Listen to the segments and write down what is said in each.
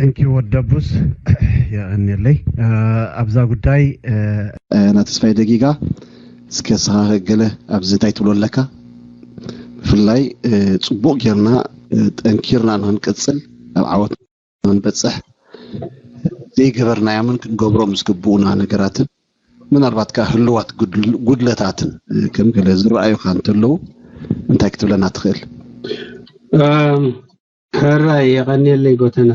Thank you ወደቡስ። የቐንየለይ። ኣብዛ ጉዳይ ናተስፋይ ደጊጋ እስከ ስኻ ገለ ኣብዚ እንታይ ትብሎ ኣለካ? ብፍላይ ጽቡቕ ጌርና ጠንኪርና ንክንቅጽል ኣብ ዓወት ንክንበጽሕ ዘይገበርናዮምን ክንገብሮም ዝግብኡና ነገራትን ምናልባት ከዓ ህልዋት ጉድለታትን ከም ገለ ዝረኣዩካ እንተለዉ እንታይ ክትብለና ትኽእል? ሕራይ የቐንየለይ ጎተና።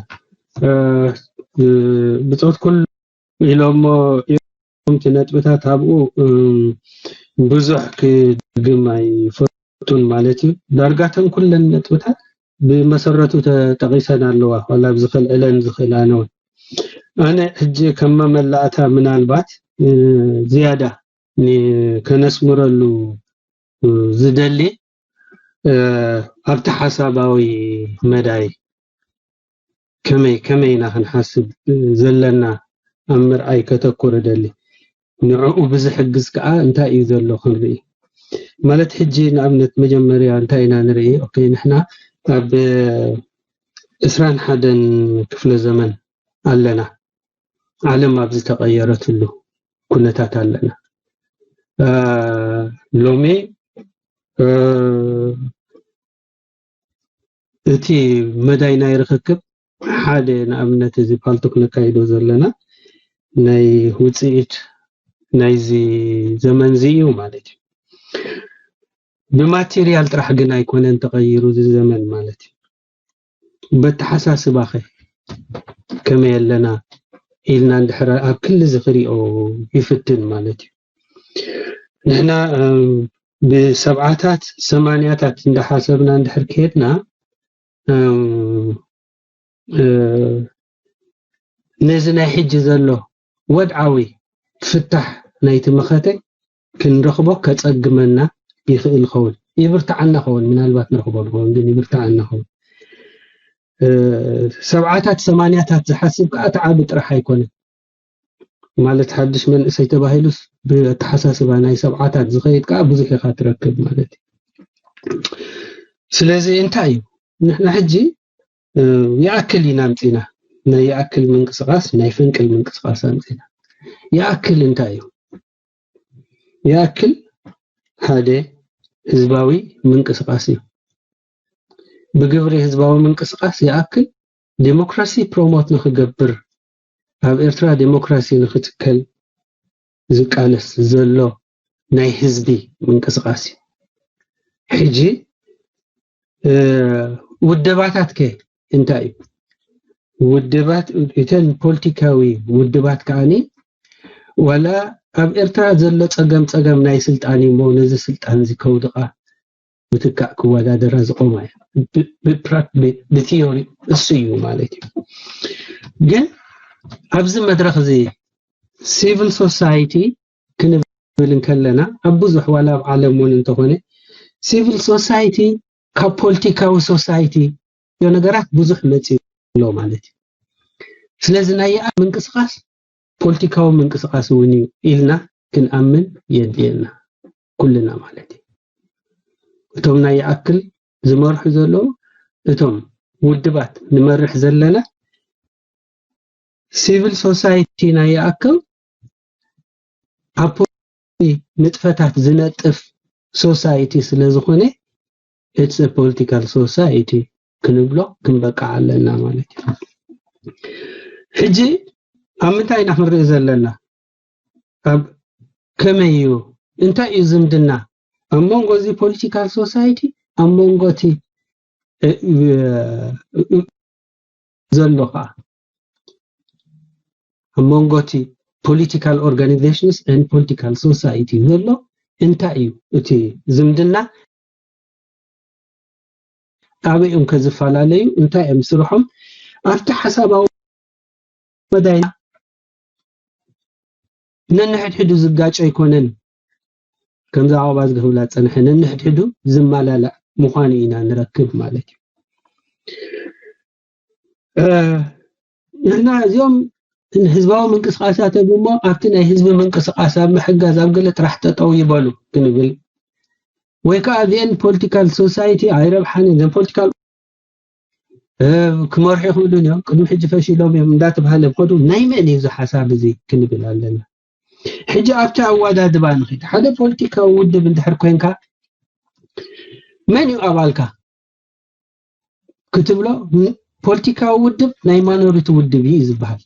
ብፆት ኩሉ ኢሎሞ እዮም እቲ ነጥብታት ኣብኡ ብዙሕ ክድግም ኣይፈቱን ማለት እዩ። ዳርጋተን ኩለን ነጥብታት ብመሰረቱ ተጠቂሰን ኣለዋ፣ ዋላ ኣብዚ ከልዕለን ዝኽእል ኣነ እውን። ኣነ ሕጂ ከም መመላእታ ምናልባት ዝያዳ ከነስምረሉ ዝደሊ ኣብቲ ሓሳባዊ መዳይ ከመይ ከመይ ኢና ክንሓስብ ዘለና ኣብ ምርኣይ ከተኩር እደሊ። ንዕኡ ብዝሕግዝ ከዓ እንታይ እዩ ዘሎ ክንርኢ። ማለት ሕጂ ንኣብነት መጀመርያ እንታይ ኢና ንርኢ? ኦኬ፣ ንሕና ኣብ ዕስራን ሓደን ክፍለ ዘመን ኣለና። ዓለም ኣብ ዝተቐየረትሉ ኩነታት ኣለና። ሎሚ እቲ መዳይ ናይ ርክክብ ሓደ ንኣብነት እዚ ፓልቶክ ነካይዶ ዘለና ናይ ውፅኢት ናይዚ ዘመን እዚ እዩ ማለት እዩ። ብማቴሪያል ጥራሕ ግን ኣይኮነን ተቐይሩ እዚ ዘመን ማለት እዩ። በተሓሳስባኸ ከመይ ኣለና ኢልና እንድሕር ኣብ ክሊ እዚ ክሪኦ ይፍትን ማለት እዩ። ንሕና ብሰብዓታት ሰማንያታት እንዳሓሰብና እንድሕር ከሄድና ነዚ ናይ ሕጂ ዘሎ ወድዓዊ ፍታሕ ናይቲ መኸተ ክንረኽቦ ከጸግመና ይኽእል ኸውን። ይብርትዓና ኸውን፣ ምናልባት ንረኽቦ ንኸውን፣ ግን ይብርትዓና ኸውን። ሰብዓታት ሰማንያታት ዝሓስብ ከዓ ተዓቢ ጥራሕ ኣይኮነን። ማለት ሓድሽ መንእሰይ ተባሂሉስ ብኣተሓሳስባ ናይ ሰብዓታት ዝኸይድ ከዓ ብዙሕ ኢኻ ትረክብ ማለት እዩ። ስለዚ እንታይ እዩ ንሕና ሕጂ ይኣክል ኢና ኣምፂና፣ ናይ ይኣክል ምንቅስቃስ፣ ናይ ፈንቅል ምንቅስቃስ ኣምፂና። ይኣክል እንታይ እዩ? ይኣክል ሓደ ህዝባዊ ምንቅስቃስ እዩ። ብግብሪ ህዝባዊ ምንቅስቃስ ይኣክል ዴሞክራሲ ፕሮሞት ንክገብር፣ ኣብ ኤርትራ ዴሞክራሲ ንክትከል ዝቃለስ ዘሎ ናይ ህዝቢ ምንቅስቃስ እዩ። ሕጂ ውደባታት ከ እንታይ እዩ? ውድባት፣ እተን ፖለቲካዊ ውድባት ከዓኒ ዋላ ኣብ ኤርትራ ዘሎ ጸገም ጸገም ናይ ስልጣን እዩ እሞ ነዚ ስልጣን እዚ ከውድቓ ምትካእ ክወዳደራ ዝቆማ እያ። ብቲዮሪ እሱ እዩ ማለት እዩ። ግን ኣብዚ መድረክ እዚ ሲቪል ሶሳይቲ ክንብል እንከለና ኣብ ብዙሕ ዋላ ኣብ ዓለም እውን እንተኾነ ሲቪል ሶሳይቲ ካብ ፖለቲካዊ ሶሳይቲ ነገራት ብዙሕ መፂኡ ኣሎ ማለት እዩ። ስለዚ ናይ ይኣክል ምንቅስቃስ ፖለቲካዊ ምንቅስቃስ እውን እዩ ኢልና ክንኣምን የድልየና ኩልና ማለት እዩ። እቶም ናይ ይኣክል ዝመርሑ ዘለዉ እቶም ውድባት ንመርሕ ዘለና ሲቪል ሶሳይቲ ናይ ይኣክል ኣብ ንጥፈታት ዝነጥፍ ሶሳይቲ ስለ ዝኾነ it's a political society ክንብሎ ክንበቃዕ ኣለና ማለት እዩ። ሕጂ ኣብ ምንታይ ኢና ክንርኢ ዘለና? ኣብ ከመይ እዩ እንታይ እዩ ዝምድና ኣብ መንጎ እዚ ፖለቲካል ሶሳይቲ ኣብ መንጎ እቲ ዘሎ ከዓ ኣብ መንጎ እቲ political organizations and political society ዘሎ እንታይ እዩ እቲ ዝምድና? ኣበይ እዮም ከዝፈላለዩ? እንታይ እዮም ስርሖም? ኣብቲ ሓሳባዊ መዳይና ነንሕድሕዱ ዝጋጮ ኣይኮነን። ከምዚ ኣቕባዝ ክብላ ዝጸንሐ ነንሕድሕዱ ዝመላላእ ምዃኑ ኢና ንረክብ ማለት እዩ። ንሕና እዚኦም ህዝባዊ ምንቅስቃሳት እሞ ኣብቲ ናይ ህዝቢ ምንቅስቃስ ኣብ ምሕጋዝ ኣብ ገለ ጥራሕ ጠጠው ይበሉ ክንብል ወይ ከዓ እዚአን ፖለቲካል ሶሳይቲ ኣይረብሓን እዘን ፖለቲካል ክመርሑ ይኽእሉን እዮም፣ ቅድሚ ሕጂ ፈሺሎም እዮም እንዳተባሃለ ብኸዱ ናይ መን እዩ እዚ ሓሳብ እዚ ክንብል ኣለና። ሕጂ ኣብቲ ኣወዳድባ ንኺድ። ሓደ ፖለቲካዊ ውድብ እንድሕር ኮንካ መን እዩ ኣባልካ ክትብሎ፣ ፖለቲካዊ ውድብ ናይ ማኖሪቲ ውድብ እዩ ዝበሃል።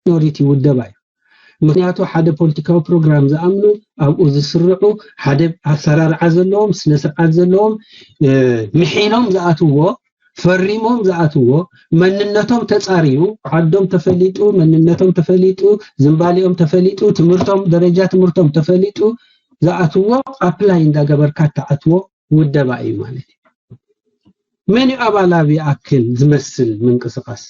ማኖሪቲ ውደባ እዩ። ምክንያቱ ሓደ ፖለቲካዊ ፕሮግራም ዝኣምኑ፣ ኣብኡ ዝስርዑ፣ ሓደ ኣሰራርዓ ዘለዎም፣ ስነ ስርዓት ዘለዎም፣ ምሒሎም ዝኣትዎ፣ ፈሪሞም ዝኣትዎ፣ መንነቶም ተፃርዩ፣ ዓዶም ተፈሊጡ፣ መንነቶም ተፈሊጡ፣ ዝንባሊኦም ተፈሊጡ፣ ትምህርቶም፣ ደረጃ ትምህርቶም ተፈሊጡ ዝኣትዎ ኣፕላይ እንዳገበርካ እትኣትዎ ውደባ እዩ ማለት እዩ። መን እዩ ኣባል ኣብ ይኣክል ዝመስል ምንቅስቃስ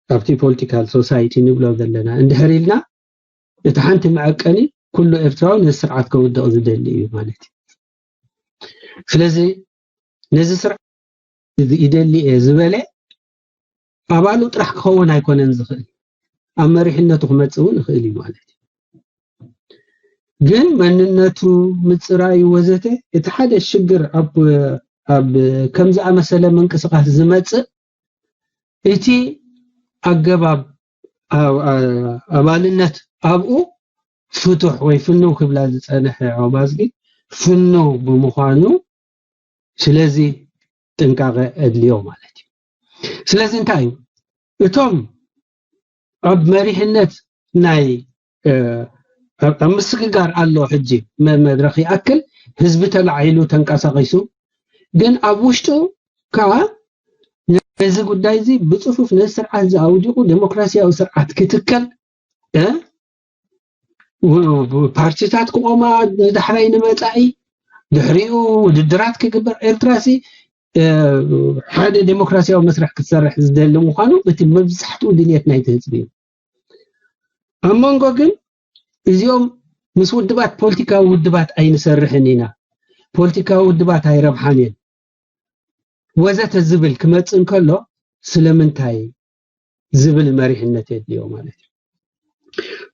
ኣብቲ ፖለቲካል ሶሳይቲ ንብሎ ዘለና እንድሕር ኢልና፣ እቲ ሓንቲ መዐቀኒ ኩሉ ኤርትራዊ ነዚ ስርዓት ከውድቕ ዝደሊ እዩ ማለት እዩ። ስለዚ ነዚ ስርዓት እዚ ይደሊ እየ ዝበለ ኣባሉ ጥራሕ ክኸውን ኣይኮነን ዝኽእል፣ ኣብ መሪሕነቱ ክመጽእ እውን ይኽእል እዩ ማለት እዩ። ግን መንነቱ ምጽራዩ ወዘተ እቲ ሓደ ሽግር ኣብ ኣብ ከም ዝኣመሰለ ምንቅስቃስ ዝመጽእ እቲ ኣገባብ ኣባልነት ኣብኡ ፍቱሕ ወይ ፍንው ክብላ ዝጸንሐ ዖባዝጊ ፍንው ብምዃኑ ስለዚ ጥንቃቐ ኣድልዮ ማለት እዩ። ስለዚ እንታይ እዩ እቶም ኣብ መሪሕነት ናይ ኣብ ምስግጋር ኣሎ ሕጂ መድረኽ ይኣክል ህዝቢ ተላዒሉ ተንቀሳቒሱ ግን ኣብ ውሽጡ ከዓ ነዚ ጉዳይ እዚ ብፅፉፍ ነዚ ስርዓት እዚ ኣውዲቑ ዴሞክራሲያዊ ስርዓት ክትከል ፓርቲታት ክቆማ ንዳሕራይ ንመፃኢ ድሕሪኡ ውድድራት ክግበር ኤርትራ ሲ ሓደ ዴሞክራሲያዊ መስርሕ ክትሰርሕ ዝደሊ ምዃኑ እቲ መብዛሕትኡ ድልየት ናይቲ ህዝቢ እዩ። ኣብ መንጎ ግን እዚኦም ምስ ውድባት ፖለቲካዊ ውድባት ኣይንሰርሕን ኢና፣ ፖለቲካዊ ውድባት ኣይረብሓን እየን ወዘተ ዝብል ክመፅእ እንከሎ ስለምንታይ ዝብል መሪሕነት የድልዮ ማለት እዩ።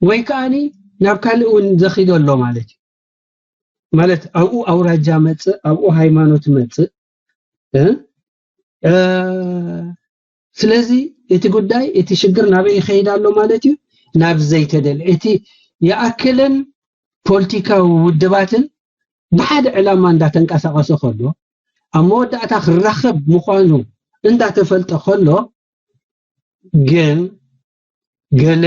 ወይ ከዓኒ ናብ ካልእ እውን ዘኺዶ ኣሎ ማለት እዩ። ማለት ኣብኡ ኣውራጃ መፅእ፣ ኣብኡ ሃይማኖት መፅእ። ስለዚ እቲ ጉዳይ እቲ ሽግር ናበይ ይኸይድ ኣሎ ማለት እዩ? ናብ ዘይተደል እቲ ይኣክልን ፖለቲካዊ ውድባትን ብሓደ ዕላማ እንዳተንቀሳቐሰ ከሎ ኣብ መወዳእታ ክራኸብ ምዃኑ እንዳተፈልጠ ከሎ ግን ገለ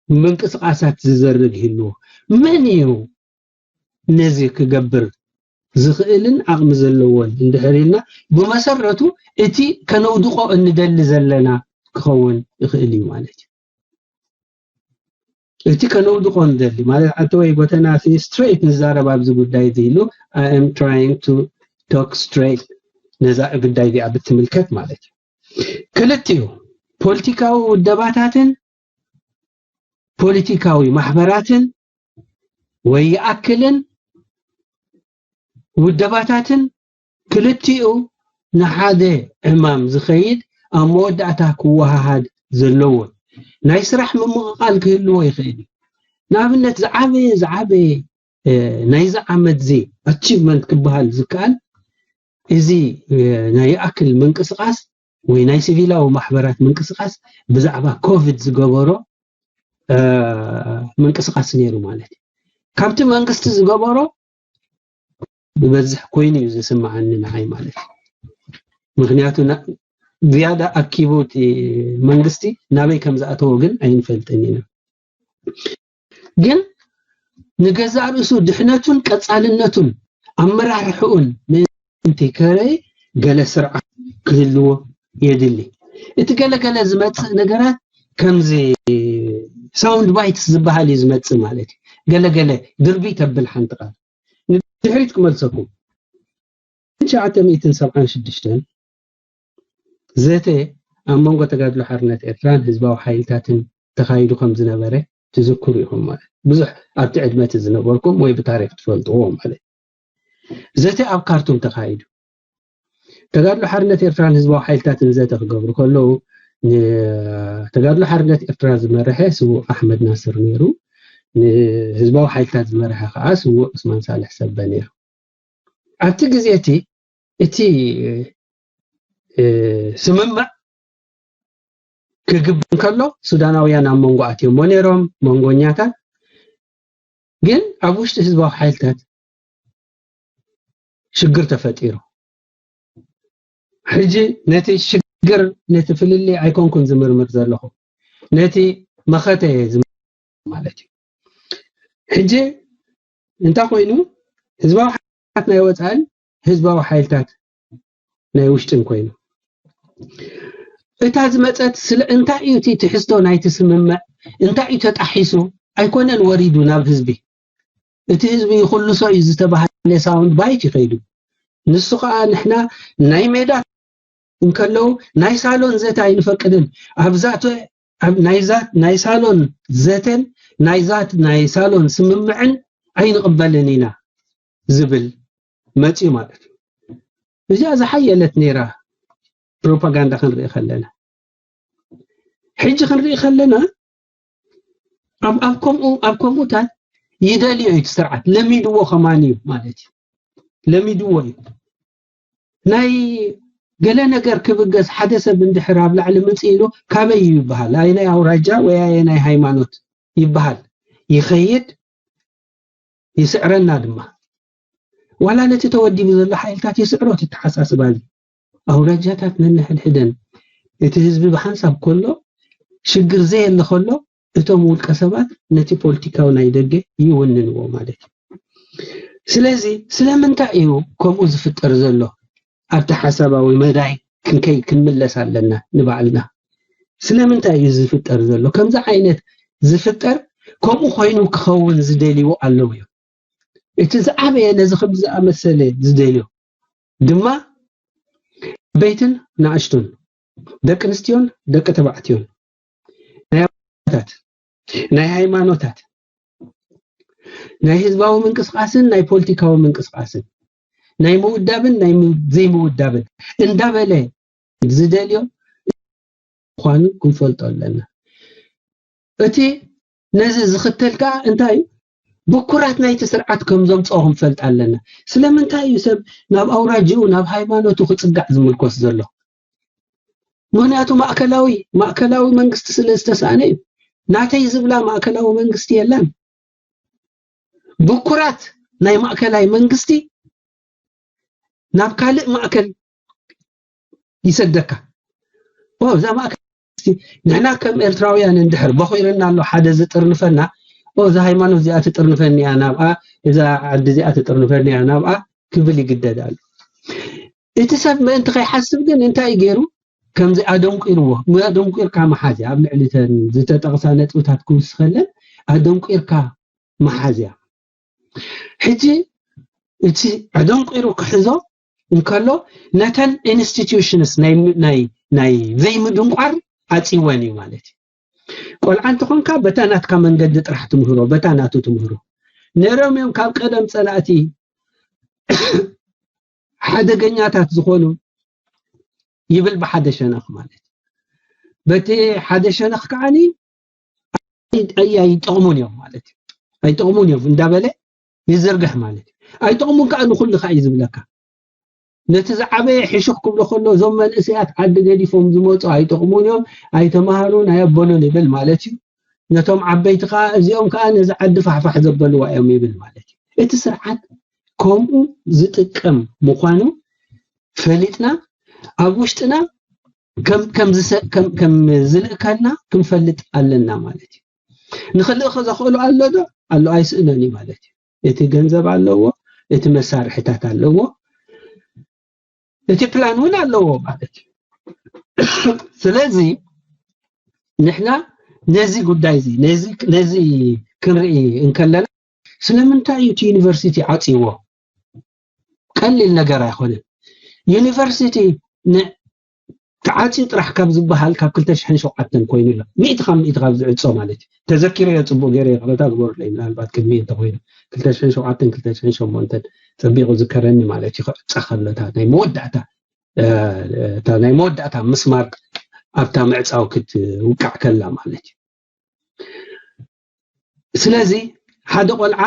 ምንቅስቃሳት ዝዘርግ ይህልዎ። መን እዩ ነዚ ክገብር ዝኽእልን ዓቕሚ ዘለዎን እንድሕር ኢልና ብመሰረቱ እቲ ከነውድቆ እንደሊ ዘለና ክኸውን ይኽእል እዩ ማለት እዩ። እቲ ከነውድቆ እንደሊ ማለት ኣንተ ወይ ጎተና ስትሬት ንዛረብ ኣብዚ ጉዳይ እዚ ኢሉ I am trying to talk straight ነዛ ጉዳይ እዚኣ ብትምልከት ማለት እዩ። ክልቲኡ ፖለቲካዊ ውደባታትን ፖለቲካዊ ማሕበራትን ወይ ይኣክልን ውደባታትን ክልቲኡ ንሓደ ዕማም ዝኸይድ ኣብ መወዳእታ ክወሃሃድ ዘለዎ ናይ ስራሕ ምምቕቓል ክህልዎ ይኽእል እዩ። ንኣብነት ዝዓበየ ዝዓበየ ናይዚ ዓመት እዚ ኣቺቭመንት ክበሃል ዝከኣል እዚ ናይ ይኣክል ምንቅስቃስ ወይ ናይ ሲቪላዊ ማሕበራት ምንቅስቃስ ብዛዕባ ኮቪድ ዝገበሮ ምንቅስቃስ ነይሩ ማለት እዩ። ካብቲ መንግስቲ ዝገበሮ ብበዝሕ ኮይኑ እዩ ዝስምዓኒ ንዓይ ማለት እዩ። ምክንያቱ ዝያዳ ኣኪቡ እቲ መንግስቲ ናበይ ከም ዝኣተዎ ግን ኣይንፈልጥን ኢና። ግን ንገዛእ ርእሱ ድሕነቱን ቀፃልነቱን ኣመራርሕኡን ምእንቲ ከረይ ገለ ስርዓት ክህልዎ የድሊ። እቲ ገለገለ ዝመፅእ ነገራት ከምዚ ሳውንድ ባይትስ ዝበሃል እዩ ዝመፅእ ማለት እዩ። ገለገለ ድርቢ ተብል ሓንቲ ቃል ንድሕሪት ክመልሰኩም። ትሽዓተ ሚእትን ሰብዓን ሽዱሽተን ዘተ ኣብ መንጎ ተጋድሎ ሓርነት ኤርትራን ህዝባዊ ሓይልታትን ተኻይዱ ከም ዝነበረ ትዝክሩ ኢኹም ማለት ብዙሕ ኣብቲ ዕድመ እቲ ዝነበርኩም ወይ ብታሪክ ትፈልጥዎ ማለት ዘተ ኣብ ካርቱም ተኻይዱ ተጋድሎ ሓርነት ኤርትራን ህዝባዊ ሓይልታትን ዘተ ክገብሩ ከለዉ ንተጋድሎ ሓርነት ኤርትራ ዝመርሐ ስዉእ ኣሕመድ ናስር ነይሩ። ንህዝባዊ ሓይልታት ዝመርሐ ከዓ ስዉእ ዑስማን ሳልሕ ሰበ ነይሩ። ኣብቲ ግዜ እቲ እቲ ስምምዕ ክግበር ከሎ ሱዳናውያን ኣብ መንጎ ኣትዮሞ ነይሮም፣ መንጎኛታት። ግን ኣብ ውሽጢ ህዝባዊ ሓይልታት ሽግር ተፈጢሩ። ሕጂ ነቲ ሽግር፣ ነቲ ፍልልይ ኣይኮንኩን ዝምርምር ዘለኹ፣ ነቲ መኸተ እየ ዝምርምር ማለት እዩ። ሕጂ እንታይ ኮይኑ፣ ህዝባዊ ሓይልታት ናይ ወፃእን ህዝባዊ ሓይልታት ናይ ውሽጥን ኮይኑ፣ እታ ዝመፀት ስለ እንታይ እዩ እቲ ትሕዝቶ ናይቲ ስምምዕ፣ እንታይ እዩ ተጣሒሱ፣ ኣይኮነን ወሪዱ ናብ ህዝቢ። እቲ ህዝቢ ይኹልሶ እዩ ዝተባህለ ሳውንድ ባይት ይኸይዱ። ንሱ ከዓ ንሕና ናይ ሜዳ እንከለዉ ናይ ሳሎን ዘተ ኣይንፈቅድን። ኣብዛ ናይ ሳሎን ዘተን ናይዛት ናይ ሳሎን ስምምዕን ኣይንቕበልን ኢና ዝብል መፅዩ ማለት እዩ። እዚኣ ዝሓየለት ነይራ ፕሮፓጋንዳ ክንርኢ ከለና። ሕጂ ክንርኢ ከለና ኣብ ኣብ ከምኡ ኣብ ከምኡታት ይደልዮ እዩ እቲ ስርዓት፣ ለሚድዎ ከማን እዩ ማለት እዩ። ለሚድዎ እዩ። ናይ ገለ ነገር ክብገስ ሓደ ሰብ እንድሕር ኣብ ላዕሊ ምጽእ ኢሉ ካበይ እዩ ይበሃል? ኣየናይ ኣውራጃ ወይ ኣየናይ ሃይማኖት ይበሃል? ይኸይድ፣ ይስዕረና ድማ። ዋላ ነቲ ተወዲቡ ዘሎ ሓይልታት ይስዕሮ እቲ ኣተሓሳስባ እዚ። ኣውራጃታት ነንሕድሕደን እቲ ህዝቢ ብሓንሳብ ከሎ ሽግር ዘየለ ከሎ እቶም ውልቀ ሰባት ነቲ ፖለቲካዊ ናይ ደገ ይውንንዎ ማለት እዩ። ስለዚ ስለምንታይ እዩ ከምኡ ዝፍጠር ዘሎ? ኣብቲ ሓሳባዊ መዳይ ክንከይ ክንምለስ ኣለና ንባዕልና። ስለምንታይ እዩ ዝፍጠር ዘሎ? ከምዚ ዓይነት ዝፍጠር ከምኡ ኮይኑ ክኸውን ዝደልዩ ኣለዉ እዮም። እቲ ዝዓበየ ነዚ ከምዚ ዝኣመሰለ ዝደልዮ ድማ ዓበይትን ንኣሽቱን፣ ደቂ ኣንስትዮን ደቂ ተባዕትዮን፣ ናይ ኣቦታት፣ ናይ ሃይማኖታት፣ ናይ ህዝባዊ ምንቅስቃስን ናይ ፖለቲካዊ ምንቅስቃስን፣ ናይ ምውዳብን ናይ ም- ዘይምውዳብን እንዳበለ ዝደልዮ ምዃኑ ክንፈልጦ ኣለና። እቲ ነዚ ዝኽተል ከዓ እንታይ እዩ? ብኩራት ናይቲ ስርዓት ከም ዘምፅኦ ክንፈልጥ ኣለና። ስለምንታይ እዩ ሰብ ናብ ኣውራጅኡ ናብ ሃይማኖቱ ክፅጋዕ ዝምርኮስ ዘሎ? ምክንያቱ ማእከላዊ ማእከላዊ መንግስቲ ስለ ዝተሳእነ እዩ። ናተይ ዝብላ ማእከላዊ መንግስቲ የለን። ብኩራት ናይ ማእከላይ መንግስቲ ናብ ካልእ ማእከል ይሰደካ። ኦ እዛ ማእከል መንግስቲ ንሕና ከም ኤርትራውያን እንድሕር በኺርና ኣሎ ሓደ ዝጥርንፈና፣ ኦ እዛ ሃይማኖት እዚኣ ትጥርንፈኒ እያ ናብኣ፣ እዛ ዓዲ እዚኣ ትጥርንፈኒ እያ ናብኣ ክብል ይግደድ ኣሎ። እቲ ሰብ ምእንቲ ከይሓስብ ግን እንታይ እዩ ገይሩ? ከምዚ ኣደንቂርዎ። ኣደንቂርካ መሓዝ እያ። ኣብ ልዕሊ እተን ዝተጠቕሳ ነጥብታት ክውስኸለን ኣደንቂርካ መሓዝ እያ። ሕጂ እቲ ኣደንቂሩ ክሕዞ እንከሎ ነተን ኢንስቲትዩሽንስ ናይ ናይ ናይ ዘይምድንቋር ዓፂወን እዩ ማለት እዩ። ቆልዓ እንተኾንካ በታ ናትካ መንገዲ ጥራሕ ትምህሮ፣ በታ ናቱ ትምህሮ። ነይሮም እዮም ካብ ቀደም ፀላእቲ ሓደገኛታት ዝኾኑ ይብል ብሓደ ሸነኽ ማለት እዩ። በቲ ሓደ ሸነኽ ከዓኒ ኣይ- ኣይጠቕሙን እዮም ማለት እዩ። ኣይጠቕሙን እዮም እንዳበለ ይዝርግሕ ማለት እዩ። ኣይጠቕሙን ከዓ ንኹሉ ከዓ እዩ ዝብለካ። ነቲ ዝዓበየ ሕሹኽ ክብሎ ከሎ እዞም መንእሰያት ዓዲ ገዲፎም ዝመፁ ኣይጠቕሙን እዮም፣ ኣይተማሃሩን ኣየበሉን ይብል ማለት እዩ። ነቶም ዓበይቲ ከዓ እዚኦም ከዓ ነዚ ዓዲ ፋሕፋሕ ዘበልዋ እዮም ይብል ማለት እዩ። እቲ ስርዓት ከምኡ ዝጥቀም ምዃኑ ፈሊጥና ኣብ ውሽጥና ከም ከም ዝሰ- ከም ከም ዝልእከልና ክንፈልጥ ኣለና ማለት እዩ። ንኽልእኽ ዘኽእሎ ኣሎ ዶ? ኣሎ ኣይስእኖን እዩ ማለት እዩ። እቲ ገንዘብ ኣለዎ፣ እቲ መሳርሕታት ኣለዎ፣ እቲ ፕላን እውን ኣለዎ ማለት እዩ። ስለዚ ንሕና ነዚ ጉዳይ እዚ ነዚ ነዚ ክንርኢ እንከለና ስለምንታይ እዩ እቲ ዩኒቨርሲቲ ዓፅይዎ? ቀሊል ነገር ኣይኮነን። ዩኒቨርሲቲ ን- ተዓፅዩ ጥራሕ ካብ ዝበሃል ካብ ክልተ ሽሕን ሸውዓተን ኮይኑ ኣሎ። ሚእቲ ካብ ሚእቲ ካብ ዝዕፆ ማለት እዩ። ተዘኪረዮ ፅቡቅ ገይረ ይቕረታ ግበሩለይ፣ ምናልባት ቅድሚ እንተኮይኑ ክልተ ሽሕን ሸውዓተን ክልተ ሽሕን ሸሞንተን ፀቢቁ ዝከረኒ ማለት እዩ። ክዕፃ ከሎ እታ ናይ መወዳእታ እ፣ እታ ናይ መወዳእታ ምስማር ኣብታ ምዕፃው ክትውቃዕ ከላ ማለት እዩ። ስለዚ ሓደ ቆልዓ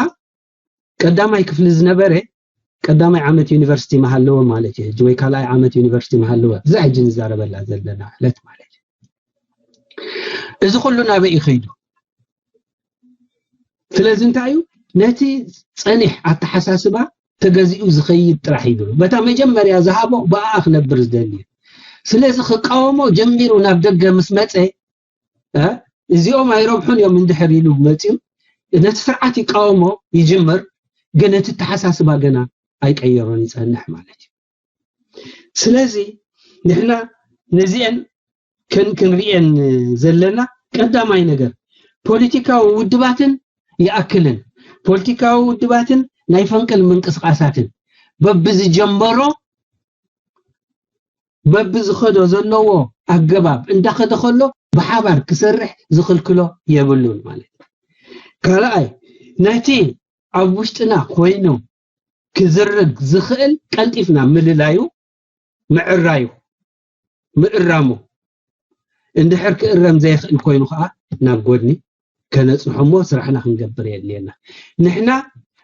ቀዳማይ ክፍሊ ዝነበረ ቀዳማይ ዓመት ዩኒቨርሲቲ መሃለወ ማለት እዩ ሕጂ፣ ወይ ካልኣይ ዓመት ዩኒቨርሲቲ መሃለወ፣ እዛ ሕጂ ንዛረበላ ዘለና ዕለት ማለት እዩ። እዚ ኩሉ ናበይ እዩ ከይዱ? ስለዚ እንታይ እዩ? ነቲ ጸኒሕ ኣተሓሳስባ ተገዚኡ ዝኸይድ ጥራሕ እዩ። በታ መጀመርያ ዝሃቦ ብኣኣ ክነብር ዝደሊ እዩ። ስለዚ ክቃወሞ ጀሚሩ ናብ ደገ ምስ መጸ፣ እ፣ እዚኦም ኣይረብሑን እዮም እንድሕር ኢሉ መጺኡ፣ ነቲ ስርዓት ይቃወሞ ይጅምር፣ ግን እቲ ኣተሓሳስባ ገና ኣይቀየሮን ይጸንሕ ማለት እዩ። ስለዚ ንሕና ነዚአን ከን ክንሪአን ዘለና፣ ቀዳማይ ነገር ፖለቲካዊ ውድባትን ይኣክልን፣ ፖለቲካዊ ውድባትን ናይ ፈንቅል ምንቅስቃሳትን በብዝጀመሮ በብዝኸዶ ዘለዎ ኣገባብ እንዳኸደ ከሎ ብሓባር ክሰርሕ ዝኽልክሎ የብሉን ማለት እዩ። ካልኣይ፣ ነቲ ኣብ ውሽጥና ኮይኑ ክዝርግ ዝኽእል ቀልጢፍና ምልላዩ፣ ምዕራዩ፣ ምእራሙ፣ እንድሕር ክእረም ዘይኽእል ኮይኑ ከዓ ናብ ጎድኒ ከነጽንሖ እሞ ስራሕና ክንገብር የድልየና። ንሕና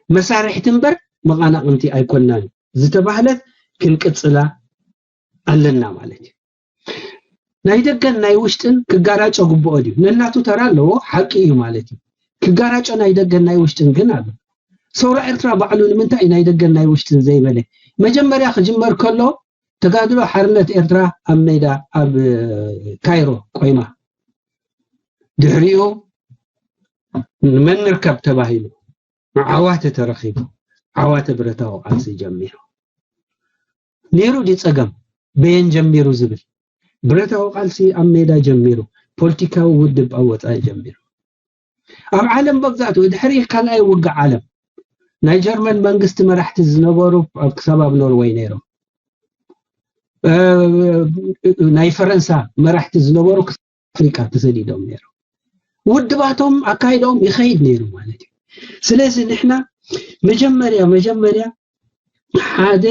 መሳርሕቲ እምበር መቓናቕንቲ ኣይኮንናን ዝተባህለት ክንቅጽላ ኣለና ማለት እዩ። ናይ ደገን ናይ ውሽጥን ክጋራጮ ግብኦ ድዩ? ነናቱ ተራ ኣለዎ፣ ሓቂ እዩ ማለት እዩ። ክጋራጮ ናይ ደገን ናይ ውሽጥን ግን ኣሎ። ሰውራ ኤርትራ ባዕሉ ንምንታይ እዩ ናይ ደገን ናይ ውሽጥን ዘይበለ? መጀመርያ ክጅመር ከሎ ተጋድሎ ሓርነት ኤርትራ ኣብ ሜዳ ኣብ ካይሮ ቆይማ፣ ድሕሪኡ ንመን ንርከብ ተባሂሉ ዓዋተ ተረኺቡ፣ ዓዋተ ብረታዊ ቃልሲ ጀሚሩ። ነይሩ ድዩ ጸገም? በየን ጀሚሩ ዝብል ብረታዊ ቃልሲ ኣብ ሜዳ ጀሚሩ፣ ፖለቲካዊ ውድብ ኣብ ወጻኢ ጀሚሩ። ኣብ ዓለም መግዛእቱ ድሕሪ ካልኣይ ውግእ ዓለም ናይ ጀርመን መንግስቲ መራሕቲ ዝነበሩ ኣብ ክሳብ ኣብ ኖርወይ ነይሮም። እ፣ ናይ ፈረንሳ መራሕቲ ዝነበሩ ኣፍሪቃ ተሰዲዶም ነይሮም። ውድባቶም ኣካይዶም ይኸይድ ነይሩ ማለት እዩ። ስለዚ ንሕና መጀመርያ መጀመርያ ሓደ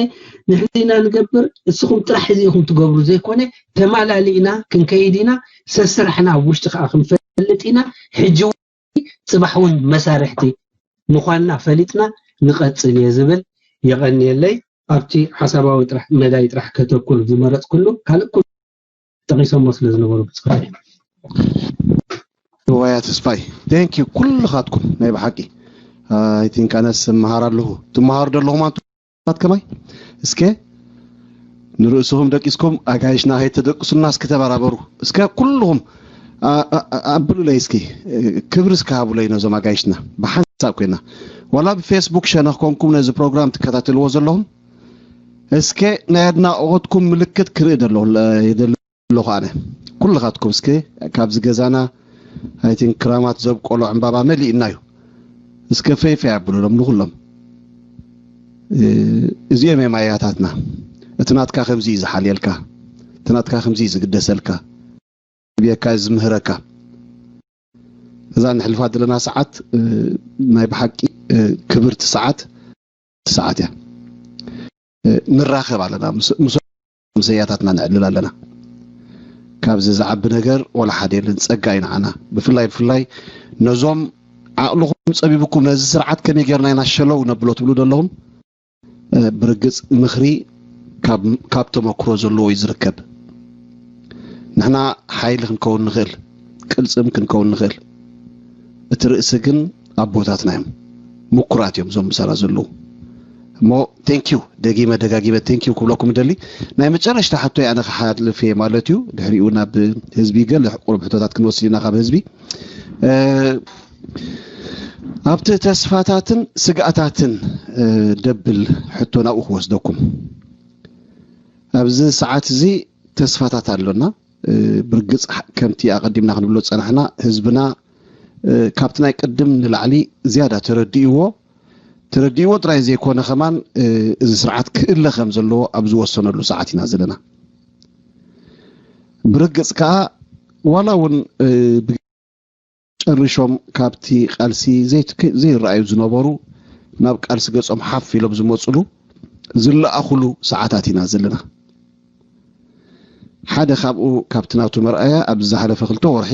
ንሕና ኢና ንገብር፣ እስኹም ጥራሕ እዚ ኢኹም ትገብሩ ዘይኮነ፣ ተማላሊእና ክንከይድ ኢና። ሰስራሕና ኣብ ውሽጢ ከዓ ክንፈልጥ ኢና። ሕጂ እውን ጽባሕ እውን መሳርሕቲ ምዃንና ፈሊጥና ንቐጽል እየ ዝብል። የቐንየለይ። ኣብቲ ሓሳባዊ ጥራሕ መዳይ ጥራሕ ከተኩር ዝመረጽኩሉ፣ ካልእ ኩሉ ጠቒሶሞ ስለ ዝነበሩ ብጽሑፍ። ዋያ ተስፋይ፣ ቴንክ ዩ ኩልኻትኩም። ናይ ብሓቂ፣ ኣይ ቲንክ፣ ኣነስ እመሃር ኣለኹ። ትመሃሩ ዶ ኣለኹም ኣንቱም ከማይ? እስከ ንርእስኹም ደቂስኩም ኣጋይሽና ከይተደቅሱና እስኪ ተበራበሩ። እስከ ኩልኹም፣ ኣ፣ ኣ፣ ኣ፣ ኣብሉለይ እስኪ፣ ክብሪ እስከ ሃቡለይ ነዞም ኣጋይሽና። ብሓንሳብ ኮይና፣ ዋላ ብፌስቡክ ሸነኽ ኮንኩም ነዚ ፕሮግራም ትከታተልዎ ዘለኹም፣ እስከ ናይ ኣድናቖትኩም ምልክት ክርኢ ደለኹ፣ ይደሊ ኣለኹ ኣነ። ኩልኻትኩም እስከ ካብዚ ገዛና፣ ኣይ ቲንክ፣ ክራማት ዘብቆሎ ዕምባባ መሊእና እዩ። እስከ ፈይ ፈይ ኣብሉሎም ንኹሎም። እ፣ እዚኦም እዮም ኣያታትና። እቲ ናትካ ከምዚ እዩ ዝሓልየልካ፣ እቲ ናትካ ከምዚ እዩ ዝግደሰልካ፣ ብየካ እዩ ዝምህረካ። እዛ ንሕልፋ ዘለና ሰዓት፣ እ፣ ናይ ብሓቂ፣ እ፣ ክብርቲ ሰዓት፣ ሰዓት እያ። እ፣ ንራኸብ ኣለና፣ ምስ፣ ምስ፣ ምስ ኣያታትና ነዕልል ኣለና። ካብዚ ዝዓቢ ነገር ወላ ሓደ የለን፣ ጸጋ እዩ ንዓና። ብፍላይ፣ ብፍላይ ነዞም ዓቕልኹም ጸቢብኩም ነዚ ስርዓት ከመይ ጌርና ኢና ሸለው ነብሎ ትብሉ ዘለኹም፣ እ፣ ብርግጽ ምኽሪ ካብ፣ ካብ ተመክሮ ዘለዎ እዩ ዝርከብ። ንሕና ሓይሊ ክንከውን ንኽእል፣ ቅልጽም ክንከውን ንኽእል። እቲ ርእሲ ግን ኣቦታትና እዮም፣ ምኩራት እዮም እዞም ምሳና ዘለዉ። እሞ ቴንኪዩ፣ ደጊመ ደጋጊመ ቴንኪዩ ክብለኩም እደሊ። ናይ መጨረሽታ ሕቶይ ኣነ ክሓልፍ እየ ማለት እዩ። ድሕሪኡ ናብ ህዝቢ ገለ ቁሩብ ሕቶታት ክንወስድ ኢና ካብ ህዝቢ። እ፣ ኣብቲ ተስፋታትን ስግኣታትን፣ እ፣ ደብል ሕቶ ናብኡ ክወስደኩም። ኣብዚ ሰዓት እዚ ተስፋታት ኣሎና። እ፣ ብርግጽ፣ ከምቲ ኣቐዲምና ክንብሎ ዝጸናሕና፣ ህዝብና፣ እ፣ ካብቲ ናይ ቅድም ንላዕሊ ዝያዳ ተረዲእዎ፣ ተረዲእዎ ጥራይ ዘይኮነ ከማን፣ እ፣ እዚ ስርዓት ክእለ ከም ዘለዎ ኣብ ዝወሰነሉ ሰዓት ኢና ዘለና። ብርግጽ ከኣ ዋላ እውን፣ እ፣ ብ-፣ ጨሪሾም ካብቲ ቃልሲ ዘይትክ-፣ ዘይረኣዩ ዝነበሩ ናብ ቃልሲ ገጾም ሓፍ ኢሎም ዝመጽሉ ዝለኣኹሉ ሰዓታት ኢና ዘለና። ሓደ ካብኡ ካብቲ ናቱ መርኣያ ኣብዚ ዝሓለፈ ክልተ ወርሒ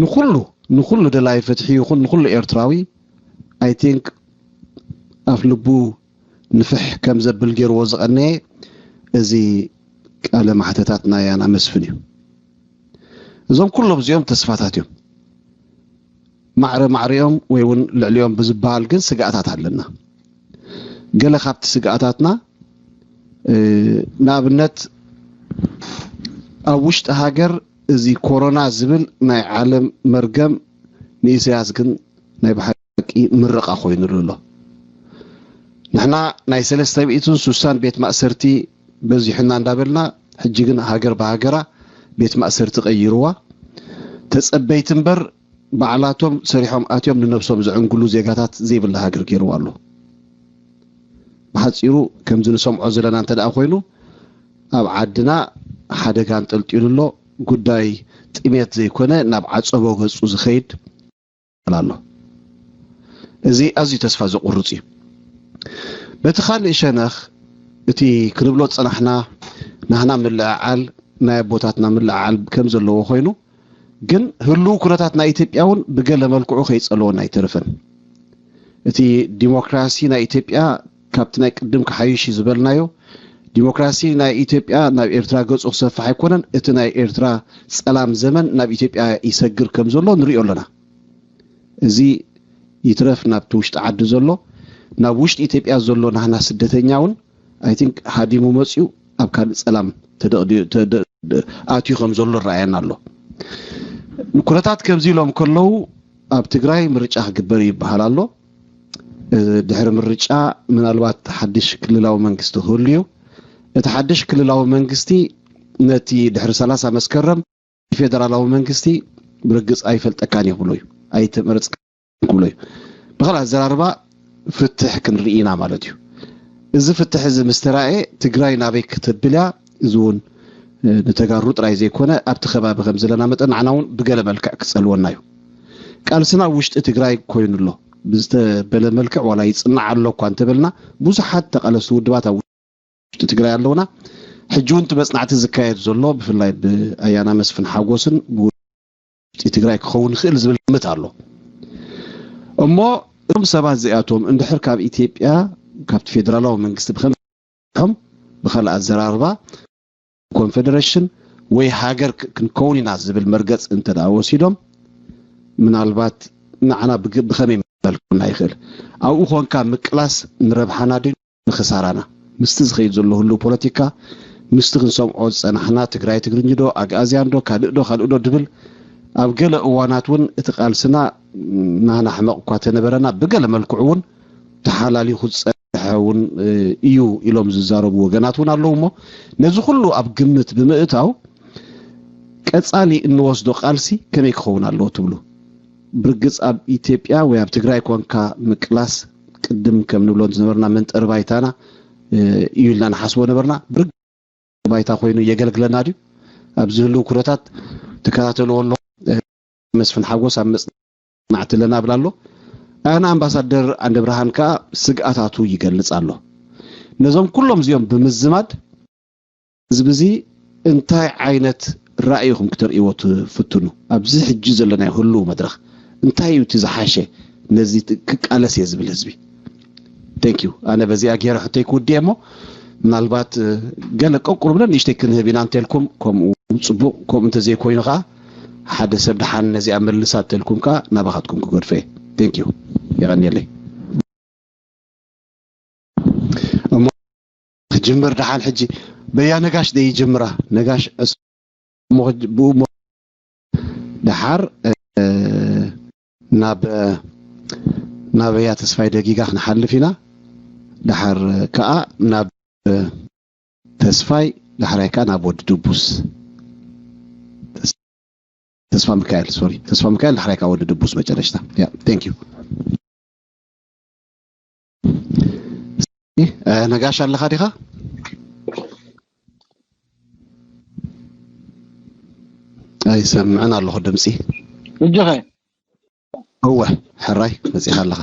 ንኹሉ፣ ንኹሉ ደላይ ፍትሒ ይኹን ንኹሉ ኤርትራዊ፣ ኣይ ቲንክ፣ ኣፍ ልቡ ንፍሕ ከም ዘብል ገይርዎ ዝቐነየ እዚ ቃለ ማሕተታት ናይ ኣያና መስፍን እዩ። እዞም ኩሎም እዚኦም ተስፋታት እዮም። ማዕረ ማዕሪኦም ወይ እውን ልዕሊኦም ብዝበሃል ግን ስግኣታት ኣለና። ገለ ካብቲ ስግኣታትና፣ እ፣ ንኣብነት ኣብ ውሽጢ ሃገር እዚ ኮሮና ዝብል ናይ ዓለም መርገም ንኢሳያስ ግን ናይ ብሓቂ ምርቓ ኮይኑሉ ኣሎ። ንሕና ናይ ሰለስተ ሚእትን ስሳን ቤት ማእሰርቲ በዚሑና እንዳበልና፣ ሕጂ ግን ሃገር ብሃገራ ቤት ማእሰርቲ ቀይርዋ። ተጸበይቲ እምበር ባዕላቶም ሰሪሖም ኣትዮም ንነብሶም ዝዕንግሉ ዜጋታት ዘይብላ ሃገር ገይርዋ ኣሎ። ብሓጺሩ ከምዚ ንሰምዖ ዘለና እንተ ደኣ ኮይኑ፣ ኣብ ዓድና ሓደጋ ኣንጠልጢሉ ኣሎ። ጉዳይ ጥሜት ዘይኮነ ናብ ዓጸቦ ገጹ ዝኸይድ ኣሎ። እዚ ኣዝዩ ተስፋ ዘቑርጽ እዩ። በቲ ካልእ ሸነኽ እቲ ክንብሎ ዝጸናሕና ናህና ምልዕዓል ናይ ኣቦታትና ምልዕዓል ከም ዘለዎ ኮይኑ፣ ግን ህልው ኩነታት ናይ ኢትዮጵያ እውን ብገለ መልክዑ ከይጸለወና ኣይተረፈን። እቲ ዲሞክራሲ ናይ ኢትዮጵያ ካብቲ ናይ ቅድም ክሓይሽ እዩ ዝበልናዮ፣ ዲሞክራሲ ናይ ኢትዮጵያ ናብ ኤርትራ ገጹ ክሰፍሕ ኣይኮነን፣ እቲ ናይ ኤርትራ ጸላም ዘመን ናብ ኢትዮጵያ ይሰግር ከም ዘሎ ንሪኦ ኣለና። እዚ ይትረፍ ናብቲ ውሽጢ ዓዲ ዘሎ፣ ናብ ውሽጢ ኢትዮጵያ ዘሎ ናህና ስደተኛ እውን፣ I think፣ ሃዲሙ መፅዩ ኣብ ካልእ ጸላም ተደቕዲ-፣ ተደ-፣ ኣትዩ ከም ዘሎ ይረኣየና ኣሎ። ኩነታት ከምዚ ኢሎም ከለዉ፣ ኣብ ትግራይ ምርጫ ክግበር ይበሃል ኣሎ። እ፣ ድሕሪ ምርጫ ምናልባት ሓድሽ ክልላዊ መንግስቲ ክህሉ እዩ። እቲ ሓድሽ ክልላዊ መንግስቲ ነቲ ድሕሪ ሰላሳ መስከረም ፌደራላዊ መንግስቲ ብርግጽ ኣይፈልጠካን እየ ክብሎ እዩ። ኣይተመረጽካን ክብሎ እዩ። ብኻልእ ኣዘራርባ ፍትሕ ክንርኢ ኢና ማለት እዩ። እዚ ፍትሕ እዚ ምስ ተራእየ ትግራይ ናበይ ክተብል እያ? እዚ እውን፣ እ፣ ንተጋሩ ጥራይ ዘይኮነ ኣብቲ ከባቢ ከም ዘለና መጠን ንዓና እውን ብገለ መልክዕ ክጸልወና እዩ። ቃልስና ኣብ ውሽጢ ትግራይ ኮይኑ ኣሎ። ብዝተበለ መልክዕ ዋላ ይጽናዕ ኣሎ እኳ እንተበልና ብዙሓት ተቓለስቲ ውድባት ኣብ ውሽጢ ትግራይ ኣለውና። ሕጂ እውን እቲ መጽናዕቲ ዝካየድ ዘሎ ብፍላይ ብኣያና መስፍን ሓጎስን ብውሽጢ ትግራይ ክኸውን ይኽእል ዝብል ግምት ኣሎ። እሞ እቶም ሰባት እዚኣቶም እንድሕር ካብ ኢትዮጵያ፣ ካብቲ ፌደራላዊ መንግስቲ ብኸም-፣ ብኻልእ ኣዘራርባ ኮንፌደሬሽን ወይ ሃገር ክ-፣ ክንከውን ኢና ዝብል መርገጽ እንተ ደኣ ወሲዶም፣ ምናልባት ንዓና ብግ-፣ ብኸመይ መልክዑና ይኽእል? ኣብኡ ኾንካ ምቅላስ ንረብሓና ድዩ ንኽሳራና? ምስቲ ዝኸይድ ዘሎ ህሉው ፖለቲካ፣ ምስቲ ክንሰምዖ ዝጸናሕና ትግራይ ትግርኝ ዶ፣ ኣግኣዝያን ዶ፣ ካልእ ዶ፣ ካልእ ዶ ድብል፣ ኣብ ገለ እዋናት እውን እቲ ቃልስና ናህና ሕመቕ እኳ ተነበረና፣ ብገለ መልክዑ እውን ተሓላሊኹ ዝጸንሐ እውን፣ እ፣ እዩ ኢሎም ዝዛረቡ ወገናት እውን ኣለዉ። እሞ ነዚ ኩሉ ኣብ ግምት ብምእታው ቀጻሊ እንወስዶ ቃልሲ ከመይ ክኸውን ኣለዎ ትብሉ? ብርግጽ ኣብ ኢትዮጵያ ወይ ኣብ ትግራይ ኮንካ ምቅላስ ቅድም ከም ንብሎ ዝነበርና መንጠሪ ባይታና፣ እ፣ እዩ ኢልና ንሓስቦ ነበርና። ብርግጽ ባይታ ኮይኑ የገልግለና ድዩ? ኣብ ዝህልው ኩነታት ትከታተልዎ ኣለኹም። እ፣ መስፍን ሓጎስ ኣብ መጽናዕቲ ኣለና እብል ኣሎ። ኣነ ኣምባሳደር ዓንደ ብርሃን ከኣ ስግኣታቱ ይገልጽ ኣሎ። ነዞም ኩሎም እዚኦም ብምዝማድ ህዝቢ እዚ እንታይ ዓይነት ራእይ ኢኹም ክተርእይዎ ትፍትኑ? ኣብዚ ሕጂ ዘለናዮ ህሉው መድረኽ እንታይ እዩ እቲ ዝሓሸ ነዚ ት-፣ ክቃለስ እየ ዝብል ህዝቢ? Thank you። ኣነ በዚኣ ገይረ ሕቶይ ክውድእ እየ እሞ ምናልባት፣ እ፣ ገለ ቀቁር ብለን ንእሽተይ ክንህብ ኢና እንተልኩም፣ ከምኡ ጽቡቕ፣ ከምኡ እንተዘይኮይኑ ከኣ ሓደ ሰብ ደሓን ነዚኣ መልሳ እንተልኩም ከኣ ናባኻትኩም ክገድፎ እየ። Thank you። የቐንየለይ። እሞ ክጅምር ደሓን ሕጂ በያ ነጋሽ ደይጅምራ ነጋሽ እስ-፣ እሞ ክጅ-፣ ብኡ እሞ ደሓር፣ እ፣ ናብ፣ ናበያ ተስፋይ ደጊጋ ክንሓልፍ ኢና። ደሓር ከኣ ናብ ተስፋይ፣ ዳሕራይ ከኣ ናብ ወዲ ድቡስ። ተስፋ ሚካኤል፣ ሶሪ፣ ተስፋ ሚካኤል፣ ዳሕራይ ከኣ ወዲ ድቡስ መጨረሽታ። ያ፣ thank you። እ፣ ነጋሽ ኣለኻ ዲኻ? ኣይሰምዕን ኣለኹ ድምፂ። ሕጂ ኸ? እወ፣ ሕራይ መፂኻ ኣለኻ።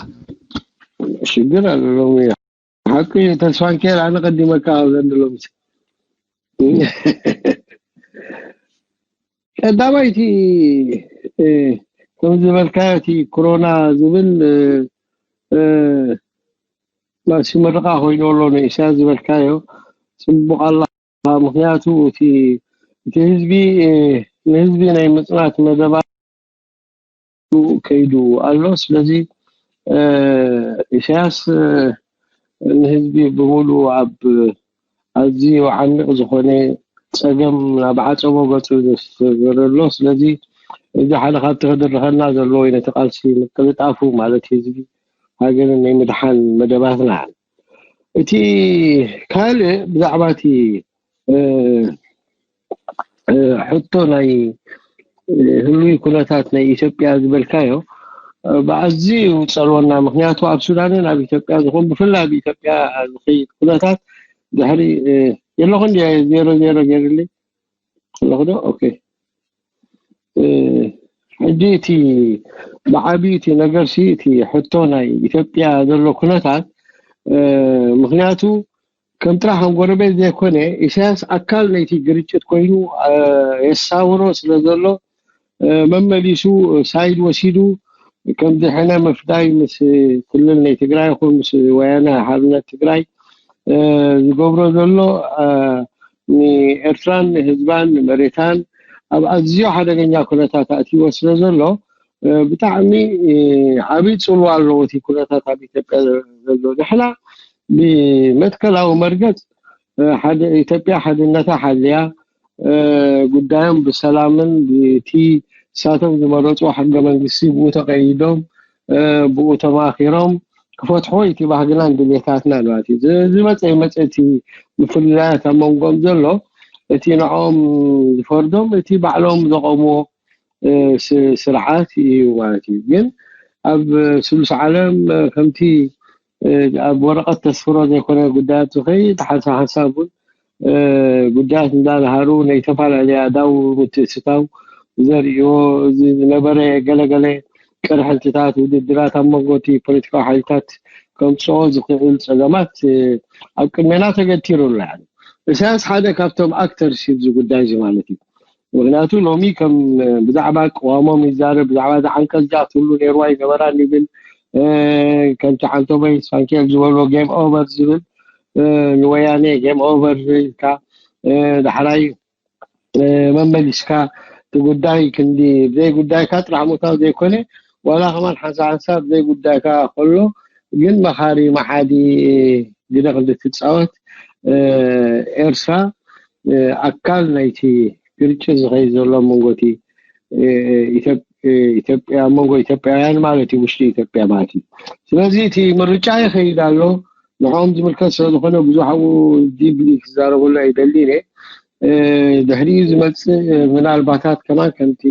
ሽግር ኣለዎም እያ። ሓቂ እዩ፣ ተስፋ ሚካኤል፣ ኣነ ቀዲመካ ኣብ ዘንድሎም። ቀዳማይ እቲ፣ እ፣ ከም ዝበልካዮ እቲ ኮሮና ዝብል፣ እ፣ እ፣ ናሲ ምርቓ ኮይኑ ኣሎ ንኢሳያስ ዝበልካዮ ጽቡቕ ኣላ። ምኽንያቱ እቲ እቲ ህዝቢ ንህዝቢ ናይ ምጽናት መደባት ከይዱ ኣሎ። ስለዚ ኢሳያስ ንህዝቢ ብምሉ ኣብ ኣዝዩ ዓሚቕ ዝኾነ ጸገም ናብ ዓጸቦ ገጹ ዘስገረ ኣሎ። ስለዚ እዚ ሓደ ካብቲ ክድርኸና ዘለዎ እዩ፣ ነቲ ቃልሲ ምቅልጣፉ ማለት ህዝቢ ሃገርን ናይ ምድሓን መደባትና። እቲ ካልእ ብዛዕባ እቲ ሕቶ ናይ ህሉይ ኩነታት ናይ ኢትዮጵያ ዝበልካዮ ብኣዝዩ ጸልወና። ምክንያቱ ኣብ ሱዳንን ኣብ ኢትዮጵያ ዝኾን ብፍላይ ኣብ ኢትዮጵያ ዝኸይድ ኩነታት ድሕሪ የለኹ እንዲ ዜሮ ዜሮ ገይርልኝ ኣለኹ ዶ? ኦኬ። ሕጂ እቲ ብዓብዩ እቲ ነገር ሲ እቲ ሕቶ ናይ ኢትዮጵያ ዘሎ ኩነታት ምክንያቱ ከም ጥራሕ ከም ጎረቤት ዘይኮነ ኢሳያስ ኣካል ናይቲ ግርጭት ኮይኑ የሳውሮ ስለ ዘሎ መመሊሱ ሳይድ ወሲዱ ከምዚ ሕነ ምፍዳይ ምስ ክልል ናይ ትግራይ ይኹን ምስ ወያነ ሓርነት ትግራይ ዝገብሮ ዘሎ ንኤርትራን ንህዝባን ንመሬታን ኣብ ኣዝዮ ሓደገኛ ኩነታት ኣእትይዎ ስለ ዘሎ ብጣዕሚ ዓብይ ፅልዋ ኣለዎ እቲ ኩነታት ኣብ ኢትዮጵያ ዘሎ። ንሕና ብመትከላዊ መርገፅ ሓደ ኢትዮጵያ ሓድነታ ሓልያ ጉዳዮም ብሰላምን ብቲ ንሳቶም ዝመረፅዎ ሕገ መንግስቲ ብኡ ተቀይዶም ብኡ ተማኪሮም ክፈትሖ እቲ ባህግናን ድሌታትና ማለት እዩ። ዝመፀ ይመፀ እቲ ምፍልላያት ኣብ መንጎም ዘሎ እቲ ንዕኦም ዝፈርዶም እቲ ባዕሎም ዘቆምዎ ስርዓት እዩ ማለት እዩ። ግን ኣብ ስሉስ ዓለም ከምቲ ኣብ ወረቐት ተስፍሮ ዘይኮነ ጉዳያት ዝኸይድ ሓንሳብ ሓንሳብ እውን ጉዳያት እንዳዝሃሩ ናይ ዝተፈላለያ ዳው ምትእስታው ዘርእዮ እዚ ዝነበረ ገለገለ ቅርሕንትታት ውድድራት ኣብ መንጎ እቲ ፖለቲካዊ ሓይልታት ከምፅኦ ዝኽእል ፀገማት ኣብ ቅድሜና ተገቲሩ ኣሎ። ኢሳያስ ሓደ ካብቶም ኣክተርስ ኣብዚ ጉዳይ እዚ ማለት እዩ። ምክንያቱ ሎሚ ከም ብዛዕባ ቅዋሞም ይዛረብ፣ ብዛዕባ ዝዓንቀዝጃ ትብሉ ነይርዋ ይገበራን ይብል ከምቲ ዓንቶበይ ስፋንኬል ዝበሎ ጌም ኦቨር ዝብል ንወያኔ ጌም ኦቨር ኢልካ ዳሕራይ መመሊስካ እቲ ጉዳይ ክንዲ ብዘይ ጉዳይካ ጥራሕ ምእታው ዘይኮነ ዋላ ከማን ሓንሳ ሓንሳብ ብዘይ ጉዳይካ ከሎ ግን መኻሪ መሓዲ ግደ ክንዲ ትፃወት ኤርትራ ኣካል ናይቲ ግርጭት ዝኸይድ ዘሎ መንጎ እቲ ኢትዮጵያ መንጎ ኢትዮጵያውያን ማለት እዩ ውሽጢ ኢትዮጵያ ማለት እዩ። ስለዚ እቲ ምርጫ ይኸይድ ኣሎ። ንዕኦም ዝምልከት ስለዝኾነ ብዙሕ ኣብኡ ዲብሊ ክዛረበሉ ኣይደልን እየ። ድሕሪኡ ዝመፅእ ምናልባታት ከማን ከምቲ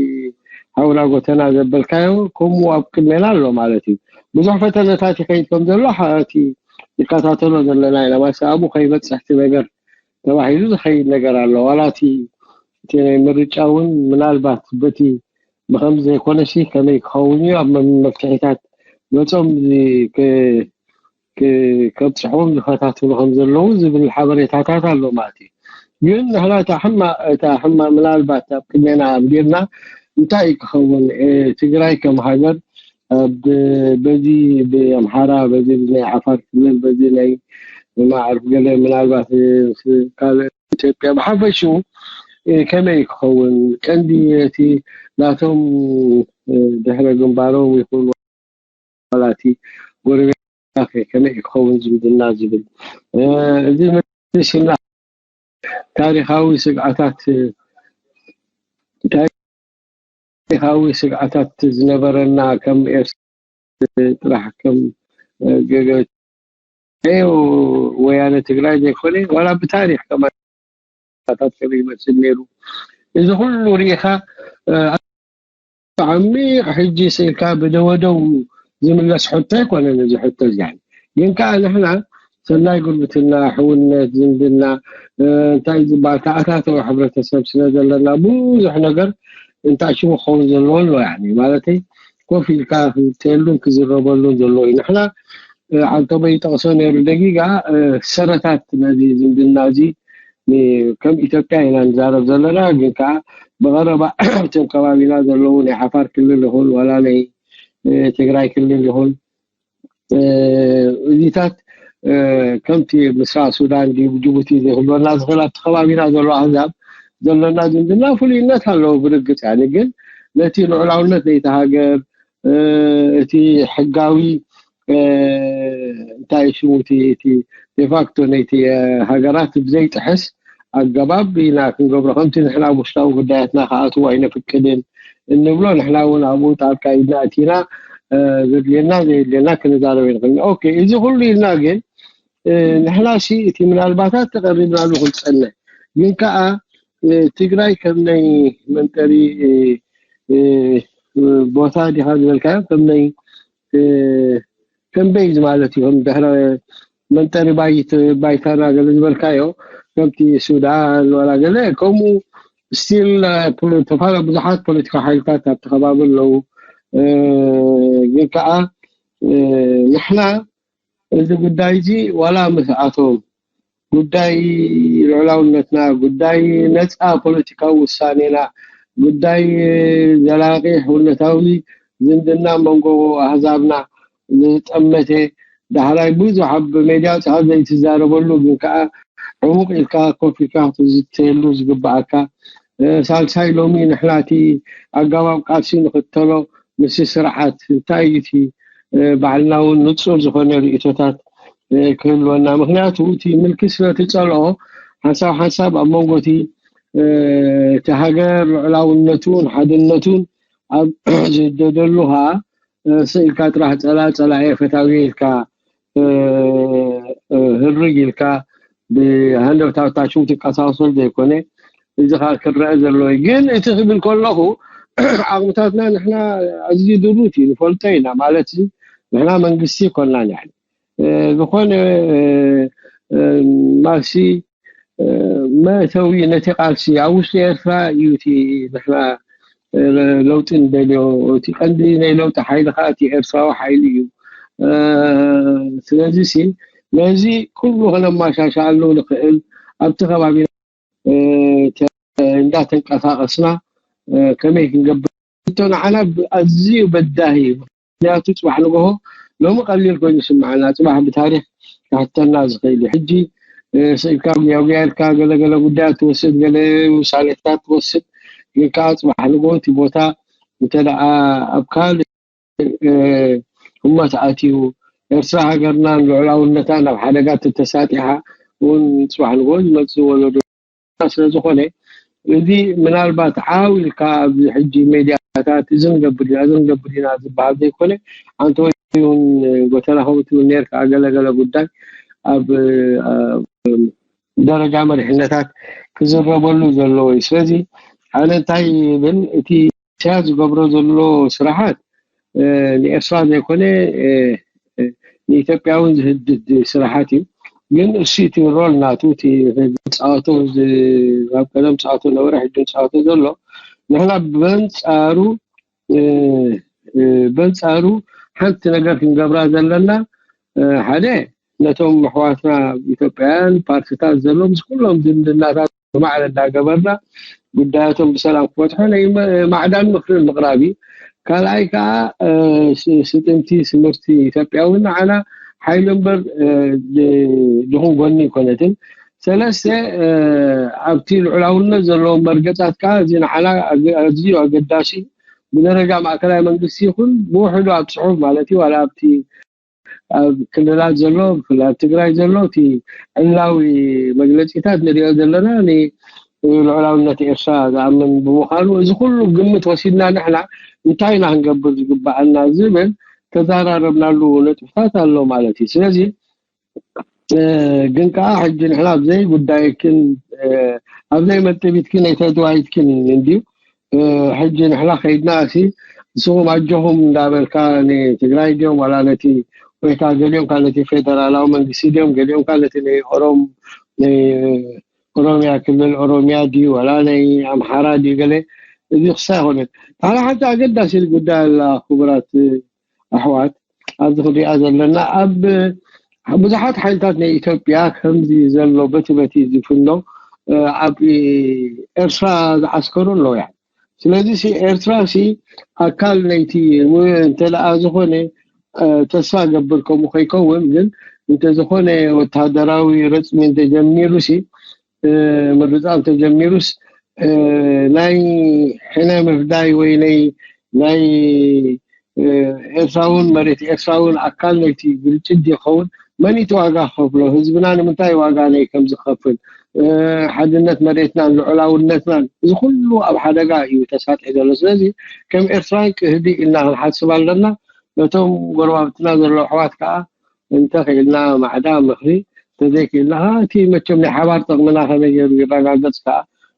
ሓውና ጎተና ዘበልካዮ ከምኡ ኣብ ቅድሜና ኣሎ ማለት እዩ። ብዙሕ ፈተነታት ይኸይድ ከም ዘሎ እቲ ይከታተሎ ዘለና ኢና ማለት ኣብኡ ከይበፅሕ እቲ ነገር ተባሂሉ ዝኸይድ ነገር ኣሎ። ዋላ እቲ እቲ ናይ ምርጫ እውን ምናልባት በቲ ብከምዚ ዘይኮነሲ ከመይ ክኸውን እዩ ኣብ መፍትሒታት መፆም ከብፅሕዎም ዝፈታትኑ ከም ዘለዉ ዝብል ሓበሬታታት ኣሎ ማለት እዩ። ግን ንሕና እታ ሕማቅ እታ ሕማቅ ምናልባት ኣብ ቅድሜና ኣንቢርና እንታይ እዩ ክኸውን ትግራይ ከም ሃገር በዚ ብኣምሓራ በዚ ናይ ዓፋር ክልል በዚ ናይ ማዕርፍ ገለ ምናልባት ካልእ ኢትዮጵያ ብሓፈሽኡ ከመይ ክኸውን ቀንዲ እቲ ናቶም ድሕረ ግንባሮም ይኹን ዋላ እቲ ጎረቤት ከመይ ክኸውን ዝምድና ዝብል እዚ መሲልና ታሪኻዊ ስግኣታት ታሪኻዊ ስግኣታት ዝነበረና ከም ኤርትራ ጥራሕ ከም ገገ ወያነ ትግራይ ዘይኮነ ዋላ ብታሪክ ከማታት ከመይ ይመስል ነይሩ እዚ ኩሉ ርኢኻ ዓሚቕ ሕጂ ስኢልካ ብደወደው ዝምለስ ሕቶ ኣይኮነን እዚ ሕቶ እዚ ግን ከዓ ንሕና ሰናይ ጉርብትና ሕውነት ዝምድና እንታይ ዝበሃል ተኣታተወ ሕብረተሰብ ስለ ዘለና ብዙሕ ነገር እንታይ ሽሙ ክኸውን ዘለዎ ኣሎ ማለተይ ኮፍ ኢልካ ክልተየሉን ክዝረበሉን ዘለዎ እዩ ንሕና ዓንቶበይ ይጠቕሶ ነይሩ ደጊጋ ሰረታት ነዚ ዝምድና እዚ ከም ኢትዮጵያ ኢና ንዛረብ ዘለና ግን ከዓ ብቐረባ እቶም ከባቢና ዘለዉ ናይ ዓፋር ክልል ይኹን ዋላ ናይ ትግራይ ክልል ይኹን እዚታት ከምቲ ምስራቅ ሱዳን ድዩ ጅቡቲ ዘይክልወና ዝኽእል ኣብቲ ከባቢና ዘሎ ኣህዛብ ዘሎና ዝምድና ፍሉይነት ኣለዎ። ብርግጽ ያኒ ግን ነቲ ልዑላውነት ናይቲ ሃገር እቲ ሕጋዊ እንታይ ሽሙ እቲ ዴፋክቶ ናይቲ ሃገራት ብዘይጥሕስ ኣገባብ ኢና ክንገብሮ። ከምቲ ንሕና ኣብ ውሽጣዊ ጉዳያትና ክኣትዎ ኣይነፍቅድን እንብሎ፣ ንሕና እውን ኣብኡ ጣልቃ ኢድና ኣቲና ዘድልየና ዘየድልየና ክንዛረብ ንኽእል። ኦኬ፣ እዚ ኩሉ ኢልና ግን ንሕና ሲ እቲ ምናልባታት ተቐሪብናሉ ክንጸንሕ ግን ከኣ ትግራይ ከም ናይ መንጠሪ ቦታ ዲኻ ዝበልካዮ ከም ናይ ከም ቤዝ ማለት እዩ። ከም ድሕረ መንጠሪ ባይት ባይታና ገለ ዝበልካዮ ከምቲ ሱዳን ዋላ ገለ ከምኡ ስቲል ተፋለ ብዙሓት ፖለቲካ ሓይልታት ኣብቲ ከባቢ ኣለዉ። ግን ከዓ ንሕና እዚ ጉዳይ እዚ ዋላ ምስ ኣቶም ጉዳይ ልዑላውነትና፣ ጉዳይ ነፃ ፖለቲካዊ ውሳኔና፣ ጉዳይ ዘላቂ ሕውነታዊ ዝምድና መንጎ ኣህዛብና ዝጠመተ ዳሕራይ ብዙሕ ኣብ ሜድያ ወፂኻ ዘይትዛረበሉ ግን ከዓ ዕሙቕ ኢልካ ኮፍ ኢልካ ክትዝተየሉ ዝግበኣካ። ሳልሳይ ሎሚ ንሕና እቲ ኣገባብ ቃልሲ ንኽተሎ ምስ ስርዓት እንታይ እቲ ባዕልና እውን ንፁር ዝኾነ ርእቶታት ክህልወና። ምክንያቱ እቲ ምልኪ ስለ ትፀልኦ ሓንሳብ ሓንሳብ ኣብ መንጎ እቲ እቲ ሃገር ልዑላውነቱን ሓድነቱን ኣብ ዝደደሉ ከዓ ስኢልካ ጥራሕ ፀላ ፀላኤ ፈታዊ ኢልካ ህርግ ኢልካ ብሃንደበታዊ ታሽሙ ትንቀሳቀሰሉ ዘይኮነ እዚ ከዓ ክረአ ዘለዎ እዩ። ግን እቲ ክብል ከለኹ ዓቕምታትና ንሕና ኣዝዩ ድሩት እዩ ንፈልጦ ኢና ማለት ንሕና መንግስቲ ይኮናን ያኒ ዝኾነ ማሲ መእተዊ ነቲ ቃልሲ ኣብ ውሽጢ ኤርትራ እዩ እቲ ንሕና ለውጢ ንደልዮ እቲ ቀንዲ ናይ ለውጢ ሓይሊ ከዓ እቲ ኤርትራዊ ሓይሊ እዩ። ስለዚ ሲ ነዚ ኩሉ ከነማሻሻሉ ንኽእል ኣብቲ ከባቢ እንዳተንቀሳቀስና ከመይ ክንገብር ንዓና ኣዝዩ በዳሂ እዩ። ምክንያቱ ፅባሕ ንግሆ ሎሚ ቀሊል ኮይኑ ይስምዓና፣ ፅባሕ ብታሪክ ክሕተና ዝኽእል እዩ። ሕጂ ስኢልካ ጉያጉያ ኢልካ ገለገለ ጉዳያት ትወስድ፣ ገለ ውሳኔታት ትወስድ፣ ግን ከዓ ፅባሕ ንግሆ እቲ ቦታ እንተ ደኣ ኣብ ካልእ እመት ኣትዩ ኤርትራ ሃገርናን ልዑላውነታን ኣብ ሓደጋ ተተሳጢሓ እውን ፅባሕ ንግሆ ዝመፅእ ወለዶ ስለ ዝኾነ እዚ ምናልባት ዓው ኢልካ ኣብዚ ሕጂ ሜድያታት እዚ ንገብር ኢና እዚ ንገብር ኢና ዝበሃል ዘይኮነ ኣንተ ወይ እውን ጎተና ከምኡ ትብል ነርካ ገለገለ ጉዳይ ኣብ ደረጃ መሪሕነታት ክዝረበሉ ዘለዎ እዩ። ስለዚ ኣነ እንታይ ይብል እቲ ኢሳያስ ዝገብሮ ዘሎ ስራሓት ንኤርትራ ዘይኮነ ንኢትዮጵያ እውን ዝህድድ ስራሓት እዩ። ግን እሱ እቲ ሮል ናቱ እቲ ዝፃወቶ ኣብ ቀደም ፃወቶ ነበረ ሕጂ ፃወቶ ዘሎ ንሕና በንፃሩ በንፃሩ ሓንቲ ነገር ክንገብራ ዘለና ሓደ ነቶም ኣሕዋትና ኢትዮጵያውያን ፓርቲታት ዘሎ ምስ ኩሎም ዝምድናታት ማዕረ እንዳገበርና ጉዳያቶም ብሰላም ክፈትሑ ናይ ማዕዳን ምክርን ምቕራብ እዩ። ካልኣይ ከዓ ስጥምቲ ስምርቲ ኢትዮጵያ እውን ንዓና ሓይሊ እምበር ድኹም ጎኒ ይኮነትን። ሰለስተ ኣብቲ ልዑላውነት ዘለዎም መርገፃት ከዓ እዚ ንዓና ኣዝዩ ኣገዳሲ ብደረጃ ማእከላይ መንግስቲ ይኹን ብውሕዱ ኣብ ፅሑፍ ማለት እዩ ዋላ ኣብቲ ኣብ ክልላት ዘሎ ብፍላይ ኣብ ትግራይ ዘሎ እቲ ዕላዊ መግለፂታት ንሪኦ ዘለና ንልዑላውነት ኤርትራ ዝኣምን ብምዃኑ እዚ ኩሉ ግምት ወሲድና ንሕና እንታይ ኢና ክንገብር ዝግበኣና ዝብል ተዘራረብናሉ ነጥብታት ኣሎ ማለት እዩ። ስለዚ ግን ከዓ ሕጂ ንሕና ኣብዘይ ጉዳይክን ኣብዘይ መጥቢትክን ኣይተድዋይትክን እንድዩ ሕጂ ንሕና ከይድና ሲ ንስኹም ኣጆኹም እንዳበልካ ንትግራይ ድዮም ዋላ ነቲ ወይ ከዓ ገሊኦም ከዓ ነቲ ፌደራላዊ መንግስቲ ድዮም ገሊኦም ከዓ ነቲ ናይ ኦሮም ናይ ኦሮሚያ ክልል ኦሮሚያ ድዩ ዋላ ናይ ኣምሓራ ድዩ ገለ እዚ ክሳ ይኮነት ሓደ ሓንቲ ኣገዳሲ ጉዳይ ኣላ ክቡራት ኣሕዋት ኣብዚ ክንሪኣ ዘለና ኣብ ብዙሓት ሓይልታት ናይ ኢትዮጵያ ከምዚ ዘሎ በቲ በቲ ዝፍኖ ኣብ ኤርትራ ዝዓስከሩ ኣለዉ ያ ስለዚ ኤርትራ ሲ ኣካል ናይቲ እንተ ዝኾነ ተስፋ ገብር ከምኡ ከይከውን። ግን እንተዝኾነ ወታደራዊ ረፅሚ እንተጀሚሩሲ፣ ምርፃ እንተጀሚሩስ፣ ናይ ሕነ ምፍዳይ ወይ ናይ ናይ ኤርትራውን መሬት ኤርትራውን ኣካል ናይቲ ግርጭት ይኸውን። መን እቲ ዋጋ ክኸፍሎ? ህዝብና ንምንታይ ዋጋ ናይ ከም ዝኸፍል? ሓድነት መሬትናን ልዑላውነትናን፣ እዚ ኩሉ ኣብ ሓደጋ እዩ ተሳጢሑ ዘሎ። ስለዚ ከም ኤርትራዊ ክህዲ ኢልና ክንሓስብ ኣለና። ነቶም ጎረባብትና ዘለዉ ኣሕዋት ከዓ እንተኽኢልና ማዕዳ ምኽሪ፣ እንተዘይክኢልና ከዓ እቲ መቸም ናይ ሓባር ጥቕምና ከመይ ገይሩ ይረጋገጽ ከዓ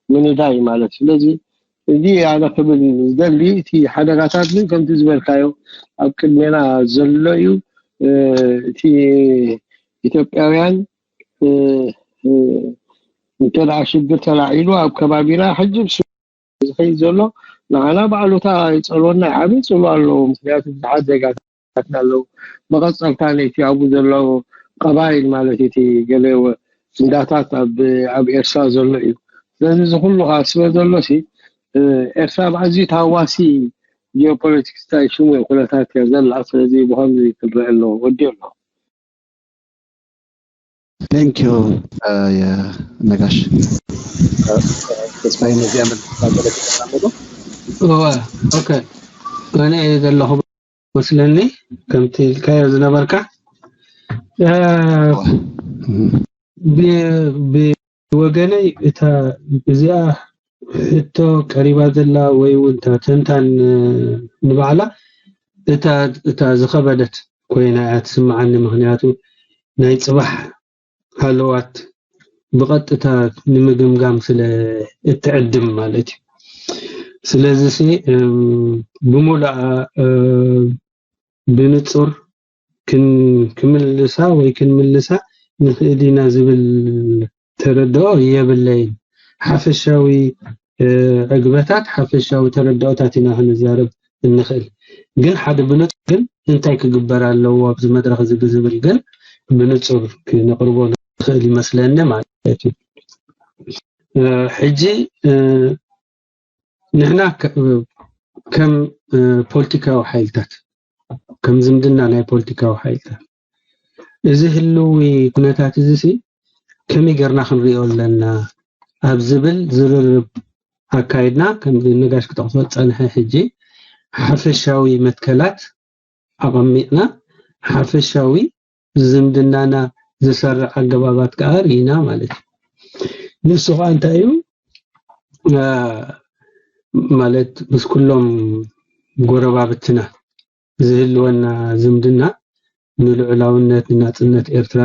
ምንዳይ ማለት። ስለዚ እዚ ኣነ ክብል ዝደሊ፣ እቲ ሓደጋታት ግን ከምቲ ዝበልካዮ ኣብ ቅድሜና ዘሎ እዩ። እቲ ኢትዮጵያውያን እንተ ሽግር ተላዒሉ ኣብ ከባቢና ሕጂ ዝኸይድ ዘሎ ንዓና ባዕሉታ ይፀልወና፣ ዓብዪ ፅልዋ ኣለዎ። ምክንያቱ ብዙሓት ዜጋታትና ኣለዉ። መቐፀልታ ነቲ ኣብኡ ዘሎ ቀባይል ማለት እቲ ገለ እንዳታት ኣብ ኤርትራ ዘሎ እዩ። ስለዚ እዚ ኩሉ ከዓ ስለ ዘሎ ሲ ኤርትራ ኣብ ኣዝዩ ታዋሲ ጂኦፖለቲክስ ሽሙ ኩነታት እያ ዘላ። ስለዚ ብከምዚ ክረአ ኣለዎ፣ ወዲ ኣሎ። Thank you ነጋሽ። ተስፋይ ነዚኣ መልስ እወ ኦኬ፣ ኣነ እየ ዘለኹ መስለኒ። ከምቲ ኢልካዮ ዝነበርካ ብወገነይ እታ እዚኣ ሕቶ ቀሪባ ዘላ ወይ እውን እታ ተንታን ንባዕላ እታ ዝኸበደት ኮይና እያ ትስምዓኒ። ምክንያቱ ናይ ፅባሕ ሃለዋት ብቐጥታ ንምግምጋም ስለ እትዕድም ማለት እዩ። ስለዚ ብሙሉኣ ብንፁር ክምልሳ ወይ ክንምልሳ ንኽእል ኢና ዝብል ተረድኦ የብለይን። ሓፈሻዊ ዕግበታት ሓፈሻዊ ተረድኦታት ኢና ክንዛረብ እንኽእል። ግን ሓደ ብንፁር ግን እንታይ ክግበር ኣለዎ ኣብዚ መድረኽ እዚ ብዝብል ግን ብንፁር ክነቕርቦ ንኽእል ይመስለኒ ማለት እዩ። ሕጂ ንሕና ከም ፖለቲካዊ ሓይልታት ከም ዝምድና ናይ ፖለቲካዊ ሓይልታት እዚ ህልዊ ኩነታት እዚ ሲ ከመይ ጌርና ክንሪኦ ኣለና ኣብ ዝብል ዝርርብ ኣካይድና ከም ነጋሽ ክጠቕሶ ዝፀንሐ ሕጂ ሓፈሻዊ መትከላት ኣቐሚጥና ሓፈሻዊ ዝምድናና ዝሰርዕ ኣገባባት ከዓ ርኢና ማለት እዩ። ንሱ ከዓ እንታይ እዩ ማለት ምስ ኩሎም ጎረባብትና ዝህልወና ዝምድና ንልዑላውነት ንናፅነት ኤርትራ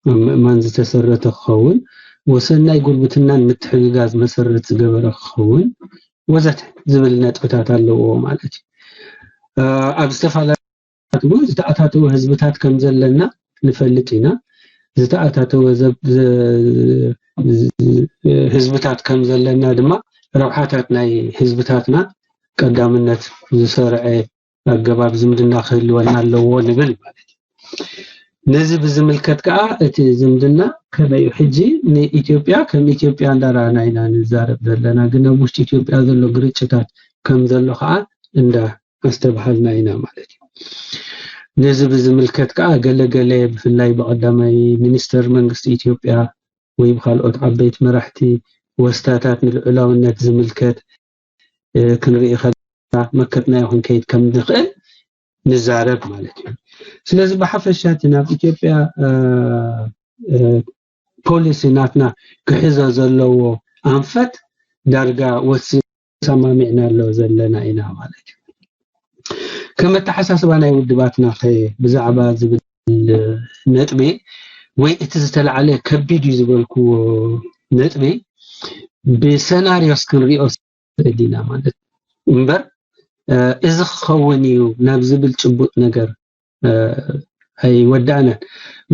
ኣብ ምእማን ዝተሰረተ ክኸውን ወሰን ናይ ጉርብትናን ምትሕግጋዝ መሰረት ዝገበረ ክኸውን ወዘተ ዝብል ነጥብታት ኣለዎ ማለት እዩ። ኣብ ዝተፈላለዩ ዝተኣታተወ ህዝብታት ከም ዘለና ንፈልጥ ኢና። ዝተኣታተወ ህዝብታት ከም ዘለና ድማ ረብሓታት ናይ ህዝብታትና ቀዳምነት ዝሰርዐ ኣገባብ ዝምድና ክህልወና ኣለዎ ንብል ማለት እዩ። ነዚ ብዝምልከት ከዓ እቲ ዝምድና ከመይ እዩ? ሕጂ ንኢትዮጵያ ከም ኢትዮጵያ እንዳረኣና ኢና ንዛረብ ዘለና፣ ግን ኣብ ውሽጢ ኢትዮጵያ ዘሎ ግርጭታት ከም ዘሎ ከዓ እንዳ ኣስተብሃልና ኢና ማለት እዩ። ነዚ ብዝምልከት ከዓ ገለ ገለ ብፍላይ ብቀዳማይ ሚኒስተር መንግስቲ ኢትዮጵያ ወይ ብካልኦት ዓበይቲ መራሕቲ ወስታታት ንልዑላውነት ዝምልከት ክንርኢ ከለና መከትናዮ ክንከይድ ከም ንኽእል ንዛረብ ማለት እዩ። ስለዚ ብሓፈሻ እቲ ናብ ኢትዮጵያ ፖሊሲ ናትና ክሕዞ ዘለዎ ኣንፈት ዳርጋ ወሲ ሰማሚዕናሎ ዘለና ኢና ማለት እዩ። ከም ኣተሓሳስባ ናይ ውድባትና ከ ብዛዕባ ዝብል ነጥቢ ወይ እቲ ዝተላዕለ ከቢድ እዩ ዝበልክዎ ነጥቢ ብሰናርዮስ ክንሪኦ ንኽእል ኢና ማለት እዩ። እምበር እዚ ክኸውን እዩ ናብ ዝብል ጭቡጥ ነገር ኣይወዳእናን።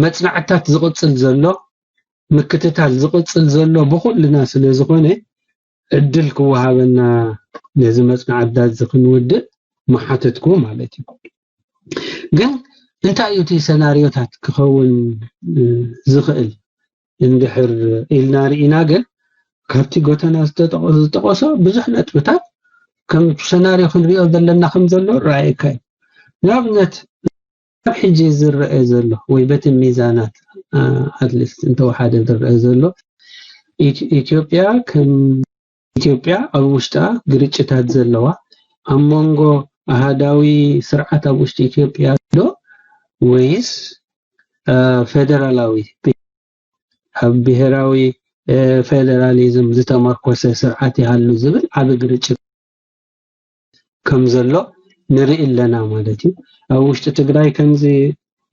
መፅናዕትታት ዝቕፅል ዘሎ ምክትታል ዝቕፅል ዘሎ ብኹልና ስለ ዝኾነ ዕድል ክወሃበና ነዚ መፅናዕትታት እዚ ክንውድእ ምሓተትኩ ማለት እዩ። ግን እንታይ እዩ እቲ ሰናርዮታት ክኸውን ዝኽእል እንድሕር ኢልና ርኢና ግን ካብቲ ጎተና ዝጠቀሶ ብዙሕ ነጥብታት ከም ሰናርዮ ክንሪኦ ዘለና ከም ዘሎ ራእየካ እዩ። ንኣብነት ሕጂ ዝረአ ዘሎ ወይ በቲ ሚዛናት ኣትሊስት እንተወሓደ ዝረአ ዘሎ ኢትዮጵያ ከም ኢትዮጵያ ኣብ ውሽጣ ግርጭታት ዘለዋ ኣብ መንጎ ኣሃዳዊ ስርዓት ኣብ ውሽጢ ኢትዮጵያ ዶ ወይስ ፈደራላዊ ኣብ ብሄራዊ ፈደራሊዝም ዝተመርኮሰ ስርዓት ይሃሉ ዝብል ዓቢ ግርጭት ከም ዘሎ ንርኢ ኣለና ማለት እዩ። ኣብ ውሽጢ ትግራይ ከምዚ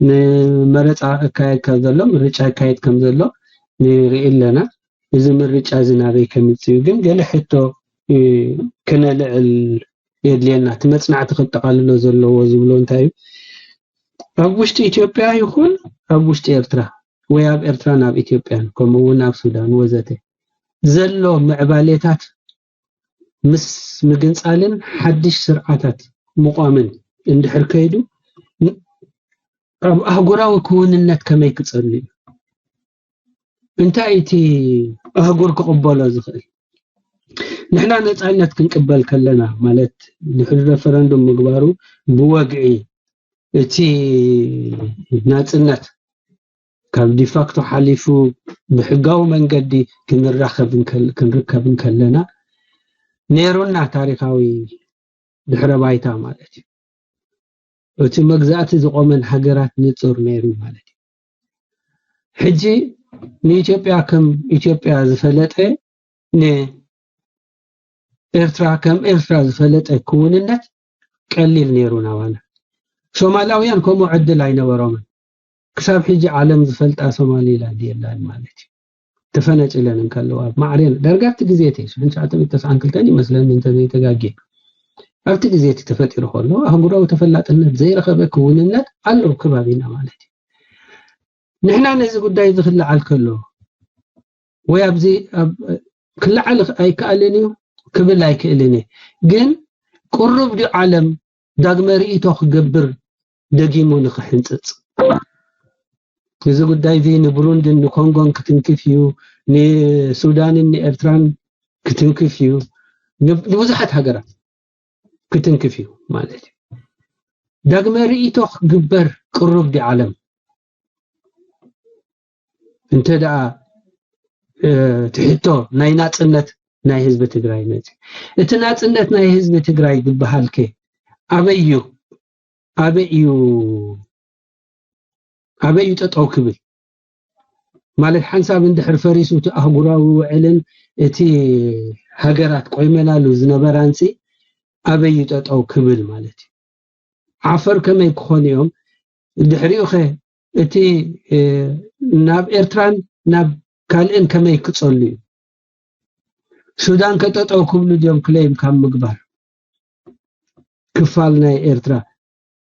ንመረፃ እካየድ ከም ዘሎ ምርጫ ይካየድ ከም ዘሎ ንርኢ ኣለና። እዚ ምርጫ እዚ ናበይ ከምፅእ እዩ ግን ገለ ሕቶ ክነልዕል የድልየና። እቲ መፅናዕቲ ክጠቓልሎ ዘለዎ ዝብሎ እንታይ እዩ? ኣብ ውሽጢ ኢትዮጵያ ይኹን ኣብ ውሽጢ ኤርትራ ወይ ኣብ ኤርትራ ናብ ኢትዮጵያን ከምኡ እውን ኣብ ሱዳን ወዘተ ዘሎ ምዕባሌታት ምስ ምግንፃልን ሓድሽ ስርዓታት ምቋምን እንድሕር ከይዱ ኣብ ኣህጉራዊ ክውንነት ከመይ ክፀሉ እዩ? እንታይ እቲ ኣህጉር ክቕበሎ ዝኽእል? ንሕና ነፃነት ክንቅበል ከለና ማለት ድሕሪ ረፈረንዱም ምግባሩ ብወግዒ እቲ ናፅነት ካብ ዲፋክቶ ሓሊፉ ብሕጋዊ መንገዲ ክንራኸብ ክንርከብ እንከለና ነይሩና ታሪካዊ ድሕረ ባይታ ማለት እዩ። እቲ መግዛእቲ ዝቆመን ሃገራት ንፁር ነይሩ ማለት እዩ። ሕጂ ንኢትዮጵያ ከም ኢትዮጵያ ዝፈለጠ ንኤርትራ ከም ኤርትራ ዝፈለጠ ክውንነት ቀሊል ነይሩ ናባና። ሶማላውያን ከምኡ ዕድል ኣይነበሮምን። ክሳብ ሕጂ ዓለም ዝፈልጣ ሶማሊላንድ የላን ማለት እዩ። ተፈነጭለን እንከለዋ ኣብ ማዕሬን ዳርጋ ኣብቲ ግዜ እቲ ሽሕን ትሽዓተ ሚእትን ተስዓን ክልተን ይመስለኒ እንተዘይተጋጌ ኣብቲ ግዜ እቲ ተፈጢሩ ከሎ ኣህጉራዊ ተፈላጥነት ዘይረኸበ ክውንነት ኣሎ ከባቢና ማለት እዩ። ንሕና ነዚ ጉዳይ እዚ ክለዓል ከሎ ወይ ኣብዚ ክለዓል ኣይከኣልን እዩ ክብል ኣይክእልን እዩ። ግን ቅሩብ ድዩ ዓለም ዳግመ ርእይቶ ክገብር ደጊሙ ንክሕንፅፅ እዚ ጉዳይ እዚ ንብሩንድን ንኮንጎን ክትንክፍ እዩ፣ ንሱዳንን ንኤርትራን ክትንክፍ እዩ፣ ንብዙሓት ሃገራት ክትንክፍ እዩ ማለት እዩ። ዳግመ ርእይቶ ክግበር ቅሩብ ድዩ ዓለም? እንተ ደኣ ትሕቶ ናይ ናጽነት ናይ ህዝቢ ትግራይ መጽ እቲ ናጽነት ናይ ህዝቢ ትግራይ ዝበሃል ከ ኣበይ እዩ ኣበይ እዩ ኣበይ እዩ ጠጠው ክብል ማለት ሓንሳብ እንድሕር ፈሪሱ እቲ ኣህጉራዊ ውዕልን እቲ ሃገራት ቆይመናሉ ዝነበራንሲ ኣበይ እዩ ጠጠው ክብል ማለት እዩ። ዓፈር ከመይ ክኾኑ እዮም ድሕሪኡ ኸ እቲ ናብ ኤርትራን ናብ ካልእን ከመይ ክጸሉ እዩ? ሱዳን ከጠጠው ክብሉ ድዮም ክለይም ካብ ምግባር ክፋል ናይ ኤርትራ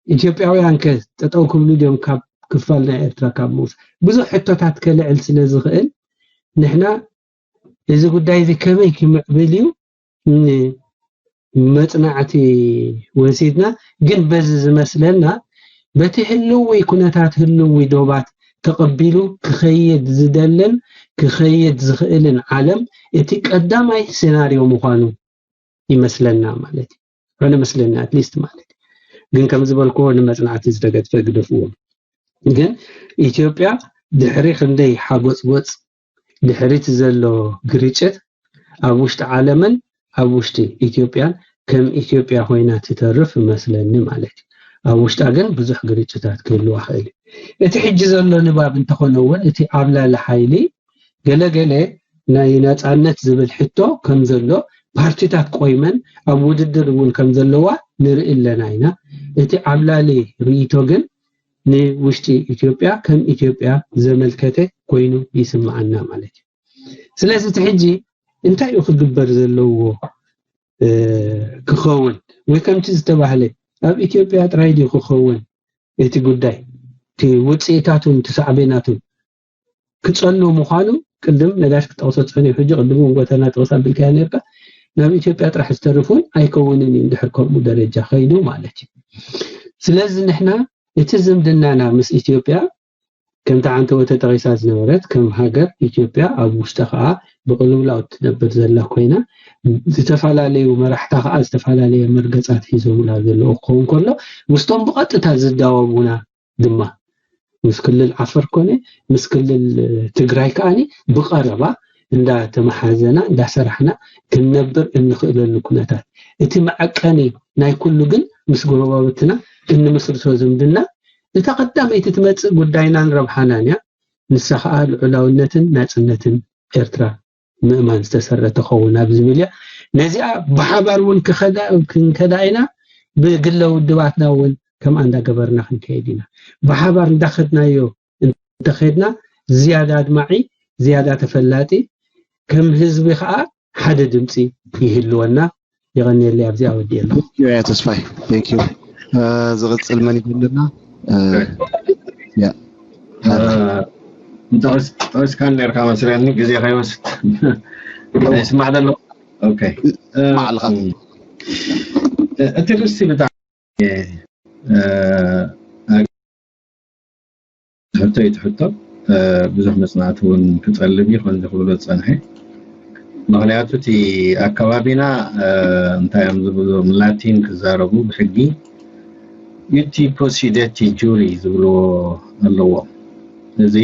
ኢትዮጵያውያን ከ ጠጠው ክብሉ ድዮም ካብ ክፋል ናይ ኤርትራ ካብ ምውስ ብዙሕ ሕቶታት ከልዕል ስለ ዝኽእል ንሕና እዚ ጉዳይ እዚ ከመይ ክምዕብል እዩ ንመጽናዕቲ ወሲድና ግን በዚ ዝመስለና በቲ ህልዊ ኩነታት ህልዊ ዶባት ተቐቢሉ ክኸይድ ዝደልን ክኸይድ ዝኽእልን ዓለም እቲ ቀዳማይ ሴናርዮ ምዃኑ ይመስለና ማለት እዩ። ኮነ መስለና ኣትሊስት ማለት እዩ። ግን ከም ዝበልክዎ ንመጽናዕቲ ዝተገድፈ ግደፍዎ። ግን ኢትዮጵያ ድሕሪ ክንደይ ሓጎጽጎጽ ድሕሪት ዘሎ ግርጭት ኣብ ውሽጢ ዓለምን ኣብ ውሽጢ ኢትዮጵያን ከም ኢትዮጵያ ኮይና ትተርፍ መስለኒ ማለት እዩ። ኣብ ውሽጣ ግን ብዙሕ ግርጭታት ክህልዋ ክእል እዩ። እቲ ሕጂ ዘሎ ንባብ እንተኾነ እውን እቲ ዓብላሊ ሓይሊ ገለ ገለ ናይ ነፃነት ዝብል ሕቶ ከም ዘሎ ፓርቲታት ቆይመን ኣብ ውድድር እውን ከም ዘለዋ ንርኢ ኣለና ኢና። እቲ ዓብላሊ ርእይቶ ግን ንውሽጢ ኢትዮጵያ ከም ኢትዮጵያ ዘመልከተ ኮይኑ ይስምዓና ማለት እዩ። ስለዚ እቲ ሕጂ እንታይ እዩ ክግበር ዘለዎ ክኸውን ወይ ከምቲ ዝተባህለ ኣብ ኢትዮጵያ ጥራይ ድዩ ክኸውን እቲ ጉዳይ እቲ ውፅኢታቱን እቲ ሳዕቤናቱን ክፀሉ ምዃኑ ቅድም ነጋሽ ክጠቕሶ ፀኒሑ ሕጂ ቅድም እውን ጎተና ጠቕሳ ኣቢልካዮ ነርካ ናብ ኢትዮጵያ ጥራሕ ዝተርፍ እውን ኣይከውንን እዩ እንድሕር ከምኡ ደረጃ ከይዱ ማለት እዩ። ስለዚ ንሕና እቲ ዝምድናና ምስ ኢትዮጵያ ከምቲ ዓንተወ ተጠቒሳ ዝነበረት ከም ሃገር ኢትዮጵያ ኣብ ውሽጣ ከዓ ብቕልውላው እትነብር ዘላ ኮይና ዝተፈላለዩ መራሕታ ከዓ ዝተፈላለየ መርገፃት ሒዞምላ ዘለዉ ክኸውን ከሎ ምስቶም ብቐጥታ ዝዳወቡና ድማ ምስ ክልል ዓፈር ኮነ ምስ ክልል ትግራይ ከዓኒ ብቐረባ እንዳተመሓዘና እንዳሰራሕና ክንነብር እንኽእለሉ ኩነታት፣ እቲ መዐቀኒ ናይ ኩሉ ግን ምስ ጎረባብትና እንምስርቶ ዝምድና እታ ቀዳመይቲ ትመጽእ ጉዳይናን ረብሓናን እያ። ንሳ ከዓ ልዑላውነትን ናጽነትን ኤርትራ ምእማን ዝተሰረ ትኸውን ኣብ ዝብል እያ። ነዚኣ ብሓባር እውን ክንከዳ ኢና፣ ብግለ ውድባትና እውን ከምኣ እንዳገበርና ክንከይድ ኢና። ብሓባር እንዳኸድናዮ እንተኸድና ዝያዳ ኣድማዒ፣ ዝያዳ ተፈላጢ፣ ከም ህዝቢ ከዓ ሓደ ድምፂ ይህልወና። የቐንየለይ፣ ኣብዚኣ ወዲኤ ኣለኹ። ያ ተስፋይ፣ thank you። ዝቕፅል መን ይፈልጥና? ጠቂስካን ነርካ መስለኒ፣ ግዜ ከይወስድ ይስማዕ ዘሎ። ማዕልኻ እቲ ርስቲ ብጣዕሚ ሕቶ እዩ ትሕቶ። ብዙሕ መፅናዕቲ እውን ክፀልብ እዩ ከምዚ ክብሎ ዝፀንሐ። ምክንያቱ እቲ ኣከባቢና እንታይ እዮም ዝብሎም፣ ላቲን ክዛረቡ ብሕጊ ዩቲ ፖሲደቲ ጁሪ ዝብልዎ ኣለዎም። እዚ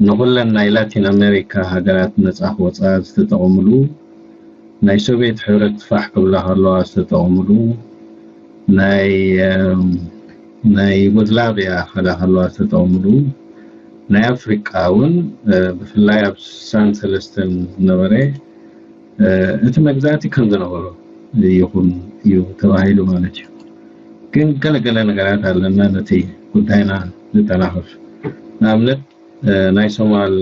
ንኩለን ናይ ላቲን ኣሜሪካ ሃገራት ነፃ ክወፃ ዝተጠቐምሉ፣ ናይ ሶቪየት ሕብረት ፋሕ ክብላ ከለዋ ዝተጠቐምሉ፣ ናይ ናይ ዩጎዝላቪያ ከላ ከለዋ ዝተጠቐምሉ፣ ናይ ኣፍሪቃ እውን ብፍላይ ኣብ ስሳን ሰለስተን ዝነበረ እቲ መግዛእቲ ከም ዝነበሮ ይኹን እዩ ተባሂሉ ማለት እዩ። ግን ገለገለ ነገራት ኣለና ነቲ ጉዳይና ዝጠናኽፍ። ንኣብነት ናይ ሶማል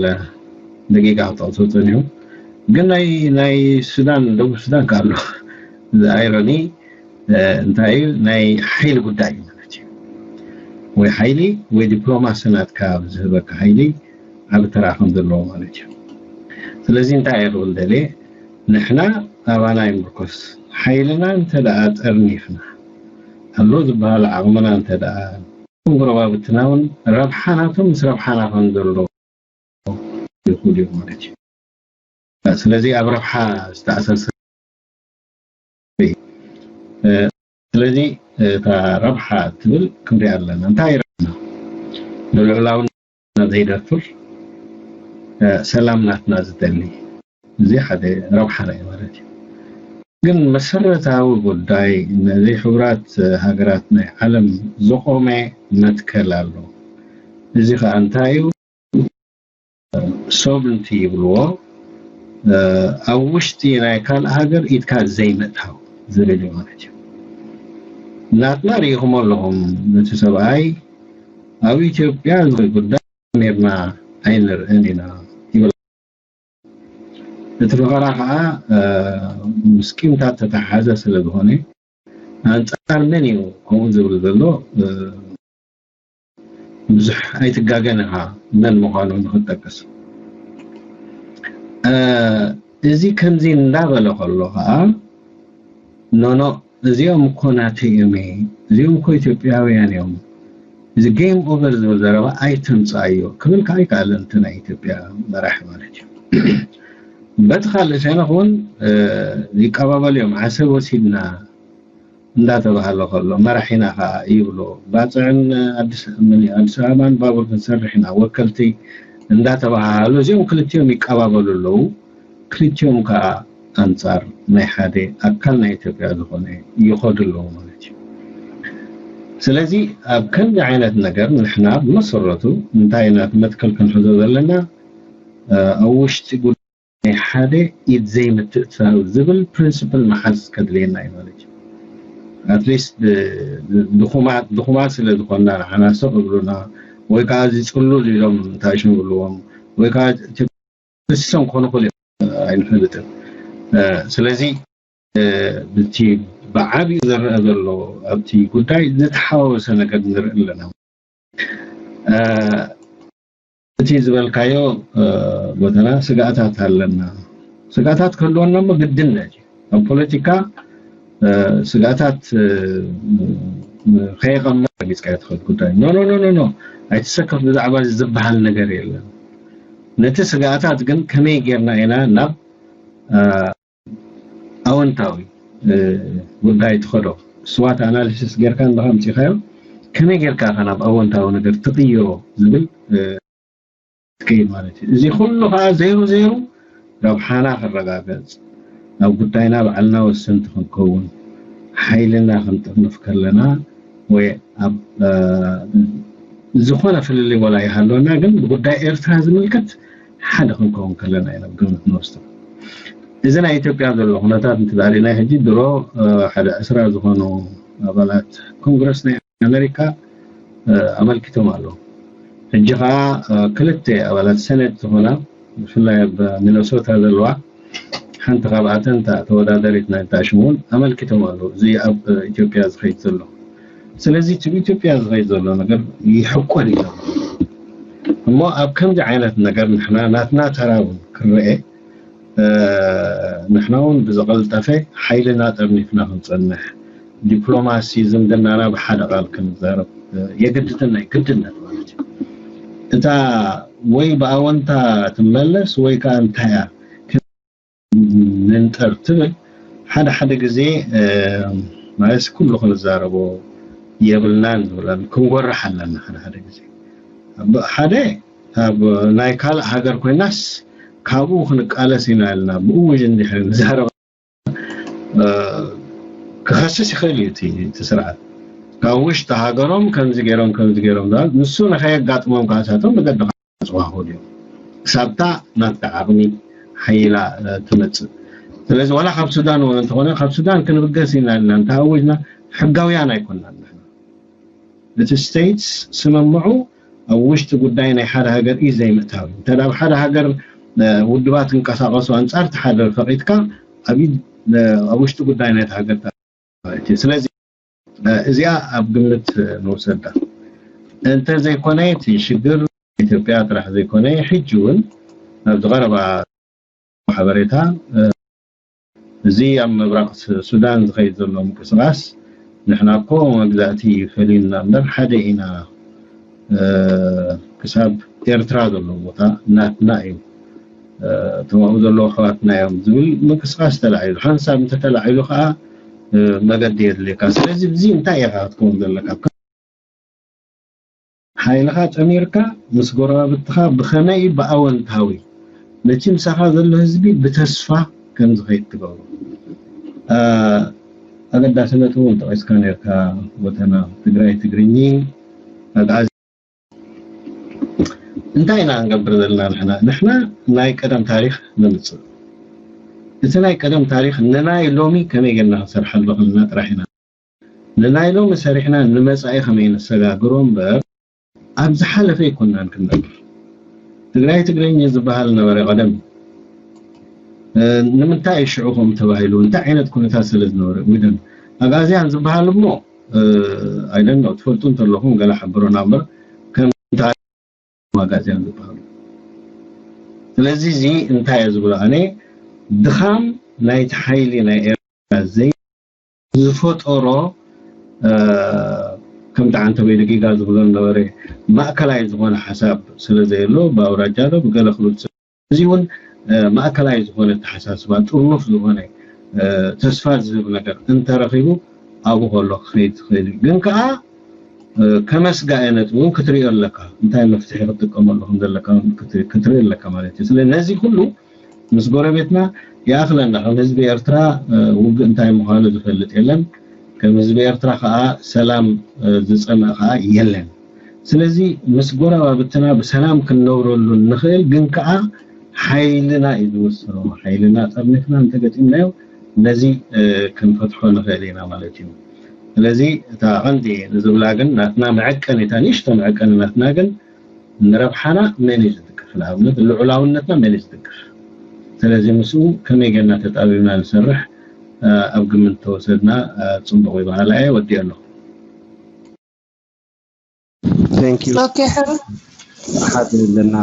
ደቂቃ ክጠቕሶ ፀኒሑ፣ ግን ናይ ናይ ሱዳን፣ ደቡብ ሱዳን ከ ኣሎ። እዚ ኣይሮኒ እንታይ እዩ? ናይ ሓይሊ ጉዳይ እዩ ማለት እዩ። ወይ ሓይሊ ወይ ዲፕሎማሲ ናትካ ዝህበካ ሓይሊ ዓቢ ተራ ከም ዘለዎ ማለት እዩ። ስለዚ እንታይ እየ ክብል ደልየ፣ ንሕና ኣባና ይምርኮስ፣ ሓይልና እንተ ደኣ ጠርኒፍና ኣሎ ዝበሃል ዓቕምና እንተ ደኣ፣ ጎረባብትና እውን ረብሓ ናቶም ምስ ረብሓና ከም ዘሎ ይኽእሉ እዮም ማለት እዩ። ስለዚ ኣብ ረብሓ ዝተኣሳሰረ እዩ። ስለዚ እታ ረብሓ ትብል ክንሪኣ ኣለና። እንታይ ረብሓና? ንልዑላውነትና ዘይደፍር፣ ሰላም ናትና ዝደሊ፣ እዚ ሓደ ረብሓና እዩ ማለት እዩ። ግን መሰረታዊ ጉዳይ ነዚ ሕቡራት ሃገራት ናይ ዓለም ዝቆመ መትከል ኣሎ። እዚ ከዓ እንታይ እዩ? ሶቭርንቲ ይብልዎ፣ ኣብ ውሽጢ ናይ ካልእ ሃገር ኢድካ ዘይምእታው ዝብል እዩ ማለት እዩ። ናትና ርኢኹሞ ኣለኹም፣ ነቲ ሰብኣይ ኣብ ኢትዮጵያ ጉዳይ ሜርና ኣይንርእን ኢና ይብል። እቲ ፈኸራ ከዓ ምስ ቂምታት ተተሓሓዘ ስለ ዝኾነ፣ ኣንፃር መን እዩ ከምኡ ዝብል ዘሎ? ብዙሕ ኣይትጋገን ኢኻ መን ምዃኑ ንክትጠቅስ። እዚ ከምዚ እንዳበለ ከሎ ከዓ፣ ኖኖ፣ እዚኦም እኮ ናተይ እዮም፣ እዚኦም እኮ ኢትዮጵያውያን እዮም፣ እዚ ጌም ኦቨር ዝብል ዘረባ ኣይተምፅኣዮ ክብል ከዓ ኣይከኣለን። እቲ ናይ ኢትዮጵያ መራሒ ማለት እዩ። በቲ ካልእ ሸነኽ እውን ይቀባበሉ እዮም። ዓሰብ ወሲድና እንዳተባሃለ ከሎ፣ መራሒና ከዓ ይብሉ፣ ባፅዕን ኣዲስ ኣበባን ባቡር ክንሰርሕ ኢና ወከልቲ እንዳተባሃሃሉ፣ እዚኦም ክልቲኦም ይቀባበሉ ኣለዉ። ክልቲኦም ከዓ ኣንፃር ናይ ሓደ ኣካል ናይ ኢትዮጵያ ዝኾነ ይኸዱ ኣለዉ ማለት እዩ። ስለዚ ኣብ ከምዚ ዓይነት ነገር ንሕና ብመሰረቱ እንታይ ኢና መትከል ክንሕዞ ዘለና? ኣብ ውሽጢ ናይ ሓደ ኢድ ዘይምትእትታው ዝብል ፕሪንስፕል መሓዝ ከድልየና እዩ ማለት እዩ። ኣትሊስት ድኹማት ድኹማት ስለ ዝኾንና ንዓና ስቕ ይብሉና፣ ወይ ከዓ እዚ ፅሉል ኢሎም እንታይ ሽም ይብልዎም፣ ወይ ከዓ ክሶም ክኾኑ ይኽእሉ እዮም፣ ኣይንፈልጥን። ስለዚ እቲ ብዓብዩ ዝረአ ዘሎ ኣብቲ ጉዳይ ዝተሓዋወሰ ነገር ንርኢ ኣለና። እቲ ዝበልካዮ ቦታና ስጋኣታት ኣለና። ስጋኣታት ክህልወና እሞ ግድን እዩ። ኣብ ፖለቲካ ስጋኣታት ከየቐመ ገሊፅካዮ ትኽእል ጉዳይ። ኖ ኖ ኖ ኖ፣ ኣይትሰከፍ፣ ብዛዕባ እዚ ዝበሃል ነገር የለን። ነቲ ስጋኣታት ግን ከመይ ጌርና ኢና ናብ ኣወንታዊ ጉዳይ ትኸዶ? ስዋት ኣናሊሲስ ጌርካ እንዳ ኣምፂኻዮ ከመይ ጌርካ ከ ናብ ኣወንታዊ ነገር ትቕይሮ ዝብል ትከይድ ማለት እዩ። እዚ ኩሉ ከዓ ዜሩ ዜሩ ረብሓና ክረጋገፅ፣ ኣብ ጉዳይና ባዕልና ወሰንቲ ክንከውን፣ ሓይልና ክንጥርንፍ ከለና ወይ ኣብ ዝኾነ ፍልልይ ወላ ይሃለወና፣ ግን ብጉዳይ ኤርትራ ዝምልከት ሓደ ክንከውን ከለና ኢና ብግምት ንወስዶ። እዚ ናይ ኢትዮጵያ ዘሎ ኩነታት እንትዳሪና ሕጂ ድሮ ሓደ ዕስራ ዝኾኑ ኣባላት ኮንግረስ ናይ ኣሜሪካ ኣመልኪቶም ኣለዉ። ሕጂ ከዓ ክልተ ኣባላት ሰኔት ዝኾና ብፍላይ ኣብ ሚነሶታ ዘለዋ ሓንቲ ካብኣተን እታ ተወዳደሪት ናይታ ሽም እውን ኣመልኪቶም ኣለዉ። እዚ ኣብ ኢትዮጵያ ዝኸይድ ዘሎ ስለዚ እቲ ኢትዮጵያ ዝኸይድ ዘሎ ነገር ይሕቆ ድዩ ዘሎ እሞ ኣብ ከምዚ ዓይነት ነገር ንሕና ናትና ተራ እውን ክረአ ንሕና እውን ብዝቐልጠፈ ሓይልና ጠርኒፍና ክንፀንሕ ዲፕሎማሲ ዝምድናና ብሓደ ቃል ክንዛረብ የግድተና ግድነት ማለት እዩ። እታ ወይ ብኣወንታ ትመለስ ወይ ከዓ እንታይ እያ ንንጠር ትብል ሓደ ሓደ ግዜ ማለት ኩሉ ክንዛረቦ የብልናን ዝብለን ክንጎርሕ ኣለና ሓደ ሓደ ግዜ ሓደ ኣብ ናይ ካልእ ሃገር ኮይናስ ካብኡ ክንቃለስ ኢና ኢልና ብእውጅ እንድሕር ንዛረብ ክኸስስ ይኽእል እዩ እቲ ስርዓት ካብ ውሽጢ ሃገሮም ከምዚ ገይሮም ከምዚ ገይሮም ንሱ ንኸየጋጥሞም ከዓሳቶም መገዲ ክፅዋኹ ድዮም ክሳብታ ናትካ ዓቕሚ ሓይላ ትመፅእ ስለዚ ዋላ ካብ ሱዳን እውን እንተኾነ ካብ ሱዳን ክንብገስ ኢና ኢልና እንተኣወጅና ሕጋውያን ኣይኮናን ንሕና እቲ ስቴትስ ስምምዑ ኣብ ውሽጢ ጉዳይ ናይ ሓደ ሃገር እዩ ዘይምእታው እንተ ኣብ ሓደ ሃገር ውድባት ክንቀሳቀሱ ኣንጻር እቲ ሓደ ፈቂድካ ኣብ ኣብ ውሽጢ ጉዳይ ናይቲ ሃገር ማለት እዩ ስለዚ እዚኣ ኣብ ግምት ንውሰዳ እንተ ዘይኮነ እቲ ሽግር ኢትዮጵያ ጥራሕ ዘይኮነ ሕጂ እውን ኣብዚ ቀረባ ሓበሬታ እዚ ኣብ ምብራቕ ሱዳን ዝኸይድ ዘሎ ምንቅስቓስ ንሕና እኮ መግዛእቲ ፈሊዩና እምበር ሓደ ኢና ክሳብ ኤርትራ ዘሎ ቦታ ናትና እዩ ተማኡ ዘለዉ ኣሕዋትና እዮም ዝብል ምንቅስቃስ ተላዒሉ ሓንሳብ እንተተላዒሉ ከዓ መገዲ የድልየካ ስለዚ ብዚ እንታይ ኢኻ ክትከውን ዘለካ ሓይልኻ ጠሚርካ ምስ ጎረባብትኻ ብኸመይ ብኣወንታዊ ነቲ ምሳኻ ዘሎ ህዝቢ ብተስፋ ከም ዝኸይድ ትገብሮ ኣገዳሲ ነጥቢ እውን ጠቂስካ ነርካ ጎተና ትግራይ ትግርኚ ኣግዓዚ እንታይ ኢና ንገብር ዘለና ንሕና ንሕና ናይ ቀደም ታሪክ ንምፅእ እቲ ናይ ቀደም ታሪክ ንናይ ሎሚ ከመይ ጌርና ክንሰርሓሉ ከለና ጥራሕ ኢና ንናይ ሎሚ ሰሪሕና ንመፃኢ ከመይ ነሰጋግሮ እምበር ኣብ ዝሓለፈ ኣይኮናን ክንነብር ትግራይ ትግርኛ ዝበሃል ነበረ ቀደም ንምንታይ ሽዑ ከም ተባሂሉ እንታይ ዓይነት ኩነታት ስለ ዝነበረ ዊደን ኣጋዝያን ዝበሃል እሞ ኣይደን ትፈልጡ እንተለኹም ገለ ሓብሮና እምበር ከም ኣጋዝያን ዝበሃሉ ስለዚ እዚ እንታይ እየ ዝብሎ ኣነ ድኻም ናይቲ ሓይሊ ናይ ኤርትራ ዘይ ዝፈጠሮ ከምቲ ዓንተበይ ድጊጋ ዝብሎ ነበረ ማእከላይ ዝኾነ ሓሳብ ስለ ዘየሎ ብኣውራጃ ዶ ብገለ ክብል እዚ እውን ማእከላይ ዝኾነ ተሓሳስባ ጥርኑፍ ዝኾነ ተስፋ ዝህብ ነገር እንተረኺቡ ኣብኡ ከሎ ክኸይድ ትኽእል እዩ ግን ከዓ ከመስጋእነት እውን ክትሪኦ ኣለካ እንታይ መፍትሒ ክትጥቀመሉ ከም ዘለካ ክትርኢ ኣለካ ማለት እዩ ስለ ነዚ ኩሉ ምስ ጎረቤትና ይኣኽለና ከም ህዝቢ ኤርትራ ውግእ እንታይ ምዃኑ ዝፈልጥ የለን ከም ህዝቢ ኤርትራ ከዓ ሰላም ዝፀምእ ከዓ የለን ስለዚ ምስ ጎረባብትና ብሰላም ክንነብረሉ ንኽእል ግን ከዓ ሓይልና እዩ ዝወስኖ ሓይልና ጠርኒፍና እንተገጢምናዮ ነዚ ክንፈትሖ ንኽእል ኢና ማለት እዩ ስለዚ እታ ቀንዲ ንዝብላ ግን ናትና መዐቀኒታ ንእሽቶ መዐቀኒ ናትና ግን ንረብሓና መን እዩ ዝድግፍ ንኣብነት ልዑላውነትና መን እዩ ዝድግፍ ስለዚ ምስኡ ከመይ ጌርና ተጣቢብና ንሰርሕ ኣብ ግምት ተወሰድና ፅቡቅ ይበሃል ኣየ ወዲኦ ኣለኹ Thank you. Okay, ሕር ሓደ ኣለና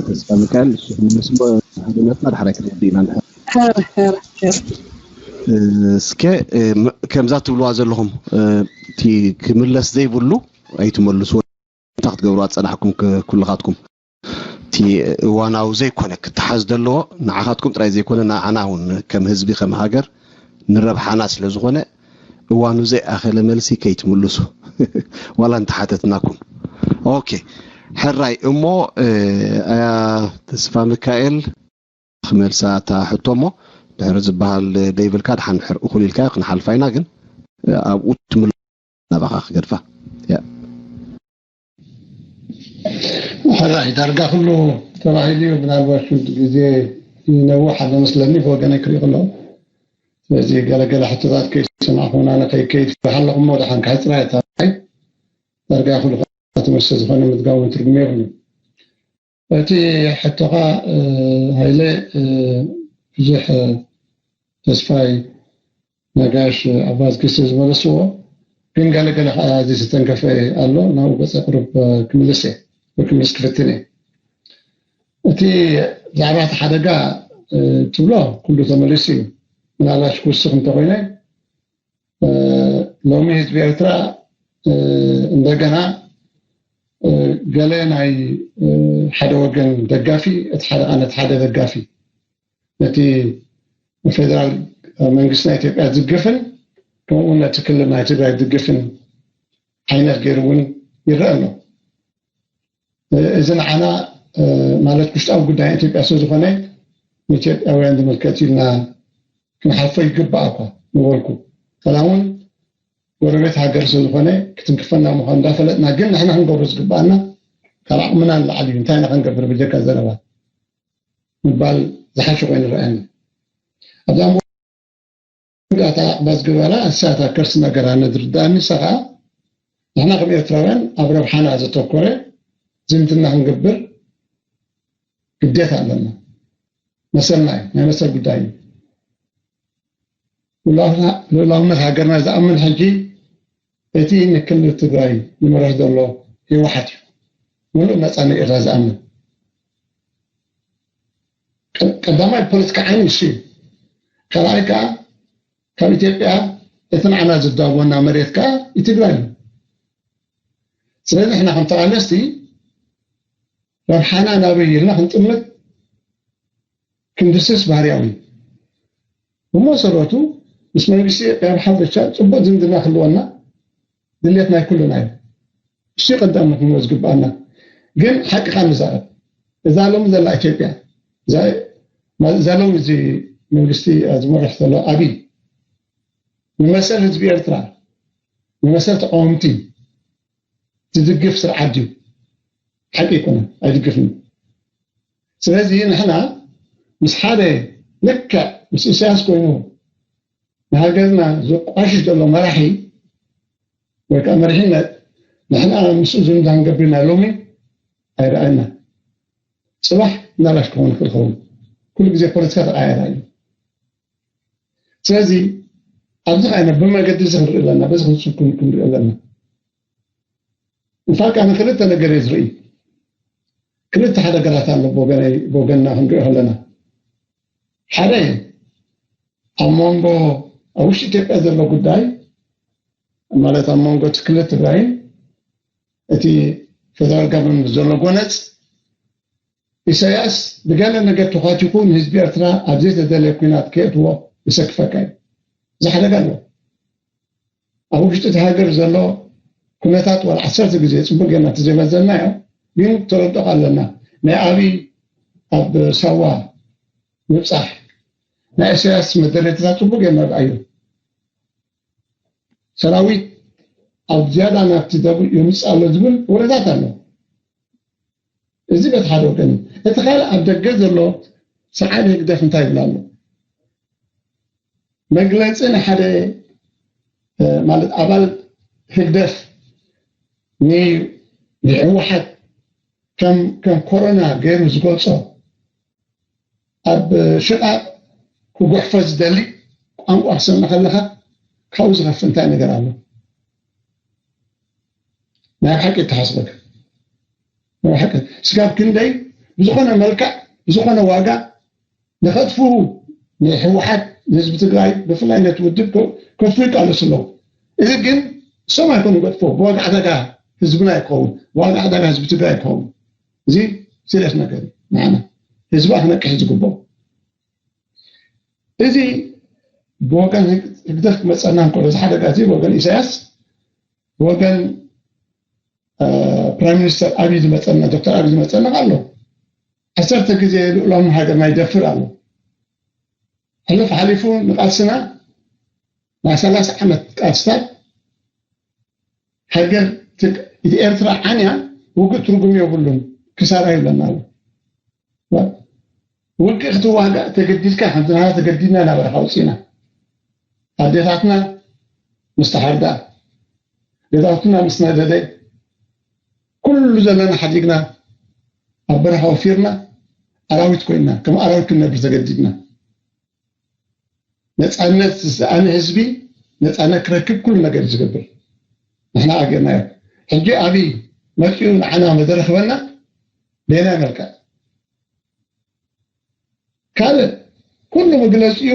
ተስፋ ሚካኤል ንሱ ክንምስሎ ሓደ ነጥና ዳሕራይ ክንወዲ ኢና እንድሕር ሕር ሕር ሕር እስከ ከምዛ ትብልዋ ዘለኹም እቲ ክምለስ ዘይብሉ ኣይትመልስዎ እንታይ ክትገብሩ ኣፀናሕኩም ኩልኻትኩም እቲ እዋናዊ ዘይኮነ ክተሓዝ ዘለዎ ንዓኻትኩም ጥራይ ዘይኮነ ንዓና እውን ከም ህዝቢ ከም ሃገር ንረብሓና ስለ ዝኾነ እዋኑ ዘይኣኸለ መልሲ ከይትምልሱ ዋላ እንተሓተትናኩም። ኦኬ፣ ሕራይ እሞ፣ ኣያ ተስፋ ሚካኤል ክመልሳ እታ ሕቶ እሞ፣ ድሕሪ ዝበሃል ደይብልካ፣ ድሓን ድሕር እኹል ኢልካ ክንሓልፋ ኢና። ግን ኣብኡ ትምል ናባኻ ክገድፋ። ሕራይ ዳርጋ ኩሉ ተባሂሉ እዩ። ምናልባት ግዜ ይነውሕ ኣሎ መስለኒ፣ ብወገነይ ክሪኦ ከለኹ። ስለዚ ገለገለ ሕቶታት ከይሰማዕኹም ኣነ ከይከይድ ፍርሕ ኣለኹ እሞ፣ ደሓን ክሕፅራ እየ። ዳርጋ ኩሉ ተመሰ ዝኾነ ምድጋሙ ትርጉም የብሉ። እቲ ሕቶኻ ሃይለ፣ ብዙሕ ተስፋይ ነጋሽ ኣባዝ ክሲ ዝመለስዎ፣ ግን ገለገለ ከዓ እዚ ዝተንከፈ ኣሎ፣ ናብኡ ገፀ ቅሩብ ክምልስ እየ፣ ወይ ክምልስ ክፍትን እየ። እቲ ብዛዕባ እቲ ሓደጋ ትብሎ ኩሉ ተመሊሱ እዩ። ምናልባሽ ክውስኽ እንተኮይነ፣ ሎሚ ህዝቢ ኤርትራ እንደገና ገለ ናይ ሓደ ወገን ደጋፊ፣ እቲ ሓደ ነቲ ሓደ ደጋፊ፣ ነቲ ንፌደራል መንግስቲ ናይ ኢትዮጵያ ዝድግፍን ከምኡ ነቲ ክልል ናይ ትግራይ ዝድግፍን ዓይነት ገይሩ እውን ይረአ ኣሎ። እዚ ንዓና ማለት ውሽጣዊ ጉዳይ ኢትዮጵያ ስለ ዝኾነ ንኢትዮጵያውያን ዝምልከት ኢልና ክንሓልፎ ይግባእ እኳ ምበልኩ። ሰላም እውን ጎረቤት ሃገር ስለ ዝኾነ ክትንክፈና ምዃኑ እንዳፈለጥና ግን ንሕና ክንገብሮ ዝግባኣና ካብ ዓቕምና ንላዕሊ እዩ። እንታይ ኢና ክንገብር ብጀካ ዘረባ ምባል ዝሓሸ ኮይኑ ይረኣየኒ። ኣብዛ መወዳእታ ባዝግባላ እሳታ ከርሲ ነገራ ነዝርዳእኒ ንሳ ከዓ ንሕና ከም ኤርትራውያን ኣብ ረብሓና ዘተኮረ ዝምድና ክንገብር ግዴታ ኣለና። መሰልና እዩ፣ ናይ መሰል ጉዳይ እዩ። ልኡላውነት ሃገርና ዝኣምን ሕጂ እቲ ንክልል ትግራይ ይመርሕ ዘሎ ህወሓት እዩ። ምሉእ ነፃ ንኤርትራ ዝኣምን ቀዳማይ ፖለቲካ ዓይኒ ንሱ እዩ። ካልኣይ ከዓ ካብ ኢትዮጵያ እቲ ንዓና ዝዳቦና መሬት ከዓ ኢትግራይ እዩ። ስለዚ ንሕና ከም ተቓለስቲ ረብሓና ናበይ ኢልና ክንጥምት ክንድስስ ባህርያዊ እዩ። ብመሰረቱ ምስ መንግስቲ ኢትዮጵያ ብሓፈሻ ፅቡቅ ዝምድና ክህልወና ድሌት ናይ ኩልና እዩ። እሱ ቀዳምነት ክንህቦ ዝግባኣና። ግን ሓቅኻ ንዛረብ። እዛ ሎሚ ዘላ ኢትዮጵያ፣ እዛ ሎሚ እዚ መንግስቲ ዝመርሕ ዘሎ ኣብይ ንመሰል ህዝቢ ኤርትራ፣ ንመሰል ተቃወምቲ ዝድግፍ ስርዓት ድዩ? ሓቂ ኣይኮነን፣ ኣይድግፍን። ስለዚ ንሕና ምስ ሓደ ልክዕ ምስ ኢሳያስ ኮይኑ ንሃገርና ዘቋሽሽ ዘሎ መራሒ ወይ ከዓ መሪሕነት ንሕና ምስኡ ዝምድና ክንገብር ኢና ሎሚ ኣይረኣየና። ፅባሕ እናላሽ ክኸውን ይኽእል ይኸውን። ኩሉ ግዜ ፖለቲካ ተቃያራ እዩ። ስለዚ ኣብዚ ከይነ ብመገዲ እዚ ክንርኢ ኣለና፣ በዚ ክንስብ ክንርኢ ኣለና። ንፋልካ ንክልተ ነገር እየ ዝርኢ። ክልተ ሓደጋታት ኣሎ ብወገና ክንሪኦ ከለና። ሓደ ኣብ መንጎ ኣብ ውሽጢ ኢትዮጵያ ዘሎ ጉዳይ ማለት ኣብ መንጎ እቲ ክልል ትግራይን እቲ ፌደራል ጋቨርንመንት ዘሎ ጎነፅ ኢሳያስ ብገለ ነገር ተኳቲኩ ንህዝቢ ኤርትራ ኣብ ዘይተደለየ ኩናት ከየእትዎ ይሰክፈካ እዩ። እዚ ሓደጋ ኣለዎ። ኣብ ውሽጢ እቲ ሃገር ዘሎ ኩነታት ዋላ ዓሰርተ ግዜ ፅቡቅ ጌርና እንተዘይመዘናዮ ግን ተረድኦ ኣለና። ናይ ኣብይ ኣብ ሳዋ ምብፃሕ ናይ ኢሳያስ መደረትታት ፅቡቅ ጌርና ርኣዮ። ሰራዊት ኣብ ዝያዳ ናብቲ ደቡብ የምፅእ ኣሎ ዝብል ወረታት ኣሎ። እዚ በቲ ሓደ ወገን እዩ። እቲ ካልእ ኣብ ደገ ዘሎ ሰዓል ህግደፍ እንታይ ይብል ኣሎ? መግለፂ ንሓደ ማለት ኣባል ህግደፍ ንህወሓት ከም ኮሮና ገይሩ ዝገልፆ ኣብ ሽቓቕ ክጉሕፎ ዝደሊ ቋንቋ ክሰምዕ ከለኻ ካብኡ ዝኸፍእ እንታይ ነገር ኣሎ? ናይ ሓቂ እተሓስበካ ናይ ሓቂ ስጋብ ክንደይ ብዝኾነ መልክዕ ብዝኾነ ዋጋ ንኸጥፍኡ ንህወሓት ንህዝቢ ትግራይ ብፍላይ ነቲ ውድብ ከጥፍኡ ይቃለሱ ኣለዉ። እዚ ግን እሶም ኣይኮኑ ከጥፍዎ ብዋጋ ዕዳጋ ህዝብና ይኸውን ብዋጋ ዕዳጋ ህዝቢ ትግራይ ይኸውን። እዚ ሲሪየስ ነገር እዩ። ንዓና ህዝቢ ክነቅሕ ዝግብኦ እዚ ብወገን ህግደፍ ክመፀና እንከሎ፣ እዚ ሓደጋ እዚ ብወገን ኢሳያስ፣ ብወገን ፕራይም ሚኒስተር ኣብይ ዝመፀና፣ ዶክተር ኣብይ ዝመፀና ኣሎ። ዓሰርተ ግዜ ልኡላውነት ሃገርና ይደፍር ኣሎ። ሕልፍ ሓሊፉ ንቃልስና፣ ናይ ሰላሳ ዓመት ቃልስታት፣ ሃገር ኤርትራ ዓንያ ውግእ ትርጉም የብሉን፣ ክሳራ ይብለና ኣሎ። ውግእ ክትዋጋእ ተገዲድካ፣ ከምቲ ናና ተገዲድና ናብ በረኻ ውፅኢና፣ ኣዴታትና ምስ ተሓርዳ፣ ገዛውትና ምስ ነደደ፣ ኩሉ ዘለና ሓዲግና ኣብ በረኻ ወፊርና፣ ኣራዊት ኮይና፣ ከም ኣራዊት ክንነብር ተገዲድና። ነፃነት ዝሰኣነ ህዝቢ ነፃነት ክረክብ ኩሉ ነገር እዩ ዝገብር። ንሕና ኣገርናዮ። ሕጂ ኣብይ መፂኡ ንዓና መደረ ክበና ሌላ መልክዕ። ካልእ ኩሉ መግለፂኡ፣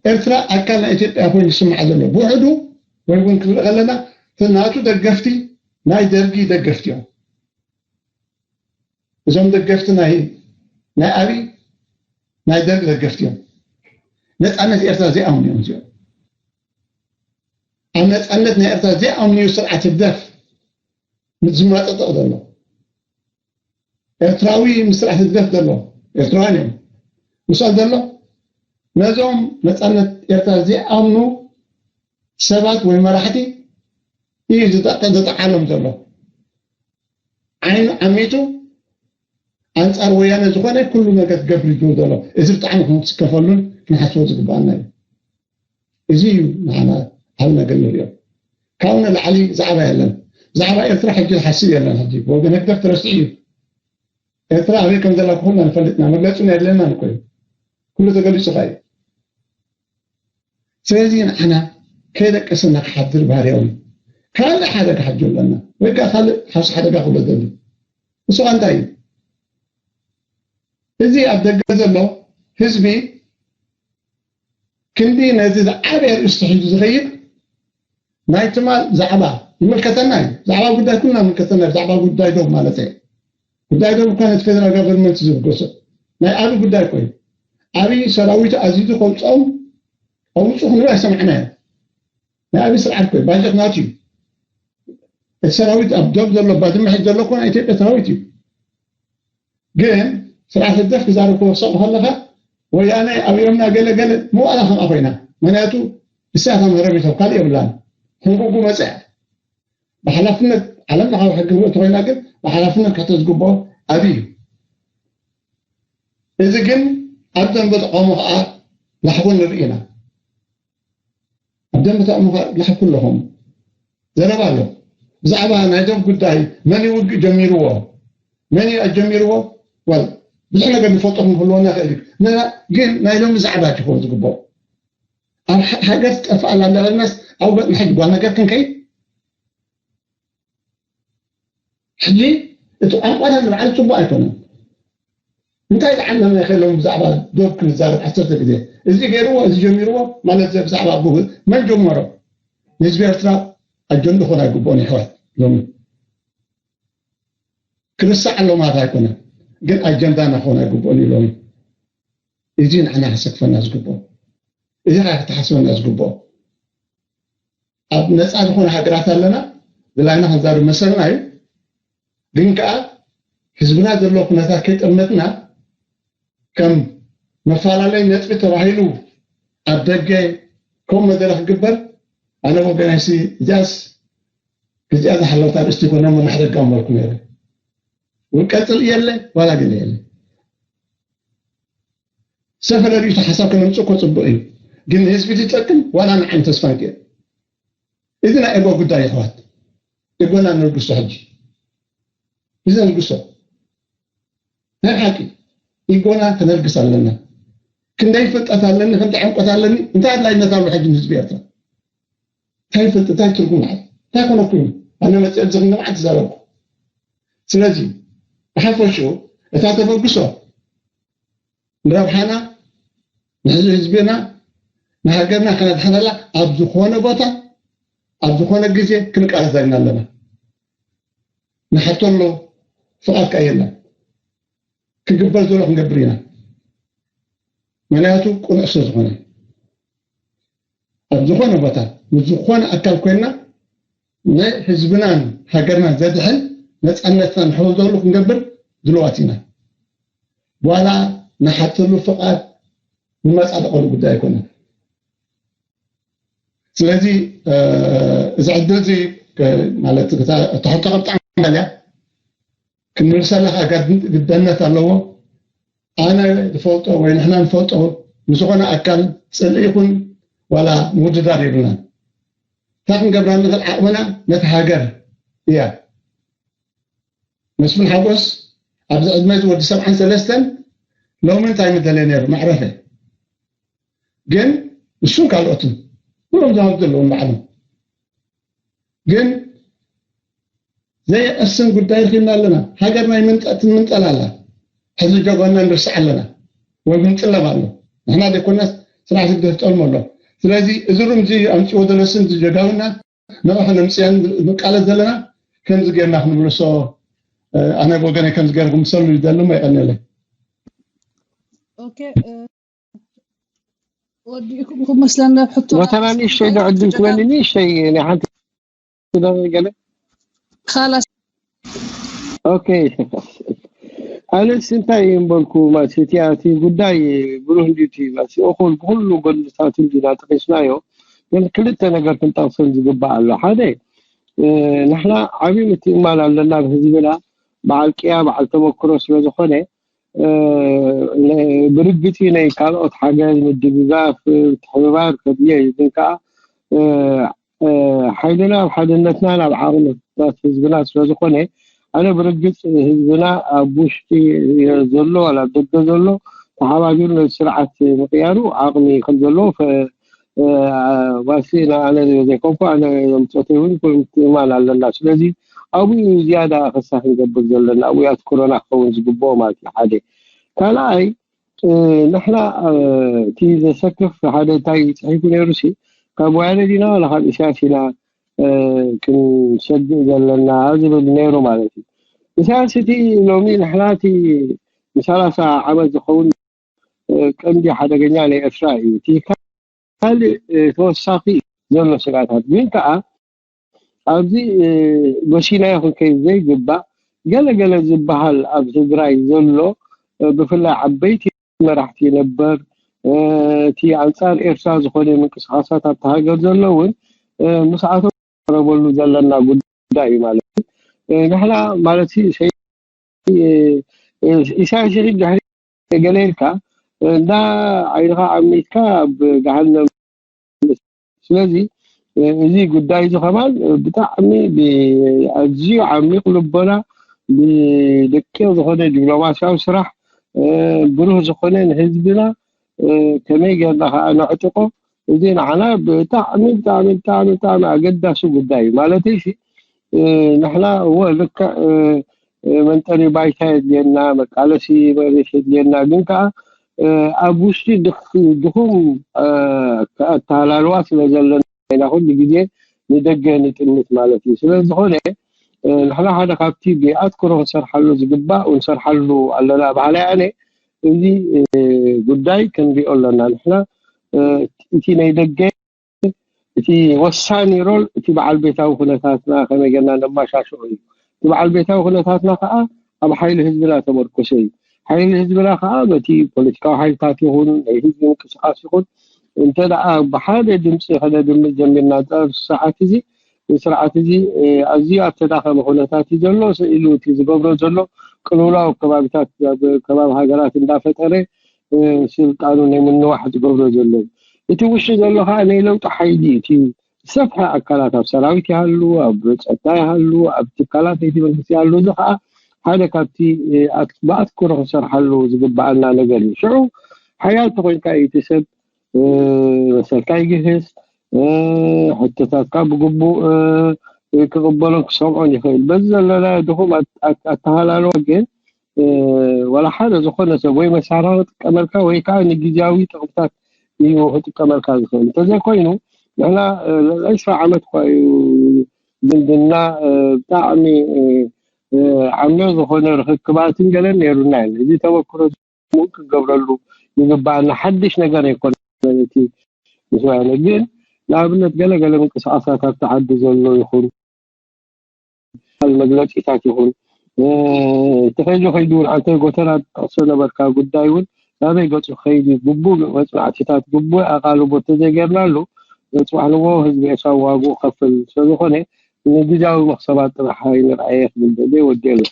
ኤርትራ ኣካል ናይ ኢትዮጵያ ኮይኑ ዝስምዓ ዘሎ ብውሕዱ፣ ወይ እውን ክንርኢ ከለና፣ እቲ ናቱ ደገፍቲ ናይ ደርጊ ደገፍቲ እዮም። እዞም ደገፍቲ ናይ፣ ናይ ኣብይ ናይ ደርጊ ደገፍቲ እዮም። ነፃነት ኤርትራ ዘይኣምኑ እዮም እዚኦም። ኣብ ነፃነት ናይ ኤርትራ ዘይኣምኑ እዩ ስርዓት ህግደፍ ዝማጠጠቕ ዘሎ። ኤርትራዊ ምስ ስርዓት ህግደፍ ዘሎ፣ ኤርትራውያን እዮም ምስኦም ዘሎ። ነዞም ነፃነት ኤርትራ ዘይኣምኑ ሰባት ወይ መራሕቲ እዩ ዝጠ-፣ ዝጠዓሎም ዘሎ። ዓይኑ ዓሚቱ ኣንጻር ወያነ ዝኾነ ኩሉ ነገር ክገብር እዩ ዝብል ዘሎ። እዚ ብጣዕሚ ክንስከፈሉን ክንሓስቦ ዝግባኣና እዩ። እዚ እዩ ንዓና ዓቢ ነገር ንሪኦ። ካብኡ ንላዕሊ ዛዕባ የለን። ብዛዕባ ኤርትራ ሕጂ ዝሓስብ የለን። ሕጂ ብወገን ህግደፍ ተረሲዑ እዩ። ኤርትራ ኣበይ ከም ዘላ ኩልና ንፈልጥና፣ መግለጺ እውን የድልየናን እኮ እዩ። ኩሉ ተገሊጹ ከኣ እዩ። ስለዚ ንዓና ከየደቀሰና ክሓድር ባህርያዊ እዩ። ካልእ ሓደጋ ሕጂ ኣለና፣ ወይ ከኣ ካልእ ሓውሲ ሓደጋ ክብሎ ደሊ። እሱ ከኣ እንታይ እዩ? እዚ ኣብ ደገ ዘሎ ህዝቢ ክንዲ ነዚ ዝዓበየ ርእስቲ ሒዙ ዝኸይድ ናይ ትማል ዛዕባ ይምልከተና እዩ። ዛዕባ ጉዳይ ኩልና ይምልከተና እዩ። ዛዕባ ጉዳይ ዶብ ማለት እዩ። ጉዳይ ዶብ እኳ ነቲ ፌደራል ጋቨርንመንት ዝብገሶ ናይ ኣብይ ጉዳይ እኮ እዩ። ኣብይ ሰራዊቱ ኣዚዙ ከውፅኦም ኣውፅኡ ክንብል ኣይሰማዕናዮ። ናይ ኣብይ ስርዓት እኮ እዩ። ባጀት ናቱ እዩ። እቲ ሰራዊት ኣብ ዶብ ዘሎ ባድመ ሒዙ ዘሎ እኮ ናይ ኢትዮጵያ ሰራዊት እዩ። ግን ስርዓት ህግደፍ ክዛረብ ክወሰቕ ከለኻ ወያነ ኣብዮምና ገለ ገለ መዋእላ ከምኣ ኮይና። ምክንያቱ ንሳቶም ህረሚቶም ካልእ የብላን። ሕንጉጉ መፅያ። ብሓላፍነት ዓለም ለኻዊ ሕጊ ንርኢ እንተኾይና ግን ብሓላፍነት ክሕተት ዝግብኦ ኣብይ እዩ። እዚ ግን ኣብ ደንበ ተቃውሞ ከዓ ላሕኹ ንርኢ ኢና። ኣብ ደንበ ተቃውሞ ከዓ ላሕኩ ኣለኹም። ዘረባ ኣሎ። ብዛዕባ ናይ ዶብ ጉዳይ መን እዩ ውግእ ጀሚርዎ? መን እዩ ኣጀሚርዎ? ዋል ብዙሕ ነገር ንፈልጦ ክንህልወና ይኽእል እዩ። ንና ግን ናይ ሎሚ ዛዕባ እዩ ክኸውን ዝግብኦ። ኣብ ሓ-፣ ሃገር ትጠፍእ ኣላ እንዳበልናስ ኣብ ገጽ ንሕጂ ጓል ነገር ክንከይድ? ሕጂ እቲ ቋንቋና ንባዕሉ ጽቡቕ ኣይኮነን። እንታይ ዝዓለመ ኢኸ ኢሎም ብዛዕባ ዶብ ክንዛረብ ዓሰርተ ግዜ? እዚ ገይርዎ፣ እዚ ጀሚርዎ ማለት እዚ ብዛዕባ ጉግል መን ጀመሮ? ንህዝቢ ኤርትራ ኣጀንዳ ክኾን ኣይግብኦን የሕዋት። ሎሚ ክርሳዕ ኣሎ ማለት ኣይኮነን፣ ግን ኣጀንዳና ክኾን ኣይግብኦን እዩ ሎሚ። እዚ ንዓና ከሰክፈና ዝግብኦ፣ እዚ ከዓ ክተሓስበና ዝግብኦ። ኣብ ነፃ ዝኾነ ሃገራት ኣለና፣ ዝላይና ክንዛረብ መሰልና እዩ። ግን ከዓ ህዝብና ዘለዎ ኩነታት ከይጠመትና ከም መፈላለይ ነጥቢ ተባሂሉ ኣብ ደገ ከምኡ መደረ ክግበር፣ ኣነ ወገናይሲ እዚኣስ፣ እዚኣ ዝሓለወት ኣርእስቲ ኮይና መማሕደጋ እምበልኩ ነይረ። ውልቀ ጽልኢ የለ፣ ዋላ ገለ የለ። ዝተፈላለየ ሓሳብ ከነምጽእ እኮ ጽቡቕ እዩ፣ ግን ንህዝቢ ዝጠቅም ዋላ ንዓይን ተስፋን ክእል። እዚ ናይ ኤጎ ጉዳይ የሕዋት፣ ኤጎና ነልግሶ። ሕጂ እዚ ነልግሶ ናይ ሓቂ ኢጎና ከነልግስ ኣለና። ክንደይ ፍልጠት ኣለኒ፣ ክንደይ ዕምቆት ኣለኒ፣ እንታይ ኣድላይነት ኣሎ ሕጂ ንህዝቢ ኤርትራ? እንታይ ፍልጥ፣ እንታይ ትርጉም ኣሎ? እንታይ ኮነኩ? ኣነ መፅአ እዚ ክንዲ መዓት ተዛረብኩ። ስለዚ ብሓፈሽኡ እታ ተበግሶ ንረብሓና፣ ንህዝቢ ህዝብና፣ ንሃገርና ከነድሕነላ ኣብ ዝኾነ ቦታ ኣብ ዝኾነ ግዜ ክንቃለስ ዳይና ኣለና። ንሓቶ ኣሎ ፍቓድ ከኣ የለን። ክግበር ዘሎ ክንገብር ኢና። ምክንያቱ ቅኑዕ ስለ ዝኾነ። ኣብ ዝኾነ ቦታ ምስ ዝኾነ ኣካል ኮይንና ንህዝብናን ሃገርናን ዘድሕን ነፃነትና ንሕወዘሉ ክንገብር ድልዋት ኢና። ዋላ ንሓተሉ ፍቓድ ንመፃደቐሉ ጉዳይ ኣይኮነን። ስለዚ እዚ ዕድል እዚ ማለት እታ ሕቶ ብጣዕሚ ቀላል እያ፣ ክንምልሰላ ግደነት ኣለዎ። ኣነ ዝፈልጦ ወይ ንሕና ንፈልጦ ንዝኾነ ኣካል ፅልኢ ይኹን ዋላ ምውድዳር የብልናን። እንታይ ክንገብራ ንኽእል? ዓቕምና ነቲ ሃገር እያ። መስፍን ሓጎስ ኣብዚ ዕድመ እዚ ወዲ ሰብዓን ሰለስተን ሎሚ እንታይ ምደለየ ነይሩ? መዕረፈ። ግን ንሱን ካልኦትን ኩሎም ዝሃብቱ ዘለዎም ባዕሎም ግን ዘየቐስን ጉዳይ ረኺብና ኣለና። ሃገርና ይምንጠ- ትምንጠል ኣላ። ሕዚ ጀጎና ንርስዕ ኣለና ወይ ምንጥለም ኣሎ። ንሕና ዘይኮናስ ስራሕ ስግደት ጠልሞ ኣሎ። ስለዚ እዚ ሩም እዚ ኣምፅዎ ዘሎ ስም እዚ ጀጋኑና ንዑ ክነምፅያን ንቃለስ ዘለና ከምዚ ጌርና ክንምልሶ ኣነ ብወገነይ ከምዚ ገይረ ክምሰሉ ይደሊ እሞ የቐንየለይ። ኦኬ ወዲእኩም ክመስለና ሕቶ ወተና ንእሽተይ ዶ ዕድል ክበኒ ንእሽተይ ናይ ሓንቲ ደቂቕ ገለ ካላስ ኦኬ ኣነስ እንታይ እምበልኩ ማለት እቲ እቲ ጉዳይ ብሩህ እንዲዩ እቲ ማለት እኹል ብኩሉ ጎንታት እንዲና ጠቂስናዮ ግን ክልተ ነገር ክንጠቕሰን ዝግባእ ኣሎ ሓደ ንሕና ዓብዪ ምትእማን ኣለና ብህዝብና በዓል ቅያ በዓል ተመክሮ ስለዝኾነ ብርግፂ ናይ ካልኦት ሓገዝ ምድግጋፍ ምትሕብባር ከድልዮ እዩ ግን ከዓ ሓይልና ኣብ ሓድነትና ናብ ዓቕምታት ህዝብና ስለዝኾነ ኣነ ብርግፅ ህዝብና ኣብ ውሽጢ ዘሎ ዋላ ኣብ ደገ ዘሎ ተሓባቢሩ ነዚ ስርዓት ምቅያሩ ዓቕሚ ከምዘለዎ ዋሲ ንኣነ ዘይኮንኩ ኣነ ምፆተይ እውን ምትእማን ኣለና ስለዚ ኣብኡ እዩ ዝያዳ ከሳ ክንገብር ዘለና ኣብኡ ኣትኩሮና ክኸውን ዝግብኦ ማለት እዩ ሓደ ካልኣይ ንሕና እቲ ዘሰክፍ ሓደ እንታይ ፅሒፉ ነይሩ ሲ ካብ ወያነ ዲና ዋላ ካብ ኢሳያስ ኢና ክንሰግእ ዘለና ዝብል ነይሩ ማለት እዩ ኢሳያስ እቲ ሎሚ ንሕና እቲ ንሰላሳ ዓመት ዝኸውን ቀንዲ ሓደገኛ ናይ ኤርትራ እዩ እቲ ካልእ ተወሳኺ ዘሎ ስጋታት ግን ከዓ ኣብዚ ጎሲናዮ ክንከይድ ዘይግባእ ገለ ገለ ዝበሃል ኣብ ትግራይ ዘሎ ብፍላይ ዓበይቲ መራሕቲ ነበር እቲ ኣንፃር ኤርትራ ዝኾነ ምንቅስቃሳት ኣብቲ ሃገር ዘሎ እውን ምስኣቶም ቀረበሉ ዘለና ጉዳይ እዩ ማለት እዩ ንሕና ማለት ኢሳያስ ይኽድ ድሕሪ ገለ ኢልካ እንዳ ዓይንኻ ዓሚትካ ኣብ ገሃነም ስለዚ እዚ ጉዳይ እዚ ከማን ብጣዕሚ ኣዝዩ ዓሚቕ ልቦና ብደቂቕ ዝኾነ ዲፕሎማስያዊ ስራሕ ብሩህ ዝኾነ ንህዝብና ከመይ ጌርና ከዓ ነዕጥቆ እዚ ንዓና ብጣዕሚ ብጣዕሚ ብጣዕሚ ብጣዕሚ ኣገዳሲ ጉዳይ እዩ ማለተይ ንሕና እወ ልክዕ መንጠሪ ባይታ የድልየና፣ መቃለሲ መሬት የድልየና፣ ግን ከዓ ኣብ ውሽጢ ድኹም ኣተሃላልዋ ስለ ዘለና ኢና ኩሉ ግዜ ንደገ ንጥምት ማለት እዩ። ስለ ዝኾነ ንሕና ሓደ ካብቲ ብኣትኩሮ ክንሰርሓሉ ዝግባእ ንሰርሓሉ ኣለና በሃላይ ኣነ እዚ ጉዳይ ክንሪኦ ኣለና። ንሕና እቲ ናይ ደገ እቲ ወሳኒ ሮል እቲ በዓል ቤታዊ ኩነታትና ከመይ ጌርና ነማሻሽኦ እዩ። እቲ በዓል ቤታዊ ኩነታትና ከዓ ኣብ ሓይሊ ህዝብና ተመርኮሰ እዩ። ሓይሊ ህዝብና ከዓ በቲ ፖለቲካዊ ሓይልታት ይኹን ናይ ህዝቢ ምንቅስቃስ ይኹን እንተ ደኣ ብሓደ ድምፂ ከነድምፅ ጀሚርና ኣንፃር ሰዓት እዚ ስርዓት እዚ ኣዝዩ ኣብ ተዳኸመ ኩነታት እዩ ዘሎ ኢሉ እቲ ዝገብሮ ዘሎ ቅልውላው ከባቢታት ከባቢ ሃገራት እንዳፈጠረ ስልጣኑ ናይ ምንዋሕ ዝገብሮ ዘሎ እዩ። እቲ ውሽጢ ዘሎ ከዓ ናይ ለውጢ ሓይሊ እቲ ዝሰፍሐ ኣካላት ኣብ ሰራዊት ይሃሉ፣ ኣብ ፀጥታ ይሃሉ፣ ኣብ ትካላት ናይቲ መንግስቲ ይሃሉ። እዚ ከዓ ሓደ ካብቲ ብኣትኩሮ ክንሰርሓሉ ዝግበኣና ነገር እዩ። ሽዑ ሓያል ተኮይንካ እዩ እቲ ሰብ መሰልካ ይግህስ፣ ሕቶታትካ ብግቡእ ክቕበሎን ክሰምዖን ይኽእል። በዚ ዘለናዮ ድኹም ኣተሃላልዋ ግን ዋላ ሓደ ዝኾነ ሰብ ወይ መሳርያ ክጥቀመልካ ወይ ከዓ ንግዝያዊ ጥቕምታት እዩ ክጥቀመልካ ዝኽእል። እንተዘይኮይኑ ንሕና ልዕሊ ዕስራ ዓመት እኳ እዩ ዝምድና ብጣዕሚ ዓሚቕ ዝኾነ ርኽክባትን ገለን ነይሩና እዩ። እዚ ተመክሮ እውን ክንገብረሉ ይግባኣና። ሓድሽ ነገር ኣይኮነን እቲ ምስ ወያነ ግን ንኣብነት ገለ ገለ ምንቅስቃሳት ኣብቲ ዓዲ ዘሎ ይኹን፣ መግለፂታት ይኹን፣ ተኸይዱ ከይዱ እውን፣ ኣንተ ጎተና ትጠቕሶ ነበርካ ጉዳይ እውን ናበይ ገፁ ክኸይድ እዩ፣ ግቡእ መፅናዕቲታት፣ ግቡእ ኣቓልቦ ተዘይገርናሉ፣ ፅባሕ ንጎ ህዝቢ ኤርትራ ዋግኡ ክኸፍል ስለዝኾነ፣ ንግዝያዊ መኽሰባት ጥራሕ ኣይንርኣየ ክብል ደልየ። ወዲኤ ኣለኹ።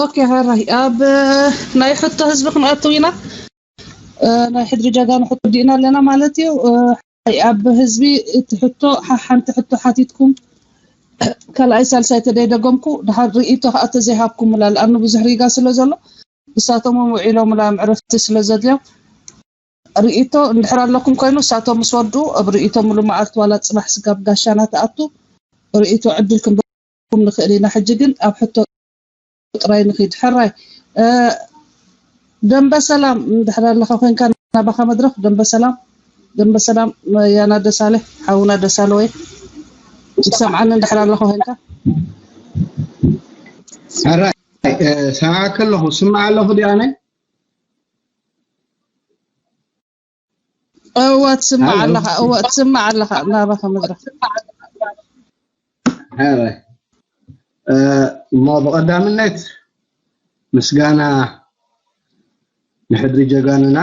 ኦኬ፣ ሕራይ ኣብ ናይ ሕቶ ህዝቢ ክንኣትው ኢና። ናይ ሕድሪ ጀጋኑ ሕቶ ዲእና ኣለና ማለት እዩ። ኣብ ህዝቢ እቲ ሕቶ ሓንቲ ሕቶ ሓቲትኩም ካልኣይ ሳልሳይ ተደይደገምኩ ድሓር ርእይቶ ከዓ ተዘይሃብኩም ላል ኣኑ ብዙሕ ሪጋ ስለ ዘሎ ንሳቶም ውዒሎም ላ ዕረፍቲ ስለ ዘድልዮም ርእይቶ እንድሕር ኣለኩም ኮይኑ ንሳቶም ምስ ወዱ ኣብ ርእይቶ ሙሉ መዓልቲ ዋላ ፅባሕ ስጋብ ጋሻና ተኣቱ ርእይቶ ዕድል ክንበኩም ንኽእል ኢና። ሕጂ ግን ኣብ ሕቶ ጥራይ ንኺድ። ሕራይ ደንበ ሰላም እንድሕር ኣለኻ ኮንካ ናባኻ መድረኽ ደንበ ሰላም ደንበ ሰላም ያና ደሳለ ሓውና ደሳለ ወይ ትሰምዓኒ እንድሕር ኣለኻ ኮንካ ሕራይ ሰምዓ ከለኹ ስምዓ ኣለኹ ዲኣነ እወ ትስማዕ ኣለኻ እወ ትስማዕ ኣለኻ ናባኻ መድረኽ ሕራይ እሞ ብቐዳምነት ምስጋና ንሕድሪ ጀጋኑና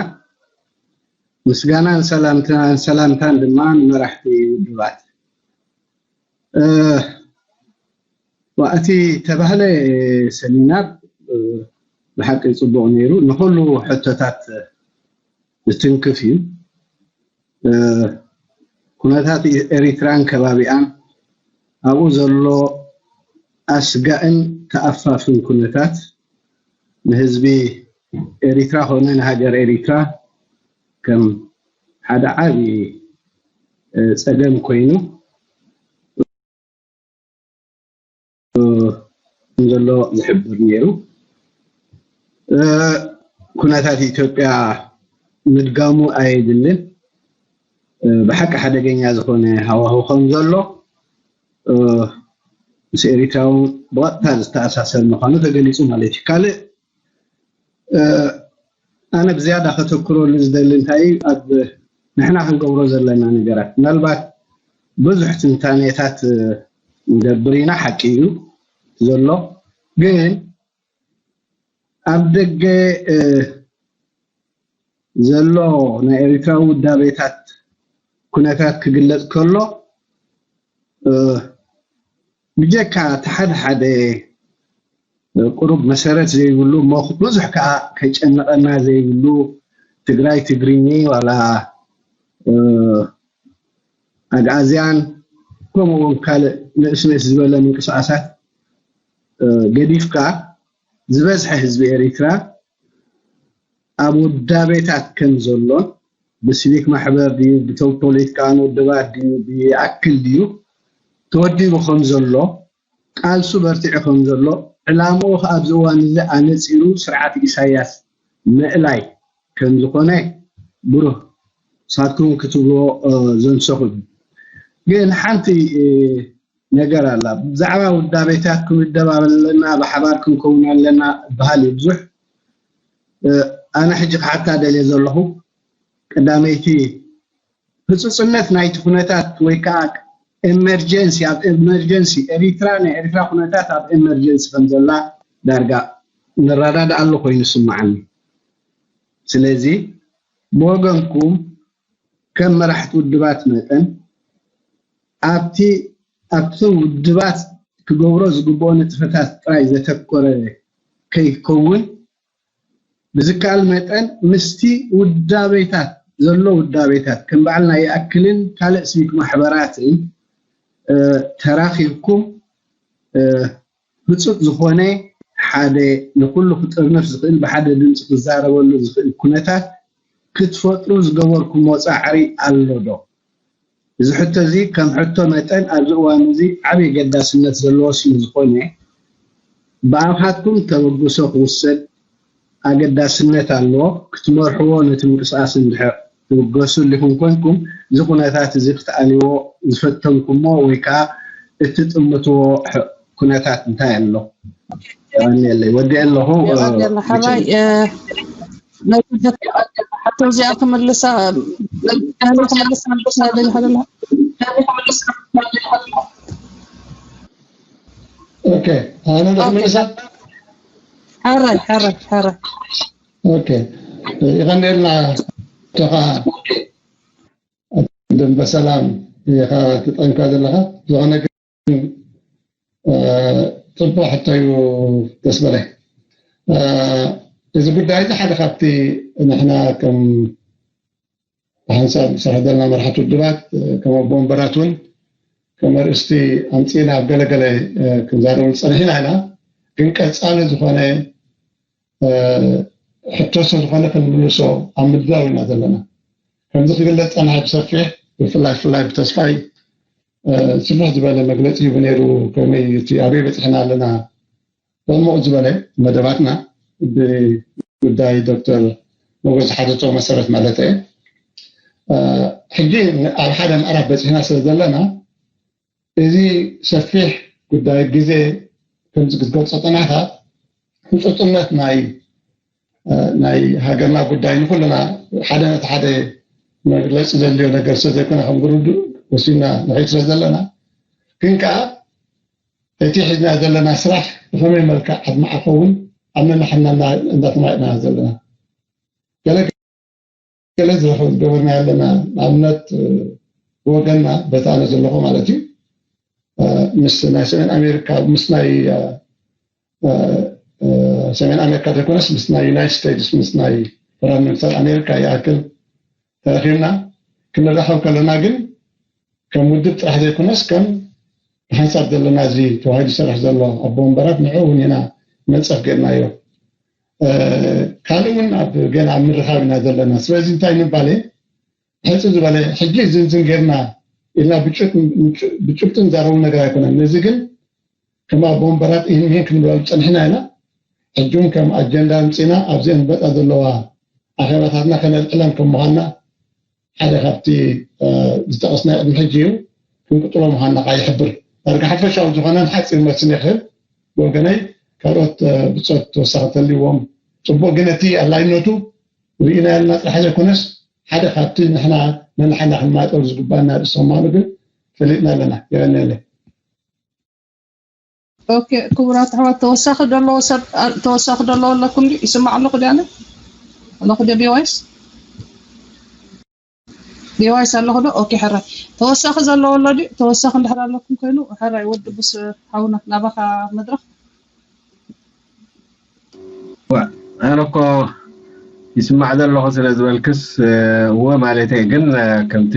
ምስጋናን ሰላምታን ሰላምታን ድማ ንመራሕቲ ውድባት እቲ ተባህለ ሰሚናር ብሓቂ ፅቡቕ ነይሩ ንኩሉ ሕቶታት ዝትንክፍ እዩ ኩነታት ኤሪትራን ከባቢኣን ኣብኡ ዘሎ ኣስጋእን ተኣፋፍን ኩነታት ንህዝቢ ኤሪትራ ኮነ ንሃገር ኤሪትራ ከም ሓደ ዓቢ ጸገም ኮይኑ ዘሎ ዝሕብር ነይሩ። ኩነታት ኢትዮጵያ ምድጋሙ ኣየድልን። ብሓቂ ሓደገኛ ዝኾነ ሃዋሁ ከም ዘሎ ምስ ኤሪትራ እውን ብቐጥታ ዝተኣሳሰር ምዃኑ ተገሊፁ ማለት እዩ። ካልእ ኣነ ብዝያዳ ከተኩረሉ ዝደሊ እንታይ እዩ ኣብ ንሕና ክንገብሮ ዘለና ነገራት ምናልባት ብዙሕ ትንታኔታት ንገብር ኢና ሓቂ እዩ ዘሎ ግን ኣብ ደገ ዘሎ ናይ ኤሪትራ ውዳቤታት ኩነታት ክግለፅ ከሎ ብጀካ እቲ ሓደ ሓደ ቁሩብ መሰረት ዘይብሉ እሞ ብዙሕ ከዓ ከጨንቐና ዘይብሉ ትግራይ ትግርኚ ዋላ ኣግኣዝያን ከምኡ እውን ካልእ ንእስ ንእስ ዝበለ ምንቅስቃሳት ገዲፍካ ዝበዝሐ ህዝቢ ኤሪትራ ኣብ ውዳቤታት ከም ዘሎን ብሲቪክ ማሕበር ድዩ ብተው ፖለቲካን ውድባት ድዩ ብኣክል ድዩ ተወዲቡ ከም ዘሎ ቃልሱ በርቲዑ ከም ዘሎ ዕላምኡ ከኣ ኣብዚ እዋን እዚ ኣነጺሩ ስርዓት ኢሳያስ ምእላይ ከም ዝኾነ ብሩህ ሳትኩም ክትብልዎ ዘንሰኹ እዩ። ግን ሓንቲ ነገር ኣላ። ብዛዕባ ውዳቤታት ክንውደብ ኣለና፣ ብሓባር ክንከውን ኣለና እበሃል እዩ ብዙሕ። ኣነ ሕጂ ክሓታ ደልየ ዘለኹ ቀዳመይቲ ህፁፅነት ናይቲ ኩነታት ወይ ከዓ ኤመርጀንሲ ኣብ ኤመርጀንሲ ኤሪትራ ናይ ኤሪትራ ኩነታት ኣብ ኤመርጀንሲ ከም ዘላ ዳርጋ ንረዳድኣሉ ኮይኑ ይስምዓኒ። ስለዚ ብወገንኩም ከም መራሕቲ ውድባት መጠን ኣብቲ ኣብቲ ውድባት ክገብሮ ዝግብኦ ንጥፈታት ጥራይ ዘተኮረ ከይከውን ብዝከኣል መጠን ምስቲ ውዳቤታት ዘሎ ውዳቤታት ከም በዓል ናይ ይኣክልን ካልእ ሲቪክ ማሕበራትን ተራኺብኩም ህፁፅ ዝኾነ ሓደ ንኩሉ ክጥርንፍ ዝኽእል ብሓደ ድምፂ ክዛረበሉ ዝኽእል ኩነታት ክትፈጥሩ ዝገበርኩሞ ፃዕሪ ኣሎ ዶ? እዚ ሕቶ እዚ ከም ሕቶ መጠን ኣብዚ እዋን እዚ ዓብዪ ገዳስነት ዘለዎ ስለ ዝኾነ ብኣምሃትኩም ተበግሶ ክውሰድ ኣገዳስነት ኣለዎ። ክትመርሕዎ ነቲ ምንቅስቃስ እንድሕር ትብገሱ ኣሊኹም ኮንኩም እዚ ኩነታት እዚ ክትኣልይዎ ዝፈተንኩሞ ወይ ከዓ እትጥምትዎ ኩነታት እንታይ ኣሎ? የቐንየለይ ወዲአ ኣለኹ። የቐንየልና ሓራይ ነዚ ሕቶ እዚኣ ክምልሳ ኣነ ክምልስ ክምልስ እናደለኹ ኣለኹ። ኦኬ፣ ኣነ ዶ ክምልሳ? ሕራይ ሕራይ ሕራይ። ኦኬ፣ ይቐንየልና። ተኻ ደንበ ሰላም ኢኻ ትጠንካ ዘለኻ። ዝኾነ ግን እ፣ ጽቡቕ ሕቶ እዩ። ደስ በለ። እ፣ እዚ ጉዳይ እዚ ሓደ ካብቲ ንሕና ከም ሓንሳብ ዝሰርሕ ዘለና መራሕቲ ውድባት፣ እ፣ ከም ኣቦ ወንበራት እውን ከም ኣርእስቲ ኣምጺእና ኣብ ገለገለ፣ እ፣ ክንዛረብ ጸኒሕና ኢና። ግን ቀጻሊ ዝኾነ፣ እ፣ ሕቶ ስለ ዝኾነ ክንምልሶ ኣብ ምድላው ኢና ዘለና። ከምዚ ክግለጽ ጸንሐ ብሰፊሕ፣ ብፍላይ፣ ብፍላይ ብተስፋይ፣ እ፣ ስፍሕ ዝበለ መግለጺ ሂቡ ነይሩ። ከመይ እቲ ኣበይ በጺሕና ኣለና፣ ዕሙቕ ዝበለ መደባትና ብጉዳይ ዶክተር ሞጎስ ዝሓተቶ መሰረት ማለት እየ። እ፣ ሕጂ ኣብ ሓደ ምዕራፍ በጺሕና ስለ ዘለና፣ እዚ ሰፊሕ ጉዳይ ግዜ ከምዚ ክትገልጾ ጸናሕካ፣ ህጹጽነት ናይ፣ እ፣ ናይ ሃገርና ጉዳይ ንኹልና ሓደ ነቲ ሓደ መግለጺ ዘድልዮ ነገር ስለ ዘይኮነ፣ ከም ግርዱእ ወሲድና ንኸይድ ስለ ዘለና፣ ግን ከኣ እቲ ሒዝና ዘለና ስራሕ ብኸመይ መልክዕ ኣድማዕ ክኸውን ኣብ ነንሕድና እንዳ-፣ እንዳተማየጥና ዘለና። ገለ ገለ ዝረኸብ ዝገበርና ኣለና። ንኣብነት፣ እ፣ ብወገንና፣ በቲ ኣነ ዘለኹ ማለት እዩ፣ እ፣ ምስ ናይ ሰሜን ኣሜሪካ፣ ምስ ናይ፣ እ፣ እ፣ እ፣ ሰሜን ኣሜሪካ ዘይኮነስ ምስ ናይ ዩናይትድ ስቴትስ፣ ምስ ናይ ፈደራል መንግስታት ኣሜሪካ ይኣክል ተረኺብና ክንራኸብ ከለና ግን ከም ውድብ ጥራሕ ዘይኮነስ ከም ብሓንሳብ ዘለና እዚ ተባሂሉ ዝሰርሕ ዘሎ ኣቦ ወንበራት ንዕኡ እውን ኢና መንጸፍ ገይርናዮ። እ፣ ካልእ እውን ኣብ ገና ኣብ ምርኻብ ኢና ዘለና። ስለዚ እንታይ ምባል እየ፣ ሕጽር ዝበለ ሕጂ ዝንዝን ገይርና ኢልና ብጭ-፣ ብጭ-፣ ብጭብጢ ንዛረቡ ነገር ኣይኮነን። ነዚ ግን ከም ኣቦ ወንበራት ኢህን ሚህን ክንብለሉ ጸኒሕና ኢና። ሕጂ እውን ከም ኣጀንዳ ኣምጺእና ኣብዚአን ዝመጻ ዘለዋ ኣኼባታትና ከነልዕለን ከም ምዃንና ሓደ ካብቲ፣ እ፣ ዝጠቐስናዮ ቅድሚ ሕጂ እዩ። ክንቅጽሎ ምዃንና ከዓ ይሕብር። ዳርጋ ሓፈሻዊ ዝኾነን ሓጺር መልሲ እየ ክህብ ብወገነይ። ካልኦት፣ እ፣ ብጾት ተወሳኺ ተልይዎም ጽቡቕ፣ ግን እቲ ኣድላይነቱ ርኢናዮ ኣለና ጥራሕ ዘይኮነስ ሓደ ካብቲ ንሕና ነንሓና ክንማጠሩ ዝግባና ርእሲ ምዃኑ ግን ፈሊጥና ኣለና። የቐንየለይ። ኦኬ፣ ክቡራት ኣሕዋት፣ ተወሳኺ ዘለዎ ሰብ፣ ኣ-፣ ተወሳኺ ዘለዎ ኣለኩም ድዩ? ይስማዕ ኣለኹ ድዩ ኣነ? ኣለኹ ድዩ ቢዋይስ? ቢዋይስ ኣለኹ ዶ? ኦኬ፣ ሕራይ። ተወሳኺ ዘለዎ ኣሎ ድዩ? ተወሳኺ እንድሕር ኣለኩም ኮይኑ፣ ሕራይ ወዲ ቡስ ሓውና ናባኻ መድረኽ። ዋ፣ ኣነ እኮ ይስማዕ ዘለኹ ስለ ዝበልክስ፣ እ፣ እወ ማለተይ ግን፣ እ፣ ከምቲ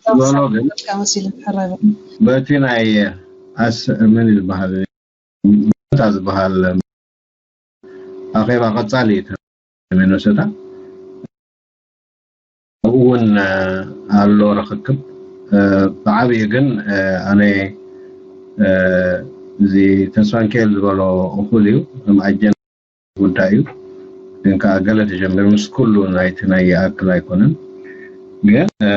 ዝበሎ ግን መሲሉ ሕራይ በል። በቲ ናይ ኣስ-፣ ምን ዝበሃል፣ ቦታ ዝበሃል ኣኼባ ቀጻሊ እዩ ሚነሶታ። ኣብኡ እውን፣ እ፣ ኣሎ ርኽክብ። እ፣ ብዓብዪ ግን፣ እ፣ ኣነ፣ እ፣ እዚ ተስፋንኪኤል ዝበሎ እኹል እዩ። ከም ኣጀንዳ ጉዳይ እዩ። ግን ከዓ ገለ ተጀሚሩ ምስ ኩሉ ናይቲ ናይ ይኣክል ኣይኮነን። ግን፣ እ፣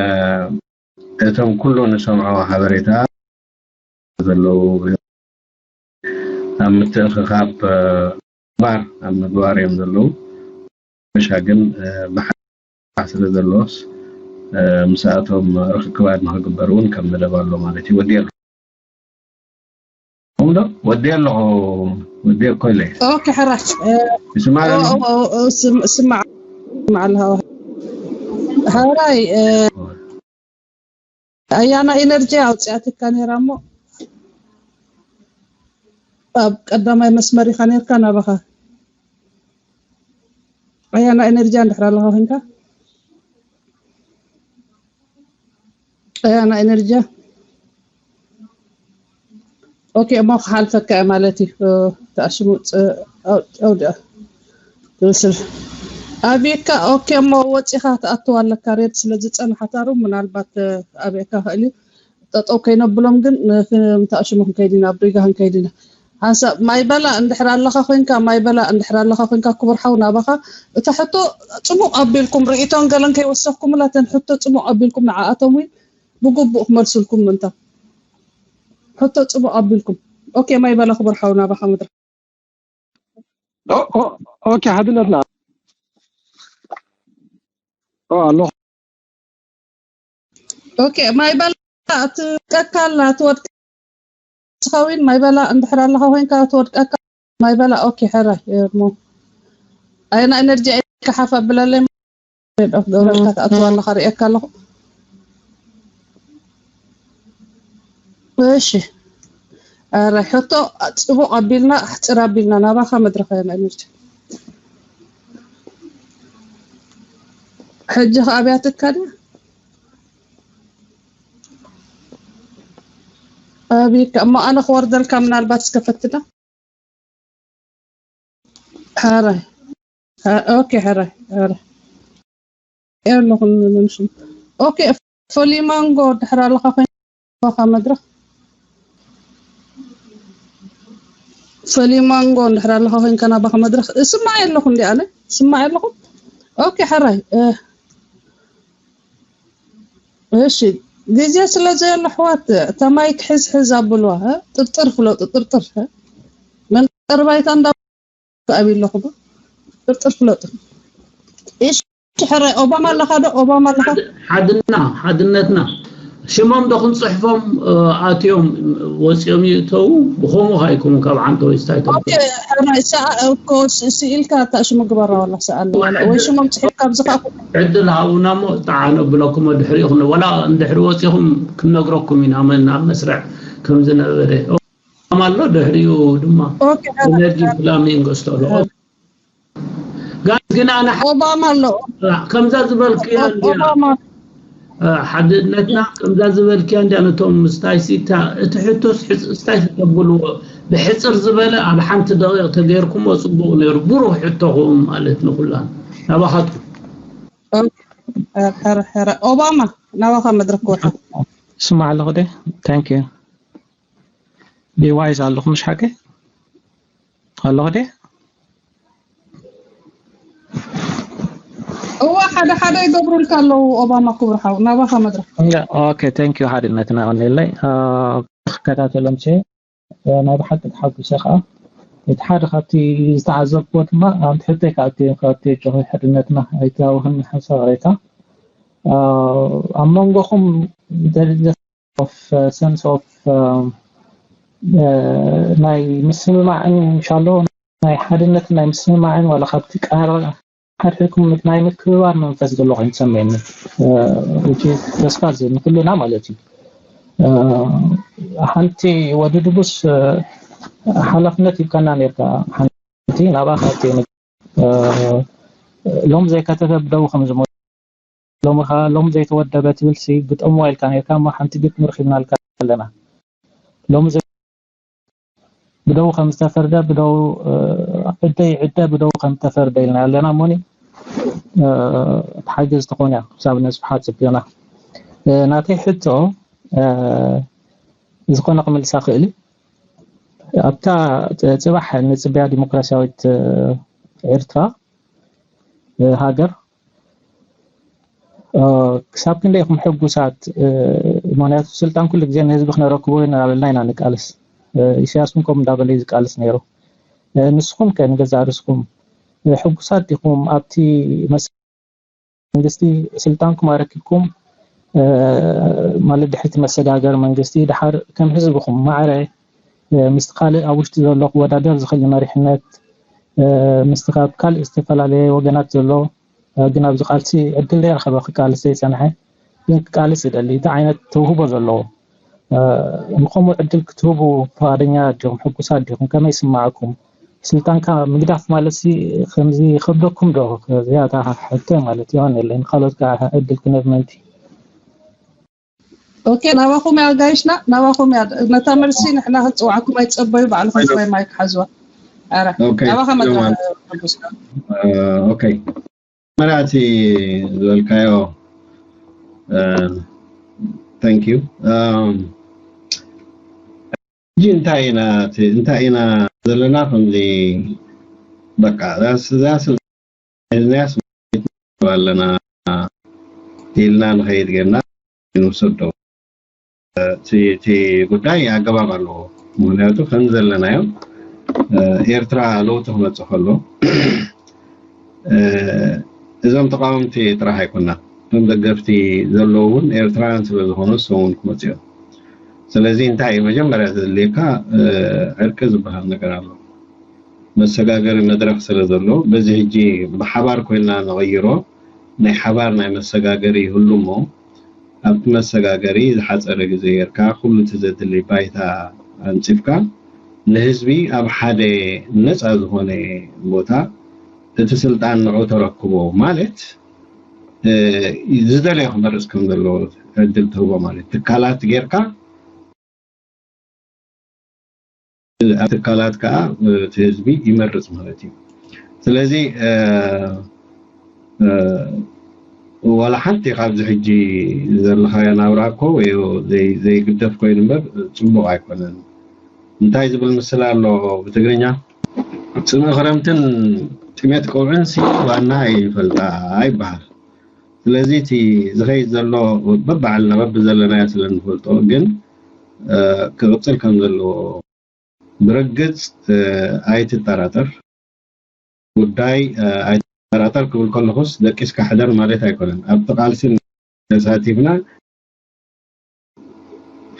እቶም ኩሉ ንሰምዖ ሓበሬታ ዘለዉ ኣብ ምትእኽኻብ፣ እ፣ ምግባር፣ ኣብ ምግባር እዮም ዘለዉ። ሓበሻ ግን፣ እ፣ ብሓ-፣ ስለ ዘለዎስ፣ እ፣ ምስኣቶም ርኽክባት ንኽግበር እውን ከም መደብ ኣሎ ማለት እዩ። ወዲኤ ኣለኹ። እኹም ዶ? ወዲኤ ኣለኹ። ወዲኤ እኮ ኢለ። ኦኬ፣ ሕራይ። እ፣ ይስማዕ ኣሎ? ኦ፣ ኦ፣ ኦ፣ ስም-፣ ስማዕ፣ ስማዕ ኣለኻ። ሕራይ፣ እ፣ ኣያና ኢነርጂ ኣውፂኣትካ ነይራ እሞ ኣብ ቀዳማይ መስመር ኢኻ ነይርካ ናባኻ። ኣያና ኤነርጂ እንድሕር ኣለኻ ኮንካ፣ ኣያና ኤነርጂ። ኦኬ፣ እሞ ክሓልፈካ እየ ማለት እዩ። ተኣሽሙ ኣውዲኣ ትብስል ኣቤካ። ኦኬ፣ እሞ ወፂኻ ትኣትዋ ኣለካ። ሬድ ስለ ዝፀንሓታሩ ምናልባት ኣቤካ ክእል እዩ። ጠጠው ከይነብሎም ግን ንክ-፣ ንተኣሽሙ ክንከይድ ኢና፣ ኣብ ሪጋ ክንከይድ ኢና። ሓንሳብ ማይ በላ እንድሕር ኣለኻ ኮይንካ፣ ማይ በላ እንድሕር ኣለኻ ኮይንካ፣ ክቡር ሓው ናባኻ እታ ሕቶ ጽሙቕ ኣቢልኩም ርእይቶን ገለን ከይወሰኽኩምላ፣ እተን ሕቶ ጽሙቕ ኣቢልኩም ንዓኣቶም እውን ብግቡእ ክመልሱልኩም ምእንታ። ሕቶ ጽሙቕ ኣቢልኩም። ኦኬ፣ ማይ በላ ክቡር ሓው ናባኻ መድረኽ። ኦ-፣ ኦ-፣ ኦኬ፣ ሓድነትና። ኦ፣ ኣለኹ። ኦኬ፣ ማይ በላ ትወድቀካ ኣላ፣ ትወድቀካ ትኸውን። ማይ በላ እንድሕር ኣለኻ ኮይንካ ትወድቀካ። ማይ በላ። ኦኬ፣ ሕራይ እሞ ኣይና ኤነርጂ ኣይካ ሓፍ ኣብለለይ። ኦፍ ገብረካ ትኣትዋ ኣለኻ፣ ርእየካ ኣለኹ። እሺ፣ ኧረ ሕቶ ጽቡቕ ኣቢልና፣ ኣሕጽር ኣቢልና ናባኻ መድረኽ እያ ኤነርጂ። ሕጂ ከ ኣብያትካ ድያ? ኣብካ እሞ ኣነ ክወርደልካ ምናልባት እስከ ፈትና። ሕራይ። ኦኬ፣ ሕራይ፣ ሕራይ። ኣለኹም ምንሽም። ኦኬ፣ ፈሊማንጎ ድሕር ኣለኻ ኮይንካ መድረኽ። ፈሊማንጎ ድሕር ኣለኻ ኮይንካ ናባኻ መድረኽ። እስማዕ ኣለኹ እንዲ ኣነ። እስማዕ ኣለኹ። ኦኬ፣ ሕራይ። እ፣ እሺ፣ ግዜ ስለ ዘየሎ ኣሕዋት፣ እታ ማይክ ሕዝ ሕዝ ኣብልዋ፣ እ? ጥርጥር ፍለጡ፣ ጥርጥር፣ እ? መንቀርባይታ እንዳ ኣብ ኣለኹ፣ ጥርጥር ፍለጡ። እሺ፣ ሕራይ፣ ኦባማ ኣለኻ ዶ? ኦባማ ኣለኻ? ሓድና፣ ሓድነትና። ሽሞም ዶ ክንጽሕፎም፣ እ፣ ኣትዮም ወጺኦም ይእተዉ? ብኸምኡ ከ ኣይኮኑን ካብ ዓንተወይ ስታይቶም። ኦኬ፣ ሕራይ፣ ሰኣ-፣ እኮ ስ-፣ ስኢልካ እታ ሽሙ ግበራ፣ ዋላ ሰኣል፣ ዋላ ወይ ሽሞም ጽሒፍካ ኣብዚ ከኣ ዕድል ሃቡና እሞ፣ ጠዓን ኣብለኩም፣ ድሕሪኡ ክን-፣ ዋላ እንድሕሪ ወጺኹም ክንነግረኩም ኢና፣ መን ኣብ መስርዕ ከም ዝነበረ። ኦባማ ኣሎ፣ ድሕሪኡ ድማ ኦኬ፣ ሕራይ፣ ኤነርጂ ፍላሚንጎ ስተሎ። እ። ጋይስ፣ ግን ኣነ ኦባማ ኣሎ። ከምዛ ዝበልክያ ኦ-፣ እንድያ፣ ኦባማ። እ፣ ሓድነትና ከምዛ ዝበልክያ እንድያ፣ ነቶም ስታይሲ እታ፣ እቲ ሕቶስ ሕጽ-፣ ስታይሲ ተብልዎ፣ ብሕጽር ዝበለ ኣብ ሓንቲ ደቂቕ ተገይርኩሞ ጽቡቕ ነይሩ። ብሩህ ሕቶኹም ማለት ንኹላን። ናባኻትኩም። ኦኬ። ሕረ፣ ሕረ፣ ሕረ። ኦባማ፣ ናባኻ መድረክ ክወታ። ስማዕ ኣለኹ ደ? ታንክ ዩ። ቢዋይዝ ኣለኹ፣ ምሽ ሓቂ? ኣለኹ ደ? እዋ፣ ሓደ ሓደ ይገብሩልካ ኣለዉ። ኦባማ ክቡር ሓው፣ ናባኻ መድረኽ። ያ፣ ኦኬ፣ ታንክ ዩ ሓድነትና፣ ቀኒለይ። አ፣ ክከታተሎም ሲ፣ አ፣ ናይ ብሓቂ ተሓጒሰ ከኣ። እቲ ሓደ ካብቲ ዝተዓዘብክዎ ድማ፣ ኣንቲ ሕቶይ ከኣ እቲ፣ ካብቲ ጆኺ ሓድነትና ኣይተሃወኽኒ ሓሳብ ሬታ። አ፣ ኣብ መንጎኹም ደረጃ ኦፍ፣ አ፣ ሰንስ ኦፍ፣ አ፣ አ፣ ናይ ምስምማዕን፣ ኢንሻሎ፣ ናይ ሓድነትን ናይ ምስምማዕን ዋላ ካብቲ ቃል ሓድሕድኩም ናይ ምክብባር መንፈስ ዘሎ ኮይኑ ተሰሚዕኒ። እ፣ which is ተስፋ ዝህብ ንኩልና ማለት እዩ። እ፣ ሓንቲ ወዲ ድቡስ፣ እ፣ ሓላፍነት ሂብካና ነርካ። ሓንቲ ናብኣ ካብቲ፣ እ፣ ሎም ዘይከተተ ብደቡ ከም ዝሞት፣ ሎሚ ኸኣ ሎም ዘይተወደበ ትብል ሲ ግጠምዋ ኢልካ ነርካ እሞ ሓንቲ ግጥሚ ረኺብናልካ ኣለና። ሎሚ ዘ-፣ ብደው ከም ዝተፈርደ፣ ብደው፣ እ፣ ዕደ ይዕደ፣ ብደው ከም ዝተፈርደ ኢልና ኣለና እሞኒ፣ እ፣ ተሓገዝቲ ኮን እያ ክሳብ ነስፍሓ ጽብዮና። እ፣ ናተይ ሕቶ፣ እ፣ ዝኾነ ክምልሳ ክእል እዩ። ኣብታ ጽ-፣ ጽባሕ ንጽበያ ዲሞክራሲያዊት፣ እ፣ ኤርትራ፣ እ፣ ሃገር፣ እ፣ ክሳብ ክንደይ ኢኹም ሕጉሳት? እ፣ ምኽንያቱ ስልጣን ኩሉ ግዜ ንህዝቢ ክነረክቦ ኢና እናበልና ኢና ንቃለስ። እ፣ ኢሳያስ እውን ከምኡ እንዳበለ እዩ ዝቃለስ ነይሩ። እ፣ ንስኹም ከ ንገዛእ ርእስኹም፣ እ፣ ሕጉሳት ዲኹም ኣብቲ መስ-፣ መንግስቲ ስልጣንኩም ኣረኪብኩም፣ እ፣ ማለት ድሕሪቲ መሰጋገሪ መንግስቲ ድሓር ከም ህዝብኹም ማዕረ፣ እ፣ ምስቲ ካልእ ኣብ ውሽጢ ዘሎ ክወዳደር ዝኽእል መሪሕነት፣ እ፣ ምስቲ ካብ ካልእ ዝተፈላለየ ወገናት ዘሎ፣ እ፣ ግን ኣብዚ ቃልሲ ዕድል ዘይረኸበ ክቃልስ ዘይጸንሐ፣ ግን ክቃልስ ዝደሊ፣ እቲ ዓይነት ተውህቦ ዘለዎ፣ እ፣ ንኸምኡ ዕድል ክትህቡ ፍቓደኛ ዲኹም? ሕጉሳት ዲኹም? ከመይ ይስምዓኩም? ስልጣንካ ምግዳፍ ማለት ሲ ከምዚ ይኸብደኩም ዶ? እዚኣ እታ ሕቶ ማለት ይኾን የለይ። ንኻልኦት ከኣ ዕድል ክነብ ምእንቲ። ኦኬ፣ ናባኹም እያ ጋይሽና፣ ናባኹም እያ። ነታ መልሲ ንሕና ክንጽውዓኩም ኣይትጸበዩ፣ ባዕልኹም ጥራይ ማይክ ሓዝዋ። ኣረ፣ ኦኬ፣ ናባኻ መድረኽ ሰላም። ሕጉስና። እ፣ ኦኬ። መጀመርያ እቲ ዝበልካዮ፣ እ፣ ታንክ ዩ። እም፣ ሕጂ እንታይ ኢና፣ እቲ እንታይ ኢና ዘለና? ከምዚ በቃ ዛስ-፣ ዛስ-፣ ዛስ-፣ ኣለና ኢልና ንኸይድ ጌርና ንውሰዶ። እቲ፣ እቲ ጉዳይ ኣገባብ ኣለዎ። ምኽንያቱ ከም ዘለናዮ፣ እ፣ ኤርትራ ለውጢ ክመጽእ ከሎ፣ እ፣ እዞም ተቃወምቲ ጥራሕ ኣይኮና። እዞም ደገፍቲ ዘለዉ እውን ኤርትራውያን ስለ ዝኾኑ፣ እሶም እውን ክመፁ እዮም። ስለዚ እንታይ እዩ መጀመርያ ዘድልየካ? ዕርቂ ዝበሃል ነገር ኣሎ። መሰጋገሪ መድረኽ ስለ ዘሎ፣ በዚ ሕጂ ብሓባር ኮይንና ንቕይሮ፣ ናይ ሓባር ናይ መሰጋገሪ ይህሉ እሞ፣ ኣብቲ መሰጋገሪ ዝሓፀረ ግዜ ጌርካ ኩሉ እቲ ዘድሊ ባይታ ኣንፂፍካ፣ ንህዝቢ ኣብ ሓደ ነፃ ዝኾነ ቦታ እቲ ስልጣን ንዑ ተረክቦ ማለት፣ ዝደለዮ ክመርፅ ከም ዘለዎ ዕድል ትህቦ ማለት ትካላት ጌርካ፣ ኣብ ትካላት ከዓ እቲ ህዝቢ ይመርፅ ማለት እዩ። ስለዚ ዋላ ሓንቲ ካብዚ ሕጂ ዘለኻዮ ናብራ እኮ ዘይግደፍ ኮይኑ እምበር ፅቡቕ ኣይኮነን። እንታይ ዝብል ምስላ ኣሎ ብትግርኛ? ፅምኢ ክረምትን ጥሜት ቀውዕን ሲ ዋና ይፈልጣ ይበሃል። ስለዚ እቲ ዝኸይድ ዘሎ በብዓልና በብዘለናዮ ስለ ንፈልጦ ግን ክቕፅል ከም ዘለዎ ብርግፅ ኣይትጠራጠር። ጉዳይ ኣይትጠራጠር ክብል ከለኹስ ደቂስካ ሕደር ማለት ኣይኮነን። ኣብቲ ቃልሲ ተሳቲፍና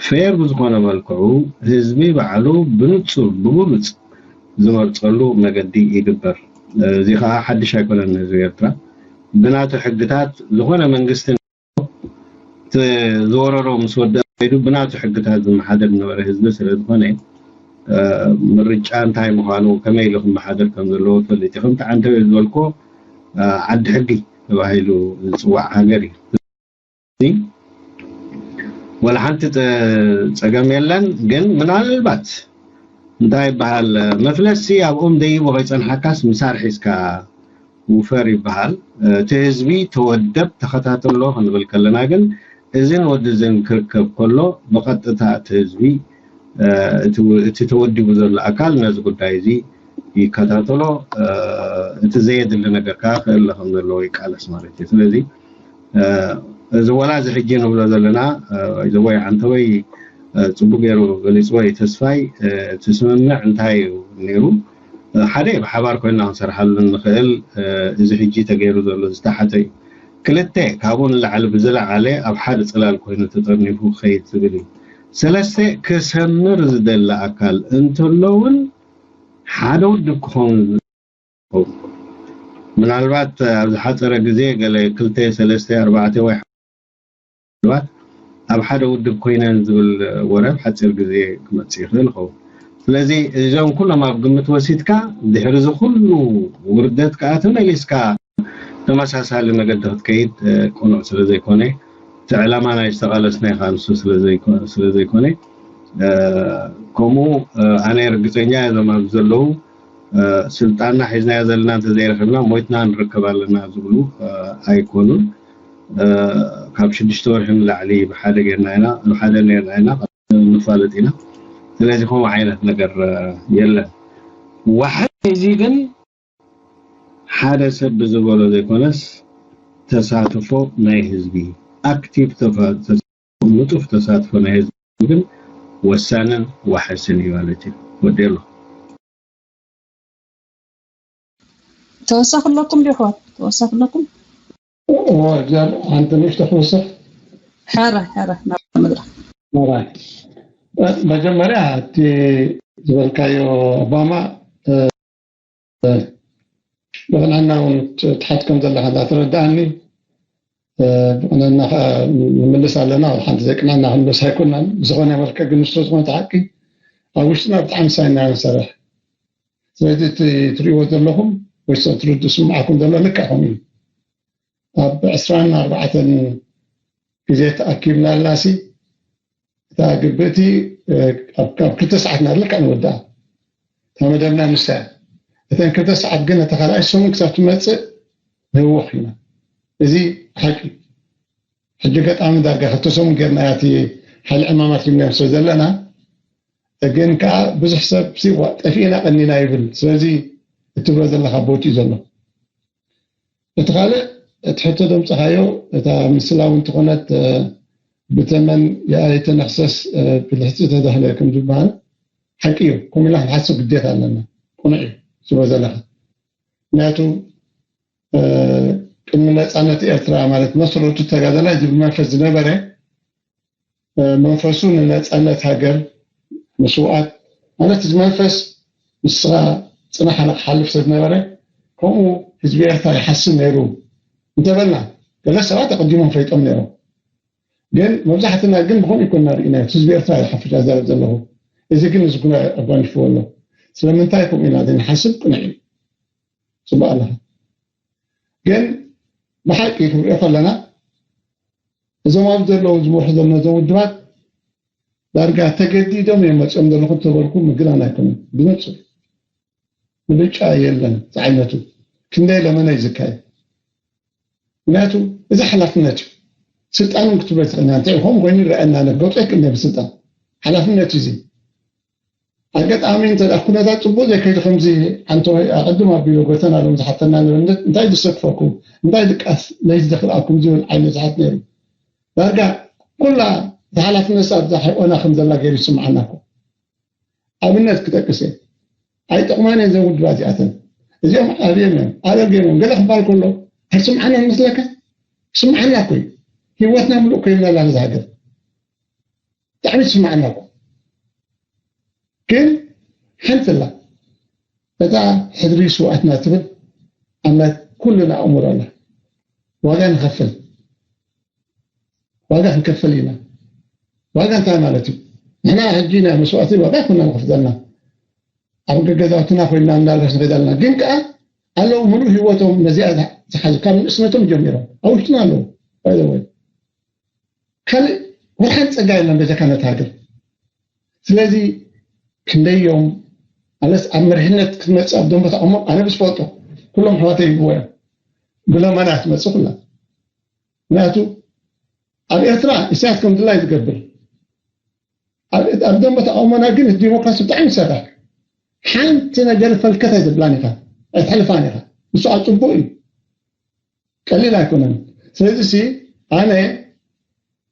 ፌር ብዝኾነ መልክዑ ህዝቢ ባዕሉ ብንፁር ብግሉፅ ዝመርፀሉ መገዲ ይግበር። እዚ ከዓ ሓድሽ ኣይኮነን ንህዝቢ ኤርትራ። ብናቱ ሕግታት ዝኾነ መንግስቲ ዝወረሮ ምስ ወደአ ከይዱ ብናቱ ሕግታት ዝመሓደር ዝነበረ ህዝቢ ስለ ዝኾነ ምርጫ እንታይ ምዃኑ ከመይ ኢሉ ክመሓደር ከም ዘለዎ ትፈልጥ ኢኹም። ከምቲ ዓንተበ ዝበልኮ ዓዲ ሕጊ ተባሂሉ ዝፅዋዕ ሃገር እዩ። ወላ ሓንቲ ፀገም የለን። ግን ምናልባት እንታይ ይበሃል መፍለሲ ኣብኦም ደይቦ ከይፀንሓካስ ምሳር ሒዝካ ውፈር ይበሃል። እቲ ህዝቢ ተወደብ ተኸታተሎ ክንብል ከለና ግን እዝን ወዲ እዝን ክርከብ ከሎ ብቐጥታ እቲ ህዝቢ እቲ ተወዲቡ ዘሎ ኣካል ነዚ ጉዳይ እዚ ይከታተሎ። እቲ ዘየድሊ ነገር ከዓ ክእለ ከም ዘለዎ ይቃለስ ማለት እዩ። ስለዚ እዚ ወላ እዚ ሕጂ ንብሎ ዘለና ዘወይ ዓንተወይ ፅቡቅ ገይሩ ገሊፅዎ እዩ ተስፋይ። እቲ ስምምዕ እንታይ እዩ ነይሩ? ሓደ ብሓባር ኮይና ክንሰርሓሉ እንኽእል እዚ ሕጂ ተገይሩ ዘሎ ዝተሓተ እዩ። ክልተ ካብኡ ንላዕሊ ብዝለዓለ ኣብ ሓደ ፅላል ኮይኑ ተጠርኒፉ ክኸይድ ዝብል እዩ። ሰለስተ ክሰምር ዝደሊ ኣካል እንተሎ እውን ሓደ ውድብ ክኸውን ምናልባት ኣብ ዝሓፀረ ግዜ ገለ ክልተ ሰለስተ ኣርባዕተ ወይ ምናልባት ኣብ ሓደ ውድብ ኮይነን ዝብል ወረ ኣብ ሓፂር ግዜ ክመፅእ ይኽእል ይኸውን። ስለዚ እዞም ኩሎም ኣብ ግምት ወሲድካ ድሕሪ እዚ ኩሉ ውርደት ከዓ ተመሊስካ ተመሳሳሊ መገዲ ክትከይድ ቅኑዕ ስለ ዘይኮነ እቲ ዕላማ ናይ ዝተቓለስናዮ ከዓ ንሱ ስለ ዘይኮነ ከምኡ ኣነ ርግፀኛ እዞም ኣብዚ ዘለዉ ስልጣንና ሒዝናዮ ዘለና እንተዘይረኺብና ሞይትና ንርከብ ኣለና ዝብሉ ኣይኮኑን። ካብ ሽዱሽተ ወርሒ ንላዕሊ ብሓደ ጌርና ኢና፣ ብሓደ ኔርና ኢና፣ ንፋለጥ ኢና። ስለዚ ከምኡ ዓይነት ነገር የለን። ዋሕድ እዚ ግን ሓደ ሰብ ብዝበሎ ዘይኮነስ ተሳትፎ ናይ ህዝቢ ኣክቲቭ ንጡፍ ተሳትፎ ናይ ህዝቢ ግን ወሳንን ዋሕስን እዩ ማለት እዩ። ወዲ ኣሎ ተወሳኺ ኣለኩም ዶ ኣሕዋት? ተወሳኺ ኣለኩም? እወ፣ እግዚኣብሔር ሓንቲ ንእሽቶ ክውስኽ። ሕራይ ሕራይ ናብ መድረኽ። ሕራይ። መጀመርያ እቲ ዝበልካዮ ኦባማ ብቕንዕና እውን ትሓት ከም ዘለኻ እንዳተረዳእኒ ብቕንዕና ከዓ ንምልስ ኣለና። ሓንቲ ዘይቅንዕና ክንመልስ ኣይኮናን። ብዝኾነ መልክዕ ግን ንሱ ዝኾነ ሓቂ ኣብ ውሽጥና ብጣዕሚ ሳይና ንሰርሕ። ስለዚ እቲ ትሪእዎ ዘለኹም ወይ ሰብ ትርዱ ስምዓኩም ዘሎ ልክዕ ከምኡ እዩ። ኣብ ዕስራን ኣርባዕተን ግዜ ተኣኪብና ኣላሲ እታ ግብእቲ ካብ ክልተ ሰዓት ናርልካ ንወድኣ እታ መደብና ንሳ እያ። እተን ክልተ ሰዓት ግን እታ ካልኣይ ሰሙን ክሳብ ትመፅእ ንህወኽ ኢና። እዚ ሓቂ ሕጂ ገጣሚ ዳርጋ ክልተ ሰሙን ጌርና እያ እቲ ሓይሊ ዕማማት ሂብናዮም ስለ ዘለና ግን ከዓ ብዙሕ ሰብ ሲዋ ጠፊእና ቀኒና ይብል። ስለዚ እትብሎ ዘለካ ቦቲ እዩ ዘሎ። እቲ ካልእ እቲ ሕቶ ደምፅኻዮ እታ ምስላ እውን ትኾነት ብተመን የኣይተ ነክሰስ ብልሕፂ ተዳህለ ከም ዝበሃል ሓቂ እዩ። ከምኡ ኢልና ክንሓስብ ግዴታ ኣለና። ቅኑዕ እዩ ዝበ ዘለካ ምክንያቱ ቅድሚ ነፃነት ኤርትራ ማለት መስረቱ ተጋዳላይ ዝብል መንፈስ ዝነበረ መንፈሱ ንነፃነት ሃገር ምስዋኣት ማለት እዚ መንፈስ ንስኻ ፅናሕ ክሓልፍ ስለዝነበረ ከምኡ ህዝቢ ኤርትራ ይሓስብ ነይሩ እንተበልና ገለ ሰባት ኣቐዲሞም ፈሊጦም ነይሮም። ግን መብዛሕትና ግን ብኸምኡ ይኮና ርኢና ህዝቢ ኤርትራ ይሓፍሽ ኣዛረብ ዘለኹ። እዚ ግን እዚ ኩነ ኣጓኒፍዎ ኣሎ። ስለምንታይ ከምኡ ኢና ዘይንሓስብ ቅኑዕ እዩ። ፅቡቅ ኣለኻ። ግን ብሓቂ ክንሪኦ ከለና እዞም ኣብ ዘለዉ ዝመርሑ ዘለና እዞም ውድባት ዳርጋ ተገዲዶም እዮም መፅኦም ዘለኹ ተበልኩ ምግናን ኣይኮነን። ብንፁር ምርጫ የለን ዝዓይነቱ ክንደይ ለመነ እዩ ዝካየድ። ምክንያቱ እዚ ሓላፍነት እዩ። ስልጣን እውን ክትብሎ ትኽእልና እንታይ ይኾን ኮይኑ ይረአና ነግለፁ ኣይክእልነ ብስልጣን ሓላፍነት እዩ እዚ። ኣጋጣሚ እንተ ኩነታት ፅቡቅ ዘይከይዱ ከምዚ ሓንቲ ኣቀድም ኣቢሉ ጎተና ሎም ዝሓተና ንብነት እንታይ ዝሰክፈኩም እንታይ ድቃስ ለይ ዝደክልኣኩም ዝብል ዓይነት ዝሓት ነይሩ። ዳርጋ ኩላ ዝሓላፍነት ሰዓት ዛሓቆና ከም ዘላ ገይሩ ይስምዓና እኮ። ኣብነት ክጠቅስ እየ። ኣይጠቕማን እየን ዘን ውድባት እዚኣተን። እዚኦም ኣብዮም እዮም ኣረግዮም እዮም ገለ ክባል ከሎ ኣይስምዓና መስለካ? ስምዓና እኮ እዩ። ህይወትና ምሉእ ኮይንና ኣላ ነዚ ሃገር። ብጣዕሚ ትስምዓና እኮ። ግን ሓንቲ ኣላ እታ ሕድሪ ስውኣትና ትብል ኣምላክ ኩልና ኣእምሮ ኣላ። ዋጋ ንኸፍል ዋጋ ክንከፍል ኢና። ዋጋ እንታይ ማለት እዩ? ንሕና ሕጂ ናይ መስዋእቲ ዋጋ ኩና ንኸፍለና ኣብ ገገዛውትና ኮይና እናለስ ንኸይዳልና ግን ከዓ ኣለዉ ምሉእ ህይወቶም ነዚኣ ዝሓዙ ካብ ንእስነቶም ጀሚሮም ኣብ ውሽጥና ኣለዉ ባይዘወይ ካልእ ወርሓን ፀጋ የለን በጀካ ነቲ ሃገር። ስለዚ ክንደዮም ኣለስ ኣብ መሪሕነት ክትመፅእ ኣብ ደንበ ተቐሞ ኣነ ብዝፈልጦ ኩሎም ኣሕዋተይ ይብዎ እዮም። ብለመና ትመፅእ ኩላ ምክንያቱ ኣብ ኤርትራ ኢሳያስ ከም ድላይ ዝገብር ኣብ ደንበ ተቃውሞና ግን እቲ ዲሞክራሲ ብጣዕሚ ይሰርሕ። ሓንቲ ነገር ፈልከት ኣይዘብላን ኢኻ ኣይትሕልፋን ኢኻ። ንሱ ኣብ ፅቡቅ እዩ ቀሊል ኣይኮነን። ስለዚ ሲ ኣነ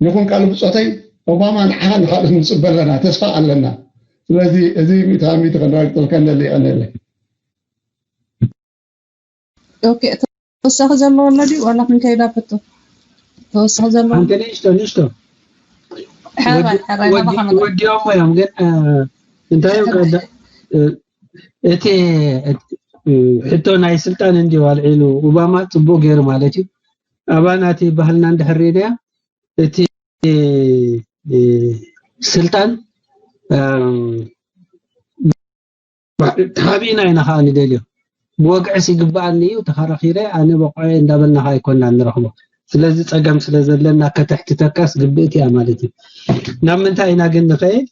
ይኹን ቃል ብፆተይ ኦባማ ንዓኻ ንካልኦት ንፅበ ኣለና ተስፋ ኣለና። ስለዚ እዚ ሚእታ ሚእቲ ከነረጋግፀልካ እንደሊ ይቀነለ። ኦኬ ተወሳኺ ዘለዎ ኣሎ ድዩ ዋላ ክንከይዳ ፈቶ ተወሳኺ ዘለዎ ሓንቲ ንእሽቶ ንእሽቶ ሓራይ ሓራይ ናባኻ መጣ ወዲኦም እዮም ግን እንታይ እዮም ቀዳ እቲ ሕቶ ናይ ስልጣን እንዲ ኣልዒሉ ኦባማ ፅቡቅ ገይሩ ማለት እዩ። ኣባና እቲ ባህልና እንድሕር ሪእናያ እቲ ስልጣን ተሓቢእና ኢና ከዓ ንደልዮ። ብወግዕስ ይግበኣኒ እዩ ተኸራኺረ ኣነ በቑዐ እንዳበልና ከዓ ኣይኮና ንረኽቦ። ስለዚ ፀገም ስለ ዘለና ከተሕትተካስ ግብእቲ እያ ማለት እዩ። ናብ ምንታይ ኢና ግን ንኸይድ?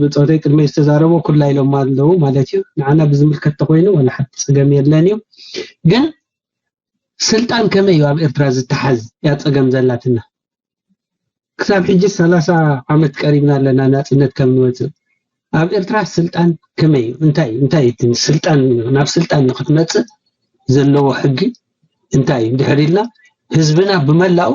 ብፆተይ ቅድመይ ዝተዛረቡ ኩላ ኢሎም ኣለዉ ማለት እዩ። ንዓና ብዝምልከት ተኮይኑ ዋላ ሓንቲ ፀገም የለን እዩ። ግን ስልጣን ከመይ እዩ ኣብ ኤርትራ ዝተሓዝ እያ ፀገም ዘላትና። ክሳብ ሕጂ ሰላሳ ዓመት ቀሪብና ኣለና ናፅነት ከም ንወፅእ። ኣብ ኤርትራ ስልጣን ከመይ እዩ? እንታይ እንታይ እቲ ስልጣን ናብ ስልጣን ንክትመፅእ ዘለዎ ሕጊ እንታይ እዩ? እንድሕር ኢልና ህዝብና ብመላኡ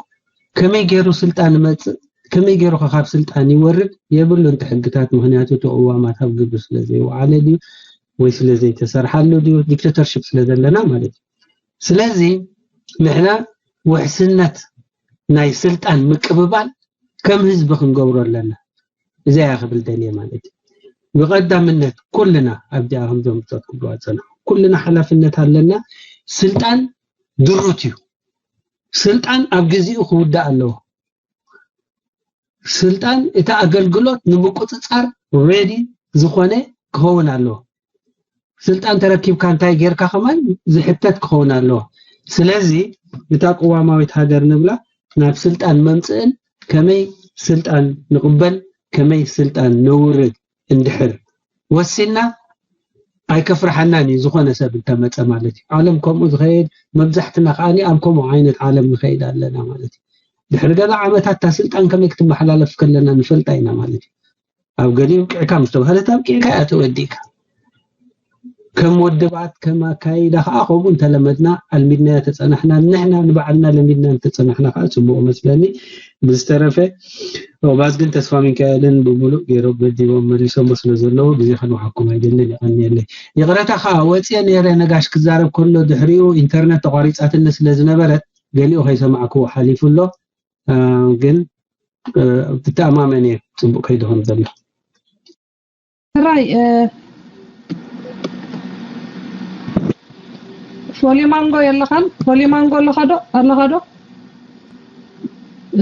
ከመይ ገይሩ ስልጣን ይመፅእ ከመይ ገይሩ ከ ካብ ስልጣን ይወርድ የብሉን እቲ ሕግታት ምክንያቱ እቲ ቅዋማት ኣብ ግብሪ ስለ ዘይወዓለ ድዩ ወይ ስለ ዘይተሰርሓሉ ድዩ ዲክተተርሽፕ ስለ ዘለና ማለት እዩ። ስለዚ ንሕና ውሕስነት ናይ ስልጣን ምቅብባል ከም ህዝቢ ክንገብሮ ኣለና። እዚኣ እያ ክብል ደልየ ማለት እዩ። ብቐዳምነት ኩልና ኣብዚኣ ከምዞም ብፆት ክብልዋ ዝፀንሑ ኩልና ሓላፍነት ኣለና። ስልጣን ድሩት እዩ። ስልጣን ኣብ ግዚኡ ክውዳእ ኣለዎ። ስልጣን እቲ ኣገልግሎት ንምቁፅፃር ሬዲ ዝኾነ ክኸውን ኣለዎ። ስልጣን ተረኪብካ እንታይ ጌርካ ከማን ዝሕተት ክኸውን ኣለዎ። ስለዚ እታ ቅዋማዊት ሃገር ንብላ ናብ ስልጣን መምፅእን ከመይ ስልጣን ንቕበል ከመይ ስልጣን ነውርድ እንድሕር ወሲና ኣይከፍርሓናን እዩ ዝኾነ ሰብ እንተመፀ ማለት እዩ። ዓለም ከምኡ ዝኸይድ መብዛሕትና ከዓ ኣብ ከምኡ ዓይነት ዓለም ንኸይድ ኣለና ማለት እዩ። ድሕሪ ገለ ዓመታት እታ ስልጣን ከመይ ክትመሓላለፍ ከለና ንፈልጣ ኢና ማለት እዩ። ኣብ ገሊኡ ኣብቂዕካ ምስ ተባህለት ኣብቂዕካ እያ ተወዲእካ። ከም ወድባት ከም ኣካይዳ ከዓ ከምኡ እንተለመድና ኣልሚድናዮ ተፀናሕና ንሕና ንባዕልና ለሚድና እንተፀናሕና ከዓ ፅቡቅ መስለኒ። ብዝተረፈ ኦባዝ ግን ተስፋ ሚካኤልን ብምሉእ ገይሮም መዲቦም መሊሶሞ ስለ ዘለዉ ግዜ ከንውሓኩም ኣይደልን። የቀንየለይ። ይቅረታ ከዓ ወፅየ ነይረ ነጋሽ ክዛረብ ከሎ ድሕሪኡ ኢንተርነት ተቋሪፃትኒ ስለ ዝነበረት ገሊኡ ከይሰማዕክዎ ሓሊፉ ኣሎ። ግን ብተኣማመን እየ ፅቡቅ ከይድኾን ዘሎ። ሕራይ ፎሊማንጎ የለኻን? ፎሊማንጎ ኣለኻ ዶ? ኣለኻ ዶ?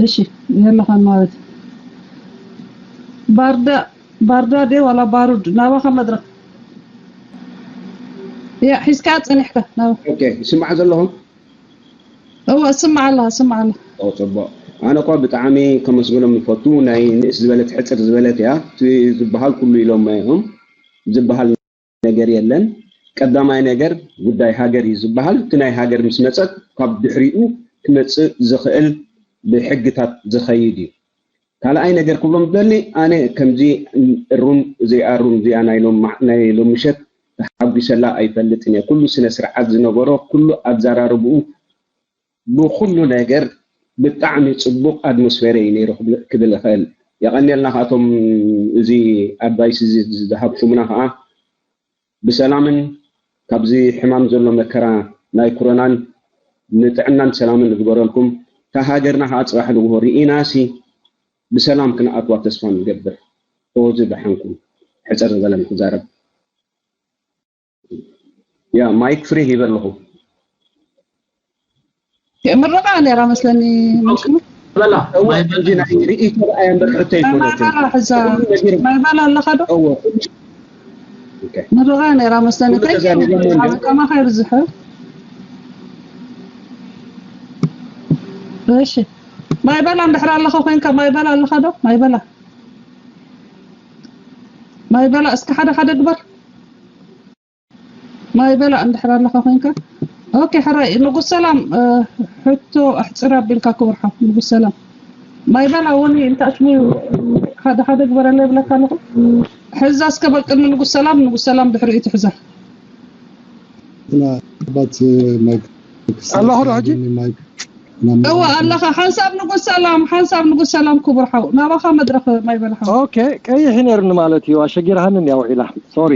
እሺ የለኻን ማለት ባርዳ ባርዳ ደ ዋላ ባሩድ ናባኻ መድረክ ያ ሒዝካ ጸኒሕካ ናብ ኦኬ ይስማዕ ዘለኹም እወ ስማዕ ኣለኻ ስማዕ ኣለኻ ኦ ጽቡቅ ኣነ እኳ ብጣዕሚ ከመስግኖም ይፈቱ ናይ ንእስ ዝበለት ሕፅር ዝበለት እያ እቲ ዝበሃል ኩሉ ኢሎም እዮም ዝበሃል ነገር የለን ቀዳማይ ነገር ጉዳይ ሃገር እዩ ዝበሃል እቲ ናይ ሃገር ምስ መፀት ካብ ድሕሪኡ ክመፅእ ዝኽእል ብሕግታት ዝኸይድ እዩ ካልኣይ ነገር ክብሎም ዝደሊ ኣነ ከምዚ እሩም እዚኣ እሩም እዚኣ ናይ ሎም ናይ ሎም ምሸት ተሓጒሰላ ኣይፈልጥን እየ ኩሉ ስነ ስርዓት ዝነበሮ ኩሉ ኣዘራርብኡ ብኩሉ ነገር ብጣዕሚ ፅቡቅ ኣትሞስፌር እዩ ነይሩ ክብል እኽእል የቀንየልና ከኣቶም እዚ ኣድቫይስ እዚ ዝሃብኩምና ከዓ ብሰላምን ካብዚ ሕማም ዘሎ መከራ ናይ ኩረናን ንጥዕናን ሰላምን ንግበረልኩም እታ ሃገርና ከዓ ፅባሕ ንግሆ ርኢናሲ ብሰላም ክንኣትዋ ተስፋ ንገብር ኦዚ ደሓንኩም ሕፅር ዝበለ ንክዛረብ ያ ማይክ ፍሪ ሂበ ኣለኹ ምርቓ ነራ መስለኒ በላ እዚ ናይ ርእይቶ ረኣያ እምበር ሕቶ ኣይኮነትን ማይበላ ሕዛ ማይበላ ኣለኻ ዶ እወ ምርቓ ነራ መስለኒ ኩሉ ተዛሪቦም እንድዮም። ከማኻ ይብዝሑ እሺ ማይበላ እንድሕር ኣለኻ ኮይንካ ማይበላ ኣለኻ ዶ ማይበላ ማይበላ እስከ ሓደ ሓደ ግበር ማይ በላ እንድሕር ኣለኻ ኮይንካ ኦኬ ሕራይ ንጉስ ሰላም ሕቶ ኣሕፅር ኣቢልካ ክብርሓ ንጉስ ሰላም ማይ በላ እውን እንታሽሙ ሓደ ሓደ ግበረለ ይብለካ ኣለኹ ሕዛ እስከ በቅኒ ንጉስ ሰላም ንጉስ ሰላም ድሕሪኡ ትሕዛ ባት ማይክ ኣለኹ ዶ ሕጂ? ማይክ እወ ኣለኻ ሓንሳብ ንጉስ ሰላም ሓንሳብ ንጉስ ሰላም ክቡር ሓው ናባኻ መድረኽ ማይ በላ ሓው ኦኬ ቀይሕ ነርኒ ማለት እዩ ኣሸጊርሃንን ያው ኢላ ሶሪ